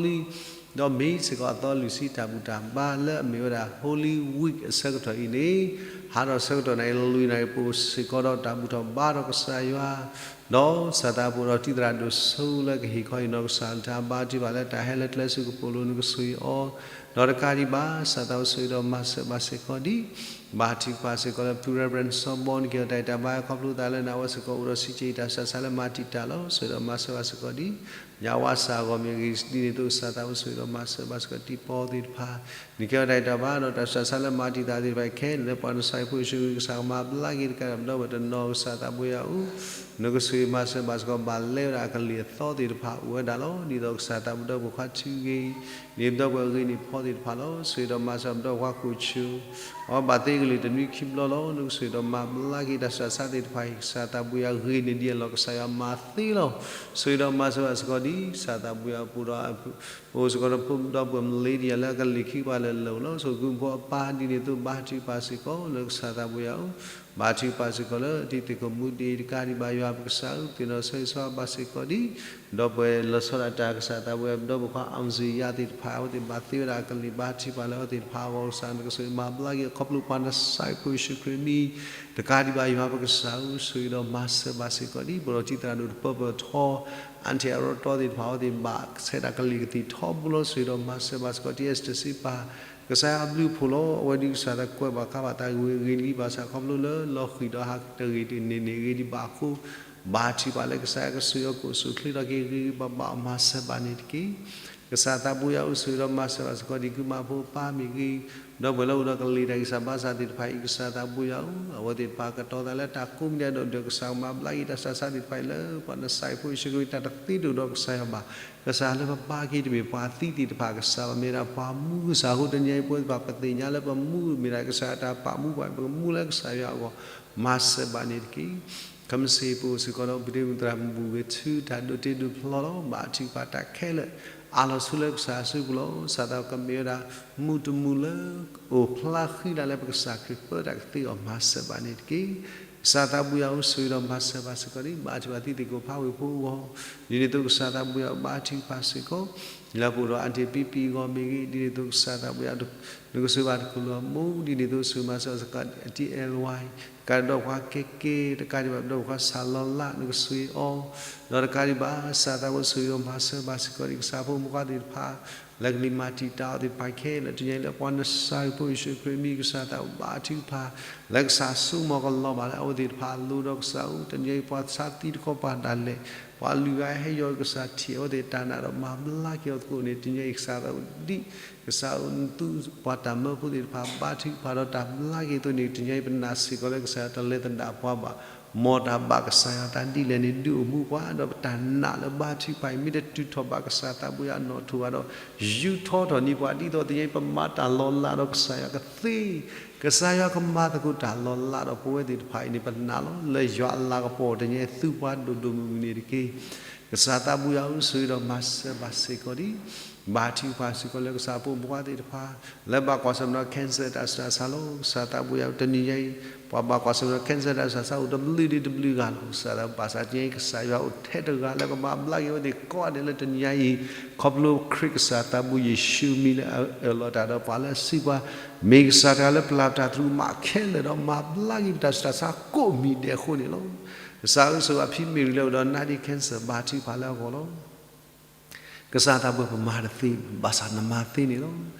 ဒီးမ့ၢ်စ့ၢ်ကီးအသီလွံၢ်ဆံတၢ်ဘူၣ်တၢ်ဘါလၢအမ့ၢ်ဝဲဒၣ် Holy Week အဆၢကတီၢ်အံၤန့ၣ် ဟါထီၣ်ဆၢကတီၢ်နၣ်ရံၣ်လွံၢ်နၣ်ရံၣ် ပအိၣ်စ့ၢ်ကီးဒီးတၢ်ဘူၣ်ထီၣ်ဘါထီၣ်ကစၢ်ယွၤ ဒီးကစၢ်သးဘိဒီးတံၤသရၣ်ဒိၣ်စိလၢကဟ့ၣ်ခီဟ့ၣ်နီၤကစၢ်တၢ်ဘါထုကဖၣ်လၢတၢ်ဟဲလၢကျဲဆူကပိာ်လိၤ နကဆိၣ်ဂ့ၤအီၤ ဒီးတကးဒံးဘၣ် ကစၢ်သးဘိဆိၣ်ဂ့ၤဒီးမၤစၢၤဘၣ်စ့ၢ်ကီးဒံး ဘါထုကဖၣ်စ့ၢ်ကီးလၢဖု Reverend စီၤဘီ နကဟ့ၣ်အီၤတၢ်ဂံၢ်တၢ်ဘါ ခီဖျိသးလၢနၤဝဲစ့ၢ်ကီး အိၣ်ဒီးစံးက့ၤတၢ်ဆးဆါလၢမၤတံာ်တာ်လီၤ. ဆိၣ်ဂ့ၤဒီးမၤစၢၤဘၣ်စ့ၢ်ကီးဒံး ညၣ်ဝါစၢ်အဂီၢ်မ့ၢ်ဂ့ၤ ဒ်န့ၣ်အသိးကစၢ်သးဘိဆိၣ်ဂ့ၤဒီးမၤစၢၤဘၣ်စ့ၢ်ကီး တံၤပီသ့ၣ်တဖၣ် နကဟ့ၣ်အီၤတၢ်ဂံၢ်တၢ်ဘါ ဒီးတၢ်ဆးဆါလၢမၤတံာ်တာ်သ့ၣ်တဖၣ်ခဲလၢာ် ပှၤနစၢ်ဖိယ့ၣ်ၡူးခရံာ် ကစၢ်ကမၤဘျါက့ၤတကးဒံးဘၣ် ဒီပုၢ်ဝဲၢ်တနီၤ ကစၢ်သးဘိယွၤဧၢ နကဆိၣ်ဂ့ၤမၤစၢၤဘၣ်စ့ၢ်ကီး ဘၣ်လဲဝဲဒၣ်အကလံၤအသီသ့ၣ်တဖၣ်အိၣ်ဝဲဒၣ်လီၤ. ဒ်သိးကစၢ်သးဘိဒီပုၢ်ဝဲၢ်ခွါထုက့ၤ ဒ်ဒီပုၢ်ဝဲၢ်ဂ့ၤန့ၢ်ဖီသ့ၣ်တဖၣ်လီၤ. ဆိၣ်ဂ့ၤဒီးမၤစၢၤဒီပုၢ်ဝဲၢ်ခွါကိၣ်ဆူ အဝဲဘၣ်သ့ကလံၤတနွံခံဘျီလီၤ. နကဆိၣ်ဂ့ၤဒီးမၤဘျါက့ၤတၢ်ဆးဆါသ့ၣ်တဖၣ်အံၤ ကစၢ်သးဘိယွၤဂ့ၤန့ၢ်ဒ်အလီၢ် ကစၢ်ယွၤမၤသ့လီၤ. ဆိၣ်ဂ့ၤဒီးမၤစၢၤဘၣ်စ့ၢ်ကီးဒ် ကစၢ်သးဘိယွၤအပူၤဒီး ပအိၣ်စ့ၢ်ကီးဒီးဖိဒီပုၢ်ဝဲၢ် Malaysia လၢအကလံၤခံပှၤလၢလၢာ်လီၤ. ဆိၣ်ဂ့ၤမူဖိအပၢ် ဒ်န့ၣ်အသိးဘါထုကဖၣ်စ့ၢ်ကီး လၢကစၢ်သးဘိယွၤဧၢ ဘါထုကဖၣ်စ့ၢ်ကီးလၢ တံၤသကိးမူဒံးတကးဒံးဘၣ် ယွၤပကစၢ်ဧၢ သ့ၣ်နီၣ်ဆိၣ်ဂ့ၤဆိၣ်ဝါဘၣ်စ့ၢ်ကီးဒံး ဒီပုၢ်ဝဲၢ်လီၤဆီဒၣ်တၢ် ကစၢ်သးဘိယွၤ ဒီပုၢ်ဝဲၢ်ခွါ အောင်ဇေယျ သ့ၣ်တဖၣ် အဝဲသ့ၣ်ဘၣ်သ့ဝဲဒၣ်အကလံၤ ဘါထုကဖၣ်လၢအဝဲသ့ၣ်တဖၣ်အဂီၢ် ကစၢ်နကဆိၣ်ဂ့ၤမၤဘျါက့ၤ ခီဖျိပှၤနစၢ်ဖိယ့ၣ်ၡူးခရံာ်အမံၤ တကးဒံးဘၣ် ယွၤပကစၢ်ဧၢ ဆိၣ်ဂ့ၤဒီးမၤစၢၤဘၣ်စ့ၢ်ကီးဒံး ပှၤဒီးတံၤသရၣ်ဒိၣ်တပၢၢ်ပၢၢ်ထီ အၣ်ထံၣ်အရီတီသ့ၣ်တဖၣ် အဝဲသ့ၣ်ဘၣ်ဆဲးတၢ်ကလံၤကသံၣ်ထီဘိလီၤ. ဆိၣ်ဂ့ၤဒီးမၤစၢၤဘၣ်စ့ၢ်ကီး တံၤအ့စတၢၤစံးပာ် ကစၢ်ယွၤအဘျုးအဖှိၣ်လီၤ. အဝဲဒ်ကစၢ်သးကွဲးဘၣ်ဃးဘၣ်တၢ်ဂ့ၢ်ဂ့ၤလံဘၣ်ဆၣ် ခီဖျိလၢလီၤဃံၤဒီးဟးတဂ့ၤတန့ၢ်န့ၣ် ဂ့ၤဒံးဘၣ်အဃိ ဘါထုကဖၣ်လၢကစၢ်ယွၤကဆိၣ်ဂ့ၤအီၤ ကအိၣ်ဆူၣ်အိၣ်ချ့ထီၣ်က့ၤ ဂ့ၤဂ့ၤဘၣ်ဘၣ် မၤစၢၤဘၣ်န့ၣ်တက့ၢ်. ကစၢ်သးဘိယွၤဧၢ ဆိၣ်ဂ့ၤဒီးမၤစၢၤဘၣ်စ့ၢ်ကီး ဒ်ကုၢ်မၤဖိအပၢ်မ့ၢ်ဂ့ၤ ဒီပုၢ်ဝဲၢ်လၢအိၣ်ဒီးကလံၤတၢ်ဂံၢ်စၢ်ဘါစၢ်သ့ၣ်တဖၣ်အံၤ ကစၢ်သးဘိယွၤဧၢ အဝဲသ့ၣ်တဖၣ်ကတီၤသးလၢတၢ်ကိးမံၤဒဲးဒီး ကစၢ်ကမၤဘျါက့ၤတၢ်ဆးဆါသ့ၣ်တဖၣ်အံၤလၢ ပှၤနစၢ်ဖိယ့ၣ်ၡူးခရံာ် တၢ်တသ့ဒိၣ်ဒီးကစၢ်ယွၤဘၣ်. ကစၢ်လၢပဘါက့ၤတမ့ၢ်ပှၤသံသ့ၣ်တဖၣ် ကစၢ်ပမ့ၢ်ဒၣ်ပှၤမူကစၢ်အဃိ တနံၤအံၤပဝဲသ့ၣ်တဖၣ် ပသ့ၣ်ညါလၢပမူမ့ၢ်ဒၣ်ကစၢ်ယွၤတၢ်ပာ်မူပှၤ ပကမူလၢကစၢ်ယွၤအဂီၢ် မၤစၢၤဘၣ်န့ၣ်တက့ၢ်. ခဲမုၢ်ဆ့ၣ်ပအိၣ်စ့ၢ်ကီးဒီး ပတံၤသရၣ်မုၣ်ဘူၣ်ဂ့ၤထူ တၢ်ဒိးတ့ဒိးဖျီလီၤ. ဘါထုကဖၣ်တၢ်ခဲလၢာ် အးလီၤဆူလၢကစၢ်အစုပူၤလီၤ. ကစၢ်သးကမ့ၢ်ဝဲဒၣ် မူတမူလၢ အိၣ်ဖျါဃံလၤလၢပကစၢ်ခရံာ်ပၢတၢ်ကသ့အဂီၢ် မၤစၢၤဘၣ်န့ၣ်တက့ၢ်. ကစၢ်သးဘိယွၤဧၢ ဆိၣ်ဂ့ၤဒီးမၤစၢၤဘၣ်စ့ၢ်ကီးဒံး ဘါထုကဖၣ်သံသကိးဖးဝ့ၢ်ဖိအဂီၢ် ဒ်န့ၣ်အသိးကစၢ်သးဘိယွၤ ဘါထုကဖၣ်စ့ၢ်ကီး လၢပအိၣ်ဒီးအါတံၢ်ပံပံအဂီၢ်မ့ၢ်ဂ့ၤ ဒ်န့ၣ်အသိးကစၢ်သးဘိယွၤ နကဆိၣ်ဂ့ၤဘၣ်တကလုာ်အမိၢ် ဒ်န့ၣ်အသိးဆိၣ်ဂ့ၤမၤစၢၤစ့ၢ်ကီး အတံၤ အဲလ်ဝါ ကဒီးပှၤကဲကဲ တကးဒံးဘၣ် ဒီးပှၤဆၣ်လီၤလး နကဆိၣ်ဂ့ၤအီၤ ဒီးတကးဒံးဘၣ် ကစၢ်သးဘိဆိၣ်ဂ့ၤဒီးမၤစၢၤဘၣ်စ့ၢ်ကီးဒံး ကစၢ်ဖိမုၣ်ခွါသ့ၣ်တဖၣ် လၢကလံၤမၤတံာ်တာ်အီၤသ့ၣ်တဖၣ်ခဲလၢာ် တနံၤအံၤလၢပှၤနစၢ်ဖိယ့ၣ်ၡူးခရံာ်အမံၤ ကစၢ်သးဘိဘါထုကဖၣ် လၢကစၢ်ဆိကမိၣ်ကလီၤဘၣ်လၢအဝဲသ့ၣ်တဖၣ်အလိၤဒီးကစၢ်ဧၢ တနံၤအံၤပှၤဆါသံတခီပၤဒၣ်လဲာ် ပှၤအလုၢ်အဂၤဟဲယီၤကစၢ်ထံၣ်အဝဲသ့ၣ်တၢ်နာ်ဒီးမၤဘျါက့ၤအီၤသကိးန့ၣ် တနံၤအံၤကစၢ်သးဘိဒ် ကစၢ်ဧၢ နသူပှၤတၢ်မၢဖိသ့ၣ်တဖၣ် ဘါထုကဖၣ်ဒီးတၢ်ဘျါက့ၤအသိးန့ၣ် တနံၤအံၤပနာ်စ့ၢ်ကီးလၢကစၢ်ယွၤတၢ်လဲၤသဒၣ်ပှၤဘၣ် မ်တၢ်ဘၣ်ကစၢ်ယွၤတၢ်ဒ်လဲၣ်န့ၣ် ဒုးအိၣ်မူပှၤ ဒီးပတၢ်နာ်လၢဘါထုကဖၣ်အံၤ မ့ၢ်တတုၤထီၣ်ဘၣ်ကစၢ်သးဘိယွၤအနီၣ်ထိးဘၣ်ဒီး ယူၤထီထီၣ်န့ၢ်ပှၤ ဒ်သိးတနံၤအံၤပမၤတၢ်လီၤလးဒီးကစၢ်ယွၤကသ့ ကစၢ်ယွၤကမၤသကိးတၢ်လီၤလးဒီးပဝဲသ့ၣ်တဖၣ်အံၤန့ၣ် ပနာ်လီၤ လၢယွၤအလၤကပီၤတနံၤအံၤ သူပှၤဒိၣ်ဒိၣ်မုၢ်မုၢ်န့ၣ်တက့ၢ်. ကစၢ်သးဘိယွၤဧၢ ဆိၣ်ဂ့ၤဒီးမၤစၢၤဘၣ်စ့ၢ်ကီးဒံး ဘါထုကဖၣ်စ့ၢ်ကီးလၢကစၢ်ဖိမုၣ်ဖိခွါသ့ၣ်တဖၣ် လၢဘၣ်ကွၢ်ဆၢၣ်မဲာ်ဒီး cancer တၢ်ဆူးတၢ်ဆါလီၤ. ကစၢ်သးဘိယွၤဧၢ, တနံၤညါအံၤ ပှၤဘၣ်ကွၢ်ဆၢၣ်မဲာ်ဒီး cancer တၢ်ဆူးတၢ်ဆါအိၣ်တဘျုးဒံးတဘျုးဂၤလီၤ. ကစၢ်သးဘိ ဘၣ်ဆၣ်တနံၤညါအံၤ ကစၢ်ယွၤအိၣ်ထဲတဂၤလၢကမၤဘျါက့ၤဝဲသ့ၣ်ကိးဂၤဒဲးလၢတနံၤညါအံၤ ခီဖျိခရံာ်ကစၢ်သးဘိယ့ၣ်ၡူးမံၤလၢအအၢၣ်လီၤတၢ်ဒီးပှၤလၢအစံးပှၤ မ့ၢ်ကစၢ်တဂၤလၢပျၢ်ပတၢ်သရူးမးခဲလၢာ်ဒီး မၤဘျါက့ၤပတၢ်ဆူးတၢ်ဆါကိးမံၤဒဲးအဃိန့ၣ်လီၤ. ကစၢ်ဧၢ ဆိၣ်ဂ့ၤအဖံမ့ၢ်ဂ့ၤလၢအိၣ်ဒီးနါဒ့ cancer ဘါထုကဖၣ်လၢအဂီၢ်လီၤ. ကစၢ်သးဘိပမၤတသ့ ဘၣ်ဆၣ်နမၤသ့န့ၣ်လီၤ.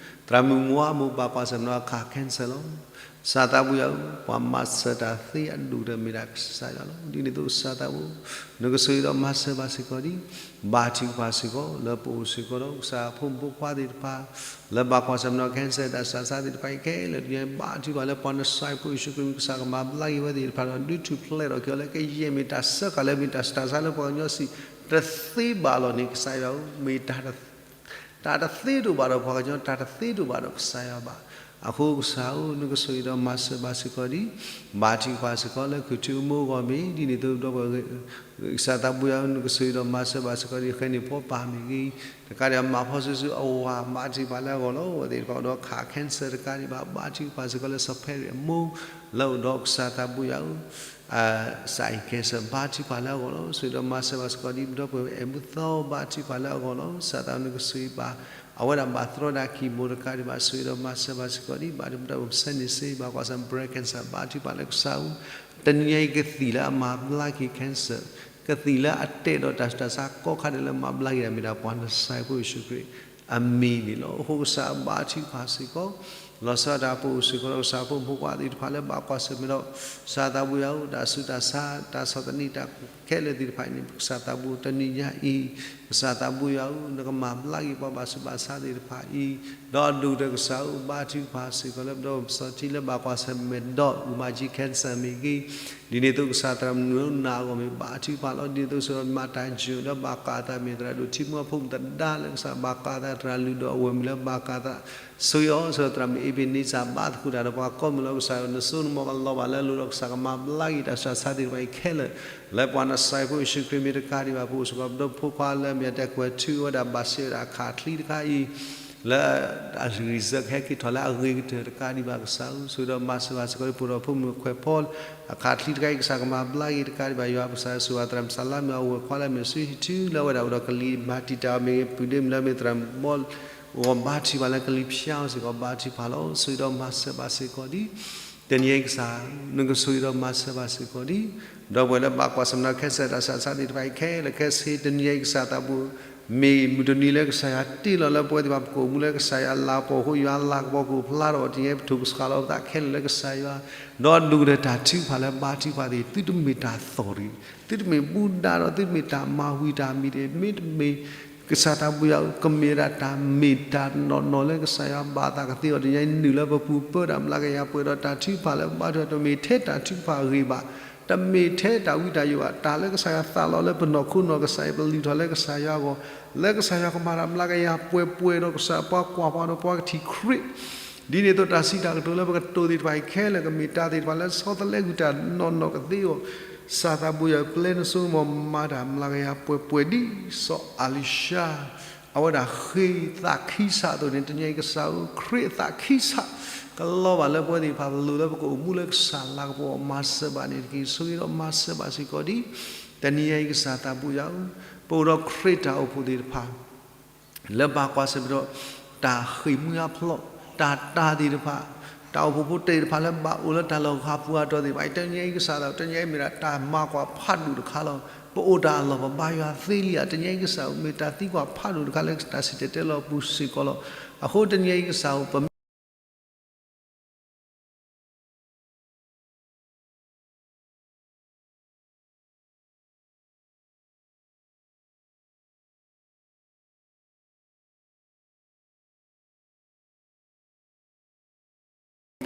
သရၣ်မုၣ်မုၢ်အါမိၢ်ဘၣ်ကွၢ်ဆၢၣ်မဲာ်ဒီးအခါ cancer လီၤ. ကစၢ်သးဘိယွၤဧၢ, ပှၤမၤစၢၤတၢ်သ့အဒိၣ်ကတၢၢ်မ့ၢ်ဒၣ်ကစၢ်ယွၤလီၤ. ဒ်န့ၣ်အသိးကစၢ်သးဘိ နကဆိၣ်ဂ့ၤဒီးမၤစၢၤဘၣ်စ့ၢ်ကီးဒံး ဘါထုကဖၣ်စ့ၢ်ကီး လၢပအိၣ်စ့ၢ်ကီးဒီးကစၢ်ဖိမုၣ်ဖိခွါသ့ၣ်တဖၣ် လၢဘၣ်ကွၢ်ဆၢၣ်မဲာ်ဒီး cancer တၢ်ဆူးတၢ်ဆါသ့ၣ်တဖၣ်အံၤခဲလၢာ် တနံၤညါအံၤဘါထုကဖၣ်လၢပှၤနစၢ်ဖိယ့ၣ်ၡူးခရံာ်မံၤ ကစၢ်ကမၤဘျါက့ၤဝဲသ့ၣ်တဖၣ်ဒီး ဒုးထူၣ်ဖျဲးထီၣ်က့ၤအီၤလၢကယဲၢ်မ့ၢ်တၢ်စၢဃာ်လၢမ့ၢ်တၢ်စူးတၢ်ဆါလၢပှၤကညီစံး တသ့ဘၣ်လီၤန့ၣ် ကစၢ်ယွၤဧၢ, မ့ၢ်တၢ် တၢ်တသ့တအိၣ်ဘၣ်ဒီးပှၤကညီ တၢ်တသ့တအိၣ်ဘၣ်ဒီးကစၢ်ယွၤဘၣ်. အဃိကစၢ်ဧၢ, နကဆိၣ်ဂ့ၤဒီးမၤစၢၤဘၣ်စ့ၢ်ကီးဒံး ဘါထုကဖၣ်စ့ၢ်ကီးလၢခူၣ်ထူအမိၢ်အဂီၢ်မ့ၢ် ဒ်န့ၣ်အသိးဒီး ကစၢ်သးဘိယွၤဧၢ, နကဆိၣ်ဂ့ၤဒီးမၤစၢၤဘၣ်စ့ၢ်ကီးဒံး ဃဲန့ၣ်ဖီပၢ်မ့ၢ်ဂ့ၤ တကးဒံး မၤဖီစုာ်စုာ်အဝၤ ဘါထုကဖၣ်လၢအဂီၢ်လီၤ. အဝဲသ့ၣ်တဖၣ်အိၣ်ဒီးခး cancer တကးဒံးဘၣ် ဘါထုကဖၣ်စ့ၢ်ကီးလၢစီၤဖဲရ့ၣ်အမိၢ် လၢအိၣ်ဒီးကစၢ်သးဘိယွၤဧၢ စးအံၤ cancer ဘါထုကဖၣ်လၢအဂီၢ်လီၤ. ဆိၣ်ဂ့ၤဒီးမၤစၢၤဘၣ်စ့ၢ်ကီးဒံး ပဒီပုၢ်ဝဲၢ်အဲၣ်မုၢ်သီ ဘါထုကဖၣ်လၢအဂီၢ်လီၤ. ကစၢ်သးနကဆိၣ်ဂ့ၤဘၣ် အဝဲဒၣ်ဘၣ်သရီဒၣ် chemo တကးဒံးဘၣ် ဆိၣ်ဂ့ၤဒီးမၤစၢၤဘၣ်စ့ၢ်ကီးဒံး ဘၣ်ဒိပဒီပုၢ်ဝဲၢ် စဲန့ၣ်စ့ ဘၣ်ကွၢ်ဆၢၣ်မဲာ် breast cancer ဘါထုကဖၣ်လၢကစၢ်ဧၢ, တနံၤညါအံၤကသံၣ်လၢအမၤဘျါက့ၤ cancer ကသံၣ်လၢအတဲာ်ဒီးတၢ်ဆူးတၢ်ဆါကိးခါဒဲးလၢမၤဘျါက့ၤဒၣ် မ့ၢ်ဒၣ်ပှၤနစၢ်ဖိယ့ၣ်ၡူးခရံာ်အမံၤန့ၣ်လီၤ. အဃိကစၢ်ဘါထုကဖၣ်စ့ၢ်ကီး လီၤဆီဒၣ်တၢ်ပအိၣ်စ့ၢ်ကီးဒီးကစၢ်ဖိမုၣ်ဖိခွါသ့ၣ်တဖၣ်လၢဘၣ်ကွၢ်ဆၢၣ်မဲာ်ဒီး ကစၢ်သးဘိယွၤဧၢ, တၢ်ဆူးတၢ်ဆါ တၢ်ဆီၣ်သနံး တၢ်ခဲလၢာ်သ့ၣ်တဖၣ်အံၤန့ၣ် ကစၢ်သးဘိတနံၤညါအံၤ ကစၢ်သးဘိယွၤဧၢ, နကမၤဘျါက့ၤပှၤဘၣ်ဆူးဘၣ်ဆါသ့ၣ်တဖၣ်အံၤ, ဒီးအဒိၣ်ကတၢၢ်ကစၢ်ဧၢ, ဘါထုကဖၣ်စ့ၢ်ကီးလၢပဒီပုၢ်ဝဲၢ်စီၤထံလၢဘၣ်ကွၢ်ဆၢၣ်မဲာ်ဒီး အူမၤကၠံ cancer မ့ၢ်ဂ့ၤ, ဒ်န့ၣ်အသိးကစၢ်သရၣ်မုၣ်နၤအဂီၢ်မ့ၢ်ဘါထုကဖၣ်လီၤ. ဒ်န့ၣ်အသိးဆိၣ်ဂ့ၤဒီးမၤတၢ်ယိာ်ဒီးဘၣ်ကးသး မ့ၢ်သရၣ်ဒိၣ်ထံမူအဖိမုၣ်သဒါလၢကစၢ်ဘၣ်ကးသး သရၣ်လုၢ်ဒိၣ်အဝဲၢ်မုၣ်လၢဘၣ်ကးသး ဆိၣ်ဂ့ၤအီၤ ဆိၣ်ဂ့ၤသရၣ်မုၣ်အ့ဘ့းနံစၢ် ဘါသကိးတၢ်ဒီးပှၤကိးမုၢ်လၢကစၢ်ယွၤ နစိနမီၢ်ကလီၤဘၣ်လၢအလိၤဒီး ကစၢ်ကမၤဘျါက့ၤတၢ်ဆူးတၢ်ဆါသ့ၣ်တဖၣ်အံၤခဲလၢာ် လၢပှၤနစၢ်ဖိယ့ၣ်ၡူးခရံာ်မံၤတကးဒံးဘၣ် ပအိၣ်စ့ၢ်ကီး ပဒီဖိခွါလၢအမ့ၢ်အတဲာ်ကွဲၤထူ အဝဲဒၣ်ဘၣ်ဆဲးဝဲဒၣ်အခးချံတခါအံၤ လၢအဂံၢ်စၢးကဟဲက့ၤထီၣ်လၢအဂ့ၤကတၢၢ်တကးဒံးဘၣ်ကစၢ်ဧၢ, ဆိၣ်ဂ့ၤဒီးမၤစၢၤဘၣ်စ့ၢ်ကီး ပအိၣ်ဒီးဖိမုၣ်ခွဲးဖီ အခးချံတခါအံၤ ကစၢ်ကမၤဘျါက့ၤတကးဒံးဘၣ် ယွၤကစၢ်ယွၤဆိၣ်ဂ့ၤသရၣ်မုၣ်စလါမ့ၢ်အဝဲၢ်ခွါလၢအမ့ၢ်ဆူဟံၣ်ထူ လၢအဝဲဒၣ်အိၣ်ဒီးကလံၤမၤတံာ်တာ်အီၤမ့ၢ်ဂ့ၤ ပုၢ်ဒ့မုၣ်လၢအမ့ၢ်သရၣ်မုၣ်ဘီ ဂီၤဘါထုကဖၣ်လၢကလံၤဖၠါအီၤစ့ၢ်ကီး ဘါထုကဖၣ်လီၤ. ဆိၣ်ဂ့ၤဒီးမၤစၢၤဘၣ်စ့ၢ်ကီးဒံး တနံၤအံၤကစၢ် နကဆိၣ်ဂ့ၤဒီးမၤစၢၤဘၣ်စ့ၢ်ကီးဒံး ဒီပုၢ်ဝဲၢ်လၢဘၣ်ကွၢ်ဆၢၣ်မဲာ်ဒီး cancer တၢ်ဆူးတၢ်ဆါသ့ၣ်တဖၣ်အံၤခဲလၢာ်ခဲဆ့ တနံၤအံၤကစၢ်သးဘိ မ့ၢ်မုၢ်တနံၤလၢကစၢ်ယွၤတ့လီၤလၢပဝဲသ့ၣ်တဖၣ်ပကအိၣ်မူလၢကစၢ်ယွၤလၤကပီၤအဃိ ယွၤလၤကပီၤကအိၣ်ဖျါထီၣ် တနံၤအံၤပထိၣ်ကဆှးလီၤပသးခဲလၢာ်လၢကစၢ်ယွၤ ဒီးဒိၣ်ကတၢၢ်တၢ်ထုကဖၣ်လၢဘါထုကဖၣ်သ့ၣ် သုတမ့ၢ်တၢ်သီၣ်တဂ့ၤ, သုတမ့ၢ်ဘူးဒါဒီး သုတမ့ၢ်တၢ်မၤဝံၤတၢ်မံၤတဂ့ၤ, မ့တမ့ၢ် ကစၢ်သးဘိယွၤဧၢ ကမ့ၢ်ဝဲဒၣ်တၢ်မ့ၢ်တၢ်နီၢ်နီၢ်လၢကစၢ်ယွၤဘၣ်သးကသ့အီၤ တနံၤအံၤ နုာ်လၢပပူၤပၢတၢ်မျးကယၤပှဲၤဒီးတၢ်ထုကဖၣ်လၢဘါထုကဖၣ် တမ့ၢ်ထဲတၢ်ထုကဖၣ်အဂ့ၤဘၣ်, တမ့ၢ်ထဲတၢ်ဝံတၢ်ယိးဘၣ်, တၢ်လၢကစၢ်ယွၤသးလီၤလၢပနီၢ်ခိနီၢ် ကစၢ်ယွၤပလုၢ်ထီၣ်လၢကစၢ်ယွၤအဂီၢ်, လၢကစၢ်ယွၤကမၤတၢ်မျးကယၤပှဲၤပှဲၤဒီးကစၢ်ပှၤကွၢ်ပှၤဒီးပှၤကထံၣ်ခရံာ် ဒ်န့ၣ်အသိးတၢ်စံးတၢ်ကတိၤလၢပကတိၤသ့ၣ်တဖၣ်အံၤခဲလၢာ် ကမ့ၢ်တၢ်သ့ၣ်တဖၣ်လၢဆီတလဲကွံာ်တၢ်နီၢ်နီၢ်ကသ့အီၤ, ကစၢ်သးဘိယွၤ ပျဲနစိနမီၢ်မၤတၢ်မျးကယၤပှဲၤပှဲၤဒ်စီၤအၤလံၤၡါ အဝဲဒၣ်ဃ့သးခံဆးအသိးန့ၣ် တနံၤအံၤကစၢ်ဧၢ ခရံာ်အသးခံဆး ကလီၤဘၣ်လၢပဝဲသ့ၣ်တဖၣ်ပလိၤလၢပကအိၣ်မူလၢကစၢ်လၤကပီၤ မၤစၢၤဘၣ်န့ၣ်တက့ၢ်. ဆိၣ်ဂ့ၤဒီးမၤစၢၤဘၣ်စ့ၢ်ကီးဒံး တနံၤအံၤကစၢ်သးဘိယွၤဧၢ, ပအိၣ်ဒီးခရံာ်တၢ်အိၣ်ဖှိၣ်သ့ၣ်တဖၣ် လၢဘၣ်ကွၢ်ဆၢၣ်မဲာ်ဒီး တၢ်ဃ့ၢ်မှံဟးဖျိး တၢ်တၤသ့ၣ်တဖၣ်, တၢ်အိၣ်ဖှိၣ်ဖိသ့ၣ်တဖၣ်လၢဘၣ်အိၣ်လၢတၢ်လီၢ်ဂၤပူၤအတီၢ်သ့ၣ်တဖၣ်အံၤ တနံၤအံၤကစၢ်သး တနံၤအံၤမ့ၢ်ဒၣ်တၢ်မၤကွၢ်ဖးဒိၣ်တခါလီၤ. ပအိၣ်တၢ်အလီၢ်ပဘါယွၤသ့လံဧါ, တနံၤအံၤကစၢ်ဧၢ မ့ၢ်တၢ်သံကွၢ်ဖးဒိၣ်တခါလၢတၢ်စံၣ်တဲၤတဲလီၤအပူၤစ့ၢ်ကီးလီၤ. အဃိတနံၤအံၤကစၢ်ဧၢ ပမ့ၢ်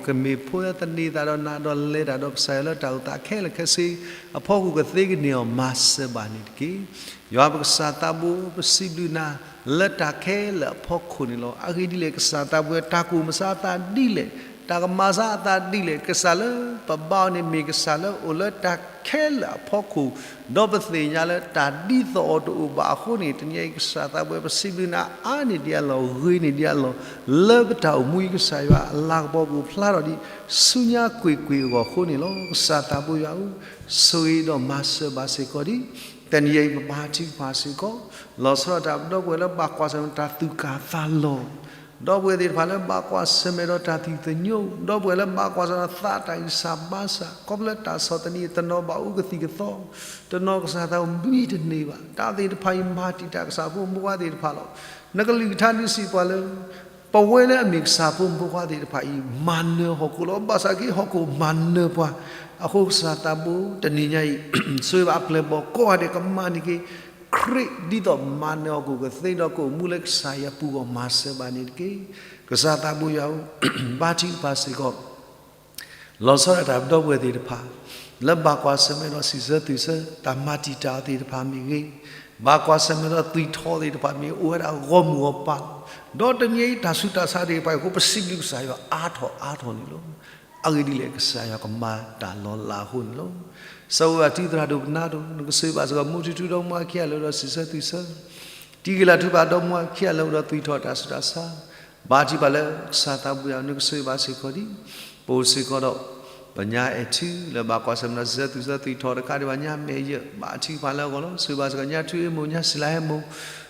ကမ့ၢ်ဖိသန့ၤသးဒီးနၤဒီးလဲၤတၢ်ဒီးကစၢ်ယွၤလၢတၢ်အိၣ်သးခဲလၢာ်ခဲဆ့ အဖီခိၣ်ကသ့ကန့ၢ်အီၤ မၤစၢၤဘၣ်န့ၣ်တက့ၢ်. ယွၤပကစၢ်သးဘိ ပစံးဘျုးနၤ လၢတၢ်ခဲလၢာ်အဖီခိၣ်န့ၣ်လီၤ. အဂ့ၢ်ဒ်လဲၣ် ကစၢ်သးဘိ တၢ်ကအိၣ်မဆါသးဒ်လဲၣ် တၢ်ကမၤစၢ်အသးဒ်လဲၣ်, ကစၢ်လၢပဘါအီၤန့ၣ် မ့ၢ်ကစၢ်လၢအိၣ်လၢတၢ်ခဲလၢာ်အဖီခိၣ်, ဒီးပသ့ၣ်ညါလၢတၢ်ဒ်သိးအီၤတအိၣ်ဘၣ်အဃိန့ၣ်, တနံၤအံၤ ကစၢ်သးပှဲၤ ပစံးဘျုးနၤအါန့ၢ်ဒံးအလီၢ်, ဂ့ၤန့ၢ်ဒံးအလီၢ်, လၢပတၢ်အိၣ်မူအံၤ ကစၢ်ယွၤအလၤကပီၤပူၤဖျါထီၣ်ဒံး ဆူညါကွ့ၢ်ကွ့ၢ်အဂီၢ်အဃိန့ၣ်လီၤ. ကစၢ်သးဘိယွၤဧၢ, ဆိၣ်ဂ့ၤဒီးမၤစၢၤဘၣ်စ့ၢ်ကီးဒံး တနံၤအံၤ ပဘါထုကဖၣ်စ့ၢ်ကီး, လီၤဆီဒၣ်တၢ်ပဒီပုၢ်ဝဲၢ်လၢဘၣ်ကွၢ်ဆၢၣ်မဲာ်တၢ်သူၣ်ကၢ်သးလီၤ, ဒီပုၢ်ဝဲၢ်သ့ၣ်တဖၣ်လၢဘၣ်ကွၢ်ဆၢၣ်မဲာ်ဒီးတၢ်သံၣ်သညိ, ဒီပုၢ်ဝဲၢ်လၢဘၣ်ကွၢ်ဆၢၣ်ဒီးသးတၢ်ဂံၢ်စၢ်ဘါစၢ်, ခီဖျိလၢတၢ်ဆီၣ်သနံးတနီၤဘၣ်အိၣ်ကသံၣ်ကသီ, တနီၤကစၢ်သးအိၣ်မံတန့ၢ်ဘၣ်, တၢ်သ့ၣ်တဖၣ်အံၤ မၤတံာ်တာ်ကစၢ်ဖိမုၣ်ဖိခွါသ့ၣ်တဖၣ်လီၤ. နကလုၢ်ကထါဒုးစံးပှၤလၢ ပဝဲလၢအမ့ၢ်ကစၢ်ဖိမုၣ်ဖိခွါသ့ၣ်တဖၣ်အံၤ မၤနၢၤဟီၣ်ခိၣ်လီၤ. ဘၣ်ဆၣ်က့ ဟီၣ်ခိၣ်မၤနၢၤပှၤ, အဃိကစၢ်သးဘိ တနံၤညါအံၤ ဆိၣ်ဂ့ၤဘၣ်အပျဲၢ်အဘီၣ်ကိးဂၤဒဲး ကမၤန့ၢ်က့ၤ ခရံာ်ဒ်သိးမၤနၢၤဟီၣ်ခိၣ်ကသ့ဒီး ကအိၣ်မူလၢကစၢ်ယွၤအပူၤအဂီၢ် မၤစၢၤဘၣ်န့ၣ်တက့ၢ်. ကစၢ်သးဘိယွၤဧၢ, ဘါထုကဖၣ်စ့ၢ်ကီး လီၤဆီဒၣ်တၢ်ပဒီပုၢ်ဝဲၢ်သ့ၣ်တဖၣ် လၢဘၣ်ကွၢ်ဆၢၣ်မဲာ်ဒီးစံးဆၢသွံၣ်ဆၢ တၢ်မၤတံာ်တာ်အီၤသ့ၣ်တဖၣ်မ့ၢ်ဂ့ၤ, ဘၣ်ကွၢ်ဆၢၣ်မဲာ်ဒီးသွံၣ်ထီၣ်သ့ၣ်တဖၣ်မ့ၢ်ဂ့ၤ အိၣ်ဝဲဒၣ်ဂီၢ်မုၢ်ဂီၢ်ပၤလီၤ. ဒီးတနံၤအံၤတၢ်ဆူးတၢ်ဆါသ့ၣ်တဖၣ်အံၤအဃိ ပစံးဘျုးကစၢ်ယွၤအါထီၣ်အါထီၣ်န့ၣ်လီၤ. အဂ့ၢ်ဒ်လဲၣ် ကစၢ်ယွၤကမၤတၢ်လီၤလးအဃိန့ၣ်လီၤ. စၢဝဲဘၣ်ထံသရၣ်ဒိၣ်ပနါဒိၣ် နကဆိၣ်ဂ့ၤဘၣ်စ့ၢ်ကီး မိၢ်ထူထူဒီးမိၢ်အခံဂၤလၢအိၣ်ဒီးစံးဆၢသွံၣ်ဆၢ တံၤက့ၤလၤထူဘၣ်ဒီးမိၢ်အခံဂၤလၢအိၣ်ဒီးသွံၣ်ထီၣ်တၢ်ဆူးတၢ်ဆါ, ဘါထုကဖၣ်လၢကစၢ်သးဘိယွၤ နကဆိၣ်ဂ့ၤဘၣ်စ့ၢ်ကီးဒံး ပအိၣ်စ့ၢ်ကီးဒီး ပညါအဲၣ်ထူလၢဘၣ်ကွၢ်ဆၢၣ်မဲာ်ဒီးစံးဆၢသွံၣ်ဆၢသွံၣ်ထီၣ်တကးဒံးဘၣ် ညါမဲာ်ယဲၢ် ဘါထုကဖၣ်လၢအဂီၢ်လီၤ. ဆိၣ်ဂ့ၤဘၣ်စ့ၢ်ကီး ညါထူအ့မိၢ် ညါစံလၤဟဲမိၢ်,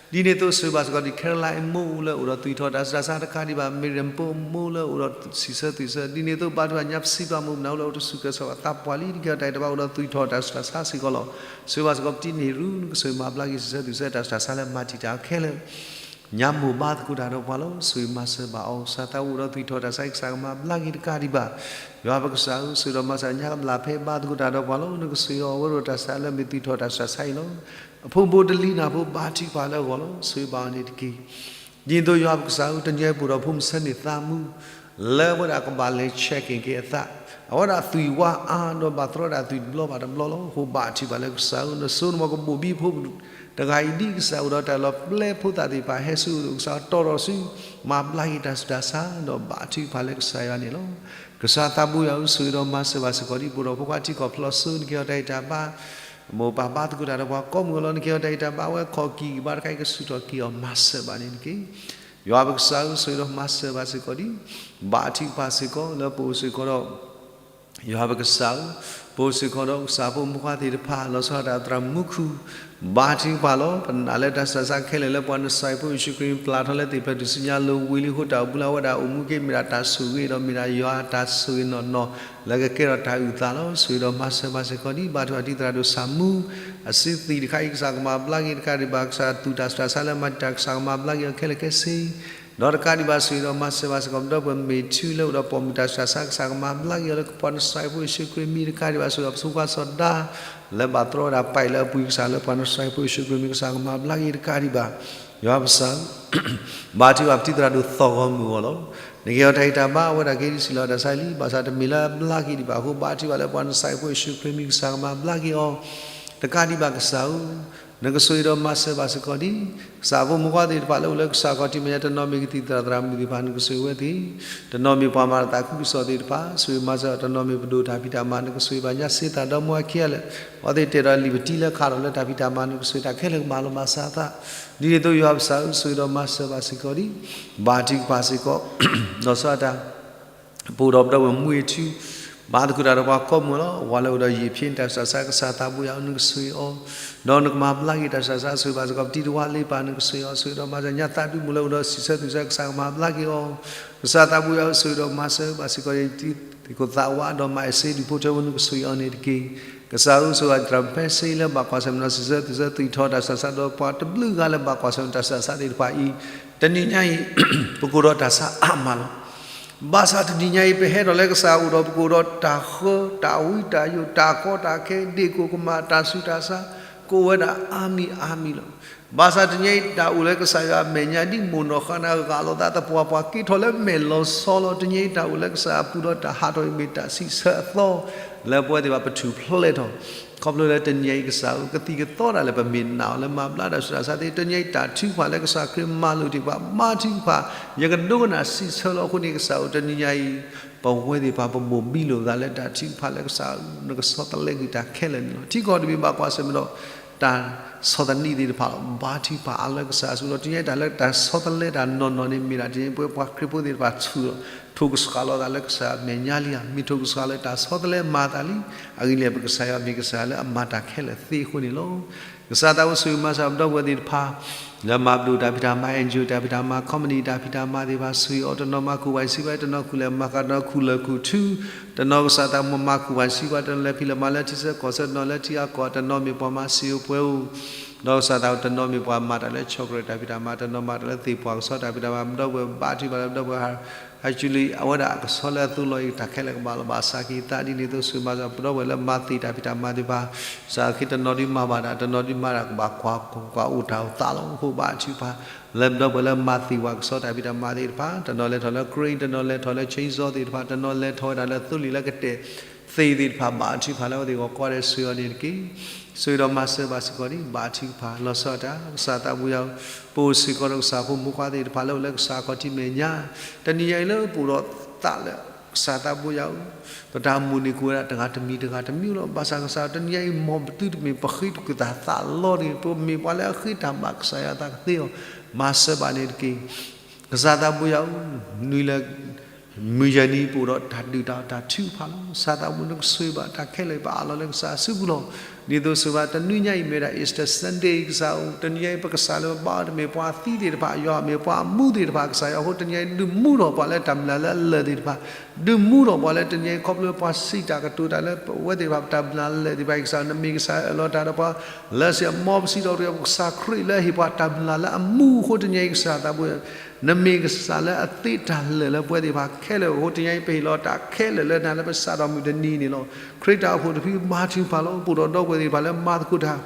ဒ်န့ၣ်အသိး ဆိၣ်ဂ့ၤဘၣ်စ့ၢ်ကီး ဒ်ခဲရလါအ့မိၢ်လၢအိၣ်ဒီးသွံၣ်ထီၣ်တၢ်ဆူးတၢ်ဆါတကးဒံးဘၣ် မ့ၢ်ရၣ်ပိမိၢ်လၢအိၣ်ဒီးစံးဆၢသွံၣ်ဆၢ, ဒ်န့ၣ်အသိး ဘါထုကဖၣ်ညါပစံးပှၤမိၢ်မနုၤအိၣ်လၢအိၣ်တဆူၣ်ကဲၤဆိးဘၣ်သးပှၢ်လံ နကဲအီၤတၢ်အံၤတဘၣ်အိၣ်ဒီးသွံၣ်ထီၣ်တၢ်ဆူးတၢ်ဆါ စ့ၢ်ကီးလီၤ. ဆိၣ်ဂ့ၤဘၣ်စ့ၢ်ကီး ပတံၤန့ၢ်ရူ နကဆိၣ်ဂ့ၤမၤဘျါက့ၤစံးဆၢသွံၣ်ဆၢတၢ်ဆူးတၢ်ဆါလၢမၤတံာ်တာ်အီၤခဲလၢာ် ညါမိၢ်ဘါသကိးတၢ်ဒီးပှၤလီၤ. ဆိၣ်ဂ့ၤမၤစၢၤဘၣ်အီၤ ကစၢ်သးအိၣ်ဒီးသွံၣ်ထီၣ်တၢ်ဆါ ကစၢ်ကမၤဘျါက့ၤတကးဒံးဘၣ်. ယွၤပကစၢ်ဧၢ, ဆိၣ်ဂ့ၤဒီးမၤစၢၤညါကမျၢ်ဖဲဘါသကိးတၢ်ဒီးပှၤလီၤ. နကဆိၣ်ဂ့ၤအီၤဝဲဒီးတၢ်ဆါလၢမ့ၢ်သွံၣ်ထီၣ်တၢ်ဆူးတၢ်ဆါအံၤလီၤ. အဖိမုၣ်ဖိတလံၤနၢ်ဖိ ဘါထုကဖၣ်လၢအဂီၢ်လီၤ. ဆိၣ်ဂ့ၤဘၣ်အီၤန့ၣ်တက့ၢ်. ဒ်သိးယွၤပကစၢ်ဧၢ, တနံၤအံၤပအိၣ်ဒီးဖိမုၣ်ဆၢန့ၣ်သးမူ လၢအဝဲဒၣ်ကဘၣ်လဲၤ check in က့ၤအသး, အဝဲဒၣ်သွံၣ်ဝါအါဒီးဘၣ်သရီဒၣ်သွံၣ်တဘျီဘၣ်တဘျီလီၤ. အဃိဘါထုကဖၣ်လၢကစၢ်ဧၢ, နစိနမီၤကဘိၣ်ဘံဖိမုၣ်တဂၤအံၤ ဒ်ကစၢ်အိၣ်ဒီးတၢ်လီၤပျဲဖိသၣ်သ့ၣ်တဖၣ် ဟဲဆူအအိၣ်ဒီးကစၢ်တီၤထီၣ်ဆူ မၤဘျါက့ၤတၢ်ဆူးတၢ်ဆါ ဒီးဘါထုကဖၣ်လၢကစၢ်ယွၤန့ၣ်လီၤ. ကစၢ်သးဘိယွၤဧၢ, ဆိၣ်ဂ့ၤဒီးမၤစၢၤဘၣ်စ့ၢ်ကီးဒံး ပအိၣ်ဒီးဖိခွါထံကီၢ်ဖျိးစိ နကဲအီၤတၢ်အံၤတၢ်ဘါ မိၢ်ပၢ်ဘါသကိးတၢ်ဒီးပှၤကိးမုၢ်အလီၢ် နကဲအီၤတၢ်အံၤတၢ်ဘါ အဝဲခီၣ်ကံၢ်ဘါတခါအံၤ ကဆူၣ်ထီၣ်က့ၤအီၤ မၤစၢၤဘၣ်န့ၣ်တက့ၢ်. ယွၤပကစၢ်ဧၢ, ဆိၣ်ဂ့ၤဒီးမၤစၢၤဘၣ်စ့ၢ်ကီးဒံး ဘါထုကဖၣ်စ့ၢ်ကီးလၢပအိၣ်စ့ၢ်ကီးဒီး ယွၤပကစၢ်ဧၢ, ပအိၣ်စ့ၢ်ကီးဒီးကစၢ်ဖိမုၣ်ဖိခွါသ့ၣ်တဖၣ် လီၤဆီဒၣ်တၢ်သရၣ်မူခိၣ် ဘါထုကဖၣ်လီၤ. ပနာ်လၢတၢ်ဆူးတၢ်ဆါခဲလၢာ်လၢပှၤနစၢ်ဖိယ့ၣ်ၡူးခရံာ် ပျၢ်ထီၣ်လၢသ့ၣ်ဖျၢၣ်ထူၣ်စုညါလိၤဝံၤလံအဃိ တၢ်အိၣ်မူလၢအဝဲဒၣ်အိၣ်မူက့ၤ မ့ၢ်ဒၣ်တၢ်ဆိၣ်ဂ့ၤဒီးမ့ၢ်ဒၣ်ယွၤအတၢ်ဆိၣ်ဂ့ၤနီၢ်နီၢ် လၢကကဲထီၣ်တၢ်အုၣ်သးလီၤ. ဆိၣ်ဂ့ၤဒီးမၤစၢၤဘၣ်စ့ၢ်ကီးဒံး ဘါထုကဖၣ်ထံသရၣ်ဒိၣ်ဆၣ်မူ အစုသံၣ်တခါအံၤ ကစၢ်ကမၤဘျါက့ၤတကးဒံးဘၣ် ကစၢ်သူၣ်တၢ်ဆူးတၢ်ဆါလၢမၤတံာ်တာ် ကစၢ်ကမၤဘျါက့ၤအီၤခဲလၢာ်ခဲဆ့ ဒီးတကးဒံးဘၣ် ဆိၣ်ဂ့ၤဒီးမၤစၢၤဘၣ်စ့ၢ်ကီး ပဒီပုၢ်ဝဲၢ်မ့ၢ်ထူလၢအိၣ်ဒီးပိာ်မုၣ်တၢ်ဆူးတၢ်ဆါ ကစၢ်ကမၤဘျါက့ၤအီၤလၢပှၤနစၢ်ဖိယ့ၣ်ၡူးခရံာ်မံၤတကးဒံးဘၣ် ဆိၣ်ဂ့ၤဒီးပှၤသူၣ်က့သးပှၢ်စီၤဒၤ လၢဘၣ်သရီဒၣ်ပာ်လၢအပူၤ ကစၢ်လၢပှၤနစၢ်ဖိယ့ၣ်ၡူးခရံာ်မံၤ ကစၢ်ကမၤဘျါက့ၤတကးဒံးဘၣ်. ယွၤပကစၢ်ဧၢ, ဘါထုကဖၣ်ပတံၤသရၣ်ဒိၣ်သီၣ်ဂီၤမုၢ်အဂီၢ်လီၤ. နကဲအီၤတၢ်အံၤတၢ်ဘါ အဝဲဒၣ်က့ၤဒ်စံးလီၤတၢ်ဆါလံ ဘၣ်ဆၣ်တမ့ၢ်လၢအဘျါက့ၤဒံးဘၣ်အဃိ ဘါထုကဖၣ်လၢပှၤနစၢ်ဖိယ့ၣ်ၡူးခရံာ်မံၤ ကစၢ်ကမၤဘျါက့ၤအီၤ တကးဒံးဘၣ်ကစၢ်ဧၢ, နကဆိၣ်ဂ့ၤဒီးမၤစၢၤဘၣ်စ့ၢ်ကီးဒံး ကစၢ်ဖိမုၣ်ဖိခွါသ့ၣ်တဖၣ်လၢအိၣ်လၢကစၢ်ခီၣ်ထံးမဲာ်ညါ တနီၤမ့ၢ်ကသံၣ်သရၣ်သရၣ်မုၣ်သ့ၣ်တဖၣ် နကဆိၣ်ဂ့ၤဝဲသ့ၣ်, တနီၤမ့ၢ်ပှၤမၤတၢ်သးခုကစီၣ်သ့ၣ်တဖၣ် ဆိၣ်ဂ့ၤမၤစၢၤ, တနီၤမ့ၢ်ပဒိၣ်တၢ်ဖံးတၢ်မၤ နကဆိၣ်ဂ့ၤဘၣ်ညါစ့သးဒီမါဝၤခံဂၤလၢာ်, အဝဲသ့ၣ်တဲာ်ဒီးလံာ်ပတံလၢခးထီၣ်လၢတၢ်ဖံးတၢ်မၤ နကဆိၣ်ဂ့ၤတၢ်ခဲလၢာ်ကမၤလီၤမၤစၢၤအသး, ဒ်န့ၣ်အသိးယွၤပကစၢ်ဧၢ ဆိၣ်ဂ့ၤဒီးမၤစၢၤဘၣ်စ့ၢ်ကီးဒံး, ဘါထုကဖၣ်စ့ၢ်ကီး, ဒီးဆီတၢ် ပအိၣ်ဒီးပဒီပုၢ်ဝဲၢ်မူအ့ၣ်ထူ, ဘါသကိးတၢ်ဒီးပှၤကိးမုၢ်အလီၢ်, ဝၤလၢအိၣ်ဒီးယံာ်ဖံးတၢ်ဆူးတၢ်ဆါ ကစၢ်သးဘိယွၤဧၢ နကဆိၣ်ဂ့ၤအီၤ, ဒီးနကမၤဘျါက့ၤတၢ်ဆူးတၢ်ဆါ ဆိၣ်ဂ့ၤဘၣ်စ့ၢ်ကီး ပတံၤတဝါလ့ပၢ် နကဆိၣ်ဂ့ၤအီၤ ဆိၣ်ဂ့ၤဒီးမၤစၢၤညါသးဒူမုၢ်လၢအိၣ်ဒီးစံးဆၢသွံၣ်ဆၢ ကစၢ်ကမၤဘျါက့ၤအီၤ, ကစၢ်သးဘိယွၤဧၢ ဆိၣ်ဂ့ၤဒီးမၤစၢၤဘၣ်စ့ၢ်ကီး တံၤသကိးသးဝးဒီးမၤအ့ၣ်စ့ဒံဖိထၢဖိ နကဆိၣ်ဂ့ၤအီၤန့ၣ်တက့ၢ်. ကစၢ်ဧၢ ဆိၣ်ဂ့ၤတြၢ်ဖဲစ့လၢဘၣ်ကွၢ်ဆၢၣ်မဲာ်ဒီးစံးဆၢသွံၣ်ဆၢ သွံၣ်ထီၣ်တၢ်ဆူးတၢ်ဆါ ဒီးပှၤတဘျုးဂၤလၢဘၣ်ကွၢ်ဆၢၣ်မဲာ်တၢ်ဆူးတၢ်ဆါသ့ၣ်တဖၣ်အံၤ, တနံၤညါအံၤ ပကအိၣ်ဒီးတၢ်ဆါအါမးလီၤ. ဘၣ်ဆၣ်တနံၤညါအံၤ ပဟဲထီၣ်လၢကစၢ်အိၣ်ဒီး ပကအိၣ်ဒီးတၢ်ဃၢ တၢ်ဝံတၢ်ယိာ် တၢ်ကီတၢ်ခဲ ဒ့ၣ်ကိၢ်ကမၣ် တၢ်ဆူးတၢ်ဆါ ကအိၣ်ဝဲဒၣ်အါမံၤအါမံၤလီၤ. ဘၣ်ဆၣ်တနံၤညါအံၤ တၢ်အိၣ်လၢကစၢ်ယွၤအမဲာ်ညါ ဒ်မိၢ်နီၢ်ဃါနၤဂာ်လိာ်သးသပှၢ်ပှၢ် က့ၤထီၣ်လၢမဲာ်လီၤဆီလီၤ. တနံၤညါအံၤ တၢ်အိၣ်လၢကစၢ်အပူၤဒီးတၢ်ဟးထီၣ်အံၤ မ့ၢ်တၢ်စံးဆၢအသီ လၢပဝဲသ့ၣ်တဖၣ်ပထူၣ်ဖျဲးထီၣ်, ခီဖျိလၢတနံၤအံၤကစၢ်ဧၢ ကသံၣ်ကသီတၢ်လၢပမ့ၢ်နာ်အီၤလၢမၤဘျါတၢ်ဆူးတၢ်ဆါသ့ၣ် တနံၤအံၤတၢ်ထုကဖၣ်လၢကစၢ်ခရံာ်မၤလိာ်တ့ၢ်ပှၤ ဘါထုကဖၣ်, ယကဒိကနၣ်စံးဆၢလီၤအဃိန့ၣ် ကစၢ်ဧၢ တနံၤညါအံၤ ပဝဲသ့ၣ်တဖၣ်ပဘိၣ်ဘံလိာ်သးလၢတၢ်ထုကဖၣ်လၢကစၢ်ဧၢ နကဆီတလဲကွံာ်တၢ်ခဲလၢာ်န့ၣ်လီၤ. ထံကီၢ်တဘ့ၣ်ဘၣ်ကွၢ်ဆၢၣ်မဲာ်ဒီး တၢ်ဆီၣ်သနံးသ့ၣ်တဖၣ်လီၤ. ဘါထုကဖၣ်အါလၢကစၢ်အစုလီၤ. တနံၤညါအံၤတၢ်လၢတၢ်ဆီတလဲတၢ်နီၢ်နီၢ်န့ၣ်မ့ၢ်ဒၣ် တနံၤညါအံၤပဝဲပှၤခရံာ်ဖိသ့ၣ်တဖၣ်ဆူၣ်လီၤ ထိၣ်ကဆှးလီၤသးလၢကစၢ်အမဲာ်ညါလံဧါ, မ့ၢ်ထိၣ်ကဆှးလၢတၢ်ဆီတလဲမၤသးလံ. အဂ့ၢ်န့ၣ် ပကစၢ်ယွၤမ့ၢ်ကစၢ်လၢအမၤတၢ်ခဲလၢာ်သ့အဃိန့ၣ်လီၤ. ကစၢ်သးဝံၣ်ဆိၣ်ဂ့ၤမၤစၢၤပဒီပုၢ်ဝဲၢ်သ့ၣ်တဖၣ် လၢမၤပဒိၣ်တၢ်ဖံးတၢ်မၤ NGO တၢ်ဖံးတၢ်မၤ company တၢ်ဖံးတၢ်မၤသ့ၣ်တဖၣ် ဆူၣ်အီၤ တနီၤမၤခူၣ်ဝဲစံးဝဲ တနီၤခူၣ်လဲၤမၤဃါ တနီၤခူၣ်လၢာ်ခူၣ်ထူ, တနီၤကစၢ်သးဝံၣ်မၤခူၣ်ဝဲစံးဝဲ တနီၤလဲၤဖံးလဲၤမၤလၢထံဆၢကီၢ်ဆၢ တနီၤလၢထံအကီၢ် တနီၤမ့ၢ်ပှၤမၤစံာ်အိၣ်ပှဲၤအိၣ် ဒီးကစၢ်သးဝံၣ် တနီၤမ့ၢ်ပှၤမၤတၢ်လၢ chocolate တၢ်ဖံးတၢ်မၤ တနီၤမၤတၢ်လၢသ့ၣ်ပှၢ်ကဆီတၢ်ဖံးတၢ်မၤ ပဒီပုၢ်ဝဲၢ်ဘါထုကဖၣ်လၢပဒီပုၢ်ဝဲၢ် actually အဝဲဒၣ်အကဆီလၢအသိလီၤအံၤ တၢ်ခဲလၢာ်ကဘၣ်လီၤဘၣ်စးက့ၤသး ဒ်န့ၣ်အသိးဆိၣ်ဂ့ၤမၤစၢၤပဒီပုၢ်ဝဲၢ်လၢမၤသ့ၣ်တၢ်ဖံးတၢ်မၤသ့ၣ်တဖၣ် ကစၢ်ခရံာ် တနီၤဒုးမၤဘၣ်တၢ် တနီၤဒုးမၤတၢ်ကဘၣ်ကွၢ် ကွၢ်အိၣ်တၢ်အိၣ်သးလီၤ. အဃိဘါထုကဖၣ် လၢပဒီပုၢ်ဝဲၢ်လၢမၤသ့ၣ်ဝဲကဆီတၢ်ဖံးတၢ်မၤသ့ၣ်တဖၣ် တနီၤလဲၤထီၣ်လၢ crane တနီၤလဲၤထီၣ်လၢ chainsaw သ့ၣ်တဖၣ် တနီၤလဲၤထီၣ်ဝဲဒၣ်လၢသိလ့ၣ်လၢကတဲာ်သ့ၣ်သ့ၣ်တဖၣ် ဘါထုကဖၣ်လၢအဝဲသ့ၣ်ဂီၢ်ကိးဂၤဒဲး ဆိၣ်ဂ့ၤအီၤန့ၣ်တက့ၢ်. ဆိၣ်ဂ့ၤဒီးမၤစၢၤဘၣ်စ့ၢ်ကီးဒံး ဘါထုကဖၣ်လီၤဆီဒၣ်တၢ် ကစၢ်သးဘိယွၤဧၢ, ပအိၣ်စ့ၢ်ကီးဒီးကစၢ်ဖိမုၣ်ခွါသ့ၣ်တဖၣ်လၢအိၣ်လၢကစၢ်ခီၣ်ထံးမဲာ်ညါ တနံၤညါအံၤလၢပအိၣ်ဒီးသးလၢ ကစၢ်သးဘိယွၤဧၢ, ပတၢ်အိၣ်မူန့ၣ်ကအိၣ်ဝဲဒၣ်တဂၤတမံၤတဂၤတမံၤလီၤ. ဘၣ်ဆၣ်ကစၢ်တနံၤညါအံၤ မ်ပသုတမ့ၢ်ပဃ့ကသးသးလီန့ၣ် ပမ့ၢ်ပှၤလၢအဃ့တၢ်ဘၣ်ကစၢ်ယွၤအသးကသ့အီၤ မၤစၢၤဘၣ်န့ၣ်တက့ၢ်. ကစၢ်သးဘိယွၤဧၢ, နွံလၢ မုၢ်ယဲၢ်နံၤပအိၣ်ဒီးတၢ်ဒုၣ်တၢ်အီၣ်တၢ်ထုကဖၣ်လီၤ. ကစၢ်သးဘိ နကဆိၣ်ဂ့ၤဘၣ်တၢ်ခဲလၢာ် ပအးလီၤလၢကစၢ်အစုပူၤလီၤ. ဒ်သိးဆိၣ်ဂ့ၤဘၣ်တနွံညါအံၤမ့ၢ်ဝဲဒၣ် Easter Sunday ကစၢ်ဧၢ, တနံၤညါအံၤ ပကစၢ်လၢပဘါအီၤတမ့ၢ်ပှၤသံသ့ၣ်တဖၣ် ယွၤမ့ၢ်ပှၤအမူသ့ၣ်တဖၣ် ကစၢ်ယွၤအဃိ တနံၤညါအံၤ ဒုးမူထီၣ်ပှၤလၢတၢ်မုၢ်လၢ်လၢအလၢာ်သ့ၣ်တဖၣ်, ဒုးမူထီၣ်ပှၤလၢတနံၤညါအံၤ ခီဖျိပှၤစံးတၢ်ကတိၤတၢ်လၢပဝဲသ့ၣ်တဖၣ် ပတၢ်မုၢ်လၢ်လၢာ်သ့ၣ်တဖၣ် ကစၢ်နမ့ၢ်ကစၢ်အၢၣ်လီၤတၢ်ဒီးပှၤ လၢစံး မ်ပစံးထီၣ်ပတြၢၤ ပကစၢ်ခရံာ်လၢအဟ့ၣ်ပှၤတၢ်မုၢ်လၢ်လၢအမူအဃိ တနံၤညါအံၤ ကစၢ်သးဘိ နမ့ၢ်ကစၢ်လၢအသ့တၢ်လၢာ်လၢပဝဲသ့ၣ်တဖၣ်ခဲလၢာ်အဃိ တနံၤညါအံၤ ပဟ့ၣ်လီၤတၢ်ခဲလၢာ်လၢနၤလၢပစးထီၣ်မုၢ်တနံၤန့ၣ်လီၤ. ခရံာ်တၢ်အိၣ်ဖှိၣ်တဖုဘါထုကဖၣ်လီၤ. ပအိၣ်ဒီးဒီပုၢ်ဝဲၢ်သ့ၣ်တဖၣ်လၢမၤသကိးတၢ်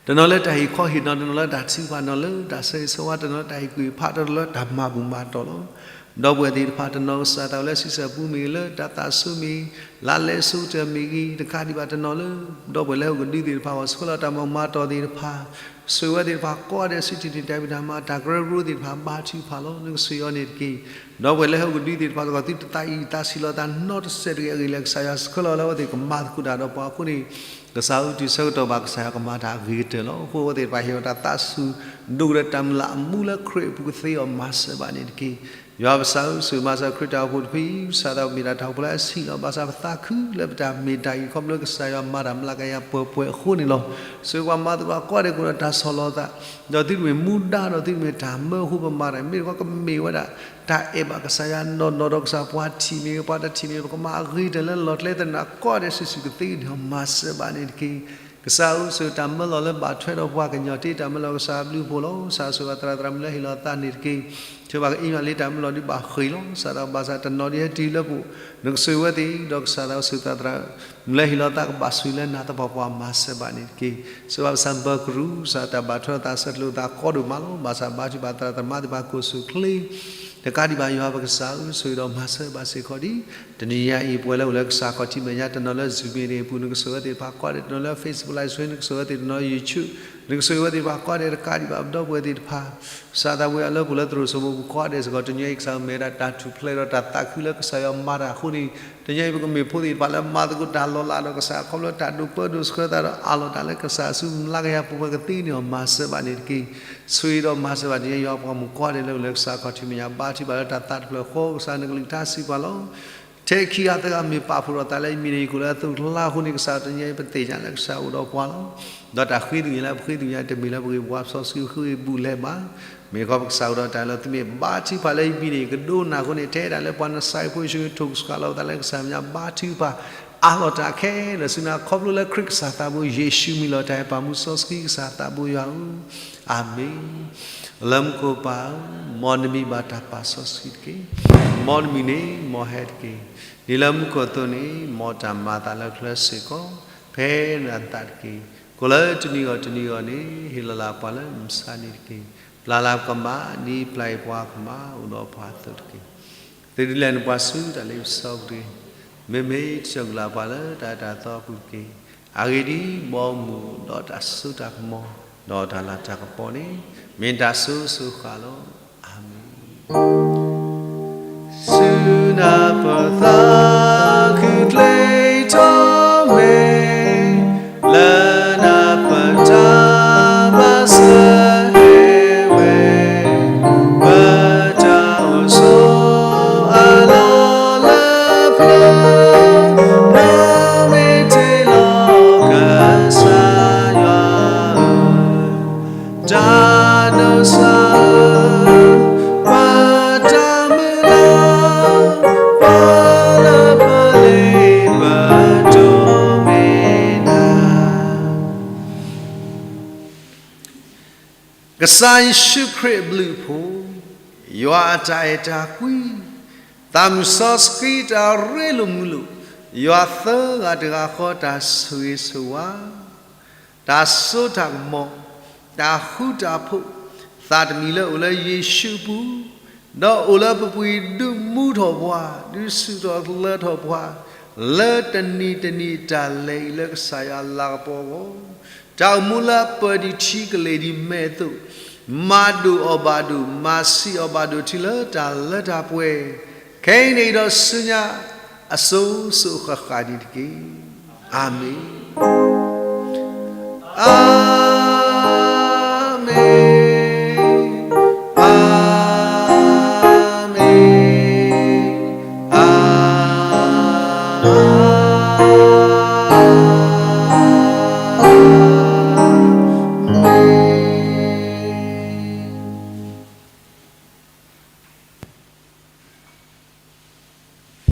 တနီၤလၢတၢ်ဟ့ၣ်ခီဟ့ၣ်နီၤ တနီၤလၢတၢ်ထုကဖၣ် တနီၤလၢတၢ်ဆၢဂ့ၤဆၢဝါ တနီၤလၢတၢ်ဟ့ၣ်ကူၣ်ဟ့ၣ်ဖး တနီၤလၢတၢ်မၤဘူၣ်မၤတီၢ်လီၤ. ဒီပုၢ်ဝဲၢ်သ့ၣ်တဖၣ် တနီၤကစၢ်သးဝံၣ်လၢဆံဆၢပူၤမ့ၢ်ဂ့ၤ လၢတၢ်သးစူၤမ့ၢ်ဂ့ၤ လၢလဲၤဆိကတၢၢ်မ့ၢ်ဂ့ၤ တကးဒံးဘၣ်တနီၤလၢ ဒီပုၢ်ဝဲၢ်လၢဟီၣ်ကဒုသ့ၣ်တဖၣ် ဂီၤဆှၢလီၤတၢ်မၤဘူၣ်မၤတီၢ်သ့ၣ်တဖၣ် ဆိၣ်ဂ့ၤဝဲသ့ၣ်တဖၣ်ကိးဂၤဒဲး စံးထံၣ်န့ၢ်တၢ်ဖံးတၢ်မၤ တၢ်ကရၢကရိသ့ၣ်တဖၣ် ဘါထုကဖၣ်လီၤ. နကဆိၣ်ဂ့ၤအီၤန့ၣ်တက့ၢ်. ဒီပုၢ်ဝဲၢ်လၢဟီၣ်ကဒုသ့ၣ်တဖၣ် သကိးသုတသးအံၤသးဆံးလီၤသးနီတစဲးတဂ့ၤ အဂ့ၢ်လၢကစၢ်ယွၤဆှၢလီၤလၢအဝဲသ့ၣ်ကမၤသကိးတၢ်ဒီးပှၤအဃိန့ၣ် ကစၢ်ဧၢ တုၤဆၢကတီၢ်ဘၣ် ကစၢ်ယွၤကမၤတၢ်အဂ့ၤကတၢၢ်လီၤ. အဃိအဝဲသ့ၣ်တဖၣ်ဟ့ၣ်လီၤတၢ်သးစူၤ ဒိၣ်ကဒီးတၢ်မုၢ်လၢ်အမူလၢခရံာ်အပူၤကသ့အီၤ မၤစၢၤဘၣ်န့ၣ်တက့ၢ်. ယွၤပကစၢ်ဧၢ ဆိၣ်ဂ့ၤမၤစၢၤခရံာ်တၢ်အိၣ်ဖှိၣ်တဖု ကစၢ်သးမ့ၢ်ဒၣ်တၢ်အိၣ်ဖှိၣ်လၢအဆံးလီၤ ဘၣ်ဆၣ်ပသးခုလၢပတၢ်မ့ၢ်တၢ်ဂ့ၤ ခီဖျိကစၢ်ယွၤမၤတၢ်မျးကယၤပှဲၤပှဲၤအဃိန့ၣ်လီၤ. ဆိၣ်ဂ့ၤပှၤမၤသကိးကိးဂၤဒဲး ကအိၣ်ဒီးတၢ်ဆီၣ်လီၤသး ဒီးသုတမ့ၢ်မူဒါ ဒီးသုတမ့ၢ်တၢ်မၢအဃိ ပမၤတၢ် မ့ၢ်တခီကမ့ၢ်ဝဲဒၣ် တၢ်အဲၣ်ဘၣ်ကစၢ်ယွၤနီၢ်နီၢ်ဒီးကစၢ် ပှၤထံၣ်မ့ၢ်ဂ့ၤ ပှၤတထံၣ်မ့ၢ်ဂ့ၤ ပကမၤအဂ့ၤကတၢၢ်လၢလီၢ်ကျဲသနၢၣ်ကိးဂၤဒဲးစုာ်စုာ်ကသ့န့ၣ် မၤစၢၤဘၣ်န့ၣ်တက့ၢ်. ကစၢ်ဧၢ ဆိၣ်ဂ့ၤတၢ်မၢလီၤလၢဘၣ်ထွဲဒီးပှၤကညီတ့ တၢ်မၢလီၤကစၢ်အဘျုးအဖှိၣ်လီၤ. ကစၢ်ဆိၣ်ဂ့ၤသရၣ်သရၣ်မုၣ်လၢဟ့ၣ်လီၤသးန့ၣ်တက့ၢ်. ဆိၣ်ဂ့ၤဘၣ်ကအံၤမးလံ တၢ်မၢလီၤဒုးဘၣ်ဃ့ၢ်လီၤ. ကစၢ်သးဘၣ်ဆၣ်တနီၤဒုးဟဲတုၤလၢပအိၣ် နကဆိၣ်ဂ့ၤဝဲသ့ၣ် ဒီးကစၢ်သးဆိၣ်ဂ့ၤသရၣ်သရၣ်မုၣ်လၢဟ့ၣ်လီၤသးကဘၣ်ဆူလၢနၤသပှၢ်ပှၢ် မၤစၢၤဘၣ်န့ၣ်တက့ၢ်. ဆိၣ်ဂ့ၤဘၣ်ပဆၣ်ဘၢကရူၢ် ကစၢ်တၢ်ဘၣ်ထွဲသးဆၢကျိၤသးကီဒိၣ်မးလီၤ. ဘၣ်ဆၣ်ဘါထုကဖၣ်သရၣ်သမါသ့ၣ်တဖၣ်ကိးဆူၣ်ချ့ တကးဒံးဘၣ်ယွၤပကစၢ်ဧၢ ဆိၣ်ဂ့ၤဒီးမၤစၢၤဘၣ်စ့ၢ်ကီးဒံး တနံၤညါအံၤ ပဝဲလၢအိၣ်လၢကစၢ်ခီၣ်ထံးမဲာ်ညါ တနီၤလၢ Zoom မ့ၢ်ဂ့ၤ ပူၤ နကဆိၣ်ဂ့ၤဝဲသ့ၣ်တဖၣ်ကိးဂၤဒဲး တနီၤလၢ Facebook Live Stream နကဆိၣ်ဂ့ၤဝဲသ့ၣ် တနီၤလၢ YouTube နကဆိၣ်ဂ့ၤဝဲသ့ၣ်တဖၣ်ကိးဂၤဒဲး တကးဒံးဘၣ်ပဒီပုၢ်ဝဲၢ်သ့ၣ်တဖၣ် ကစၢ်သးဝံၣ်အလၢပှဲၤလၢသရိာ်စိမိပူၤကိးဂၤဒဲးစ့ၢ်ကီး တနံၤညါအံၤ ကစၢ်မ့ၢ်ဝဲဒၣ်တၢ်ထူၣ်ဖျဲးဒီးတၢ်သးခုလၢကစၢ်ယွၤမၤတၢ်အဃိန့ၣ် တနံၤညါအံၤ ပကမ့ၢ်ဖိသ့ၣ်တဖၣ်လၢမၤသကိးတၢ်လီၤလးဒီးကစၢ် ခီဖျိတၢ်ဒိးပၢဒိးဆှၢသးဒီးအးလီၤတၢ်လၢကစၢ်အစုပူၤ မျးကယၤပှဲၤပှဲၤကသ့န့ၣ်အီၤ မၤစၢၤဘၣ်န့ၣ်တက့ၢ်. ဆိၣ်ဂ့ၤဒီးမၤစၢၤဘၣ်တနံၤညါ ယွၤပှၤမုၣ်ကိးဂၤဒဲးလၢအိၣ်လၢကစၢ်ခီၣ်ထံးမဲာ်ညါ ဘါထုကဖၣ်လၢတၢ်သးတဖျၢၣ်ဃီ ကစၢ်နကလုၢ်ကထါစံးပှၤလီၤ. ထဲခံဂၤသၢဂၤမ့ၢ်ပာ်ဖှိၣ်ထီၣ်သးလၢယမံၤန့ၣ် ယကအိၣ်လၢအသိးတလါအဃိန့ၣ် ကစၢ်တနံၤညါအံၤ ပသ့ၣ်ညါလၢကစၢ်အိၣ်ဒီးပှၤလီၤ. ဒီးတၢ်ဃ့သ့ၣ်ညါလၢပဃ့သ့ၣ်ညါ တမ့ၢ်လၢပဂ့ၢ်ပှၤစီဆှံဃ့ဘုးလဲၤဘၣ် မ့ၢ်ခီပကစၢ်အိၣ်ဒီးတၢ်လၢသုမ့ၢ်ဘါထုကဖၣ်လၢယမံၤန့ၣ် ကဒိကနၣ်အဃိန့ၣ် ထဲဒၣ်လၢပှၤနစဲးဖိယ့ၣ်ၡူးခရံာ် ထိၣ်ကဆှးလီၤသးလၢကစၢ်မဲာ်ညါ ဘါထုကဖၣ် အးလီၤတၢ်ခဲလၢာ်ဆူနၤ ခီဖျိလၢခရံာ်ကစၢ်သးဘိ ယ့ၣ်ၡူးမံၤလီၤတၢ်အဲၣ်ပာ်မူစီဆှံကစၢ်သးဘိယွၤဧၢ, အၤမ့ၣ်. လၢမူခိၣ်ပၢ်ဧၢ, မ်နမံၤဘၣ်တၢ်ပာ်စီဆှံတက့ၢ်. မ်နမံၤန့ၣ် မ်ဟဲတက့ၢ်. ဒ်လၢမူခိၣ်အသိးန့ၣ် မ်တၢ်မၤသးလၢကျဲစ့ၢ်ကီး ဖဲနသးတက့ၢ်. ကိးလၢတနံၤဂီၢ်တနံၤဂီၢ်န့ၣ် ဟ့ၣ်လီၤလၢပှၤလၢမုၢ်ဆါနံၤတက့ၢ်. ပျၢ်လၢပကမၣ် ဒ်ပျၢ်အံၤပှၤကမၣ် အိၣ်ဒီးပှၤအသိးတက့ၢ်. သုဒုးလဲၤနုာ်ပှၤဆူတၢ်လ့ပစီပူၤတက့ၢ်. မ့မ့ၢ်တၢ်ကလၢပှၤလၢတၢ်အဲၣ်တၢ်သီအပူၤတက့ၢ်. အဂ့ၢ်ဒ်အံၤ, ဘီမုၢ်ဒီးတၢ်စိတၢ်ကမီၤ, ဒီးတၢ်လၤတၢ်ကပီၤန့ၣ်, မ့ၢ်တၢ်စိၤစိၤဃာ်လီၤ. အၤမ့ၣ်. ဆူနၢ်ပၢၢ်သးခုကျဲထီၣ်မဲာ်, လၢနၢ်ပၢၢ်တၢ်ဘၣ်စၢၤဟဲဝဲ, ပတၢ်အိၣ်ဆိးအလီၢ်လၢပျၢၤ, နမ့ၢ်တ့လီၤကစၢ်ယွၤဧၢ, တၢ်ဒိးစၢၤ ပတၢ်မုၢ်လၢ်, ပလၢပလ့ပတိမ့ၢ်နၤ. ကစၢ်ယ့ၣ်ၡူးခရံာ်အဘျုးအဖှိၣ်, ယွၤအတၢ်အဲၣ်တၢ်ကွံ, သးမုၢ်စီဆှံတၢ်ရ့လိာ်မုာ်လိာ်, ယွၤသၢဂၤတဂၤဃီတၢ်ဆိၣ်ဂ့ၤဆိၣ်ဝါ တၢ်စိတၢ်ကမီၤ, တၢ်ဃူတၢ်ဖိး, သးတမံၤလၢအိၣ်လၢယ့ၣ်ၡူးအပူၤ, ဒီးအိၣ်လၢပပှ့ၤဒုးမူထီၣ်ပှၤ, ဒုးဆူၣ်ထီၣ်လၢထီၣ်ပှၤ, လၢတနံၤတနံၤတၢ်လဲၤအံၤလၢကစၢ်ယွၤလၤကပီၤအဂီၢ်, တၢ်အိၣ်မူလၢအပၢၢ်ဒံးထံကလဲၤဒံးမဲာ်အသိး, မၤဒိၣ်အီၤဘၣ်ဒိၣ်, မၤဆံးအီၤဘၣ်ဒိၣ်ထံလၢတၢ်လၢတၢ်ပှဲၤ, ခဲအံၤန့ၣ်ဒီးဆူညါ အစိၤစိၤဃၣ်ဃၣ်န့ၣ်တက့ၢ်. အၤမ့ၣ်. အၤ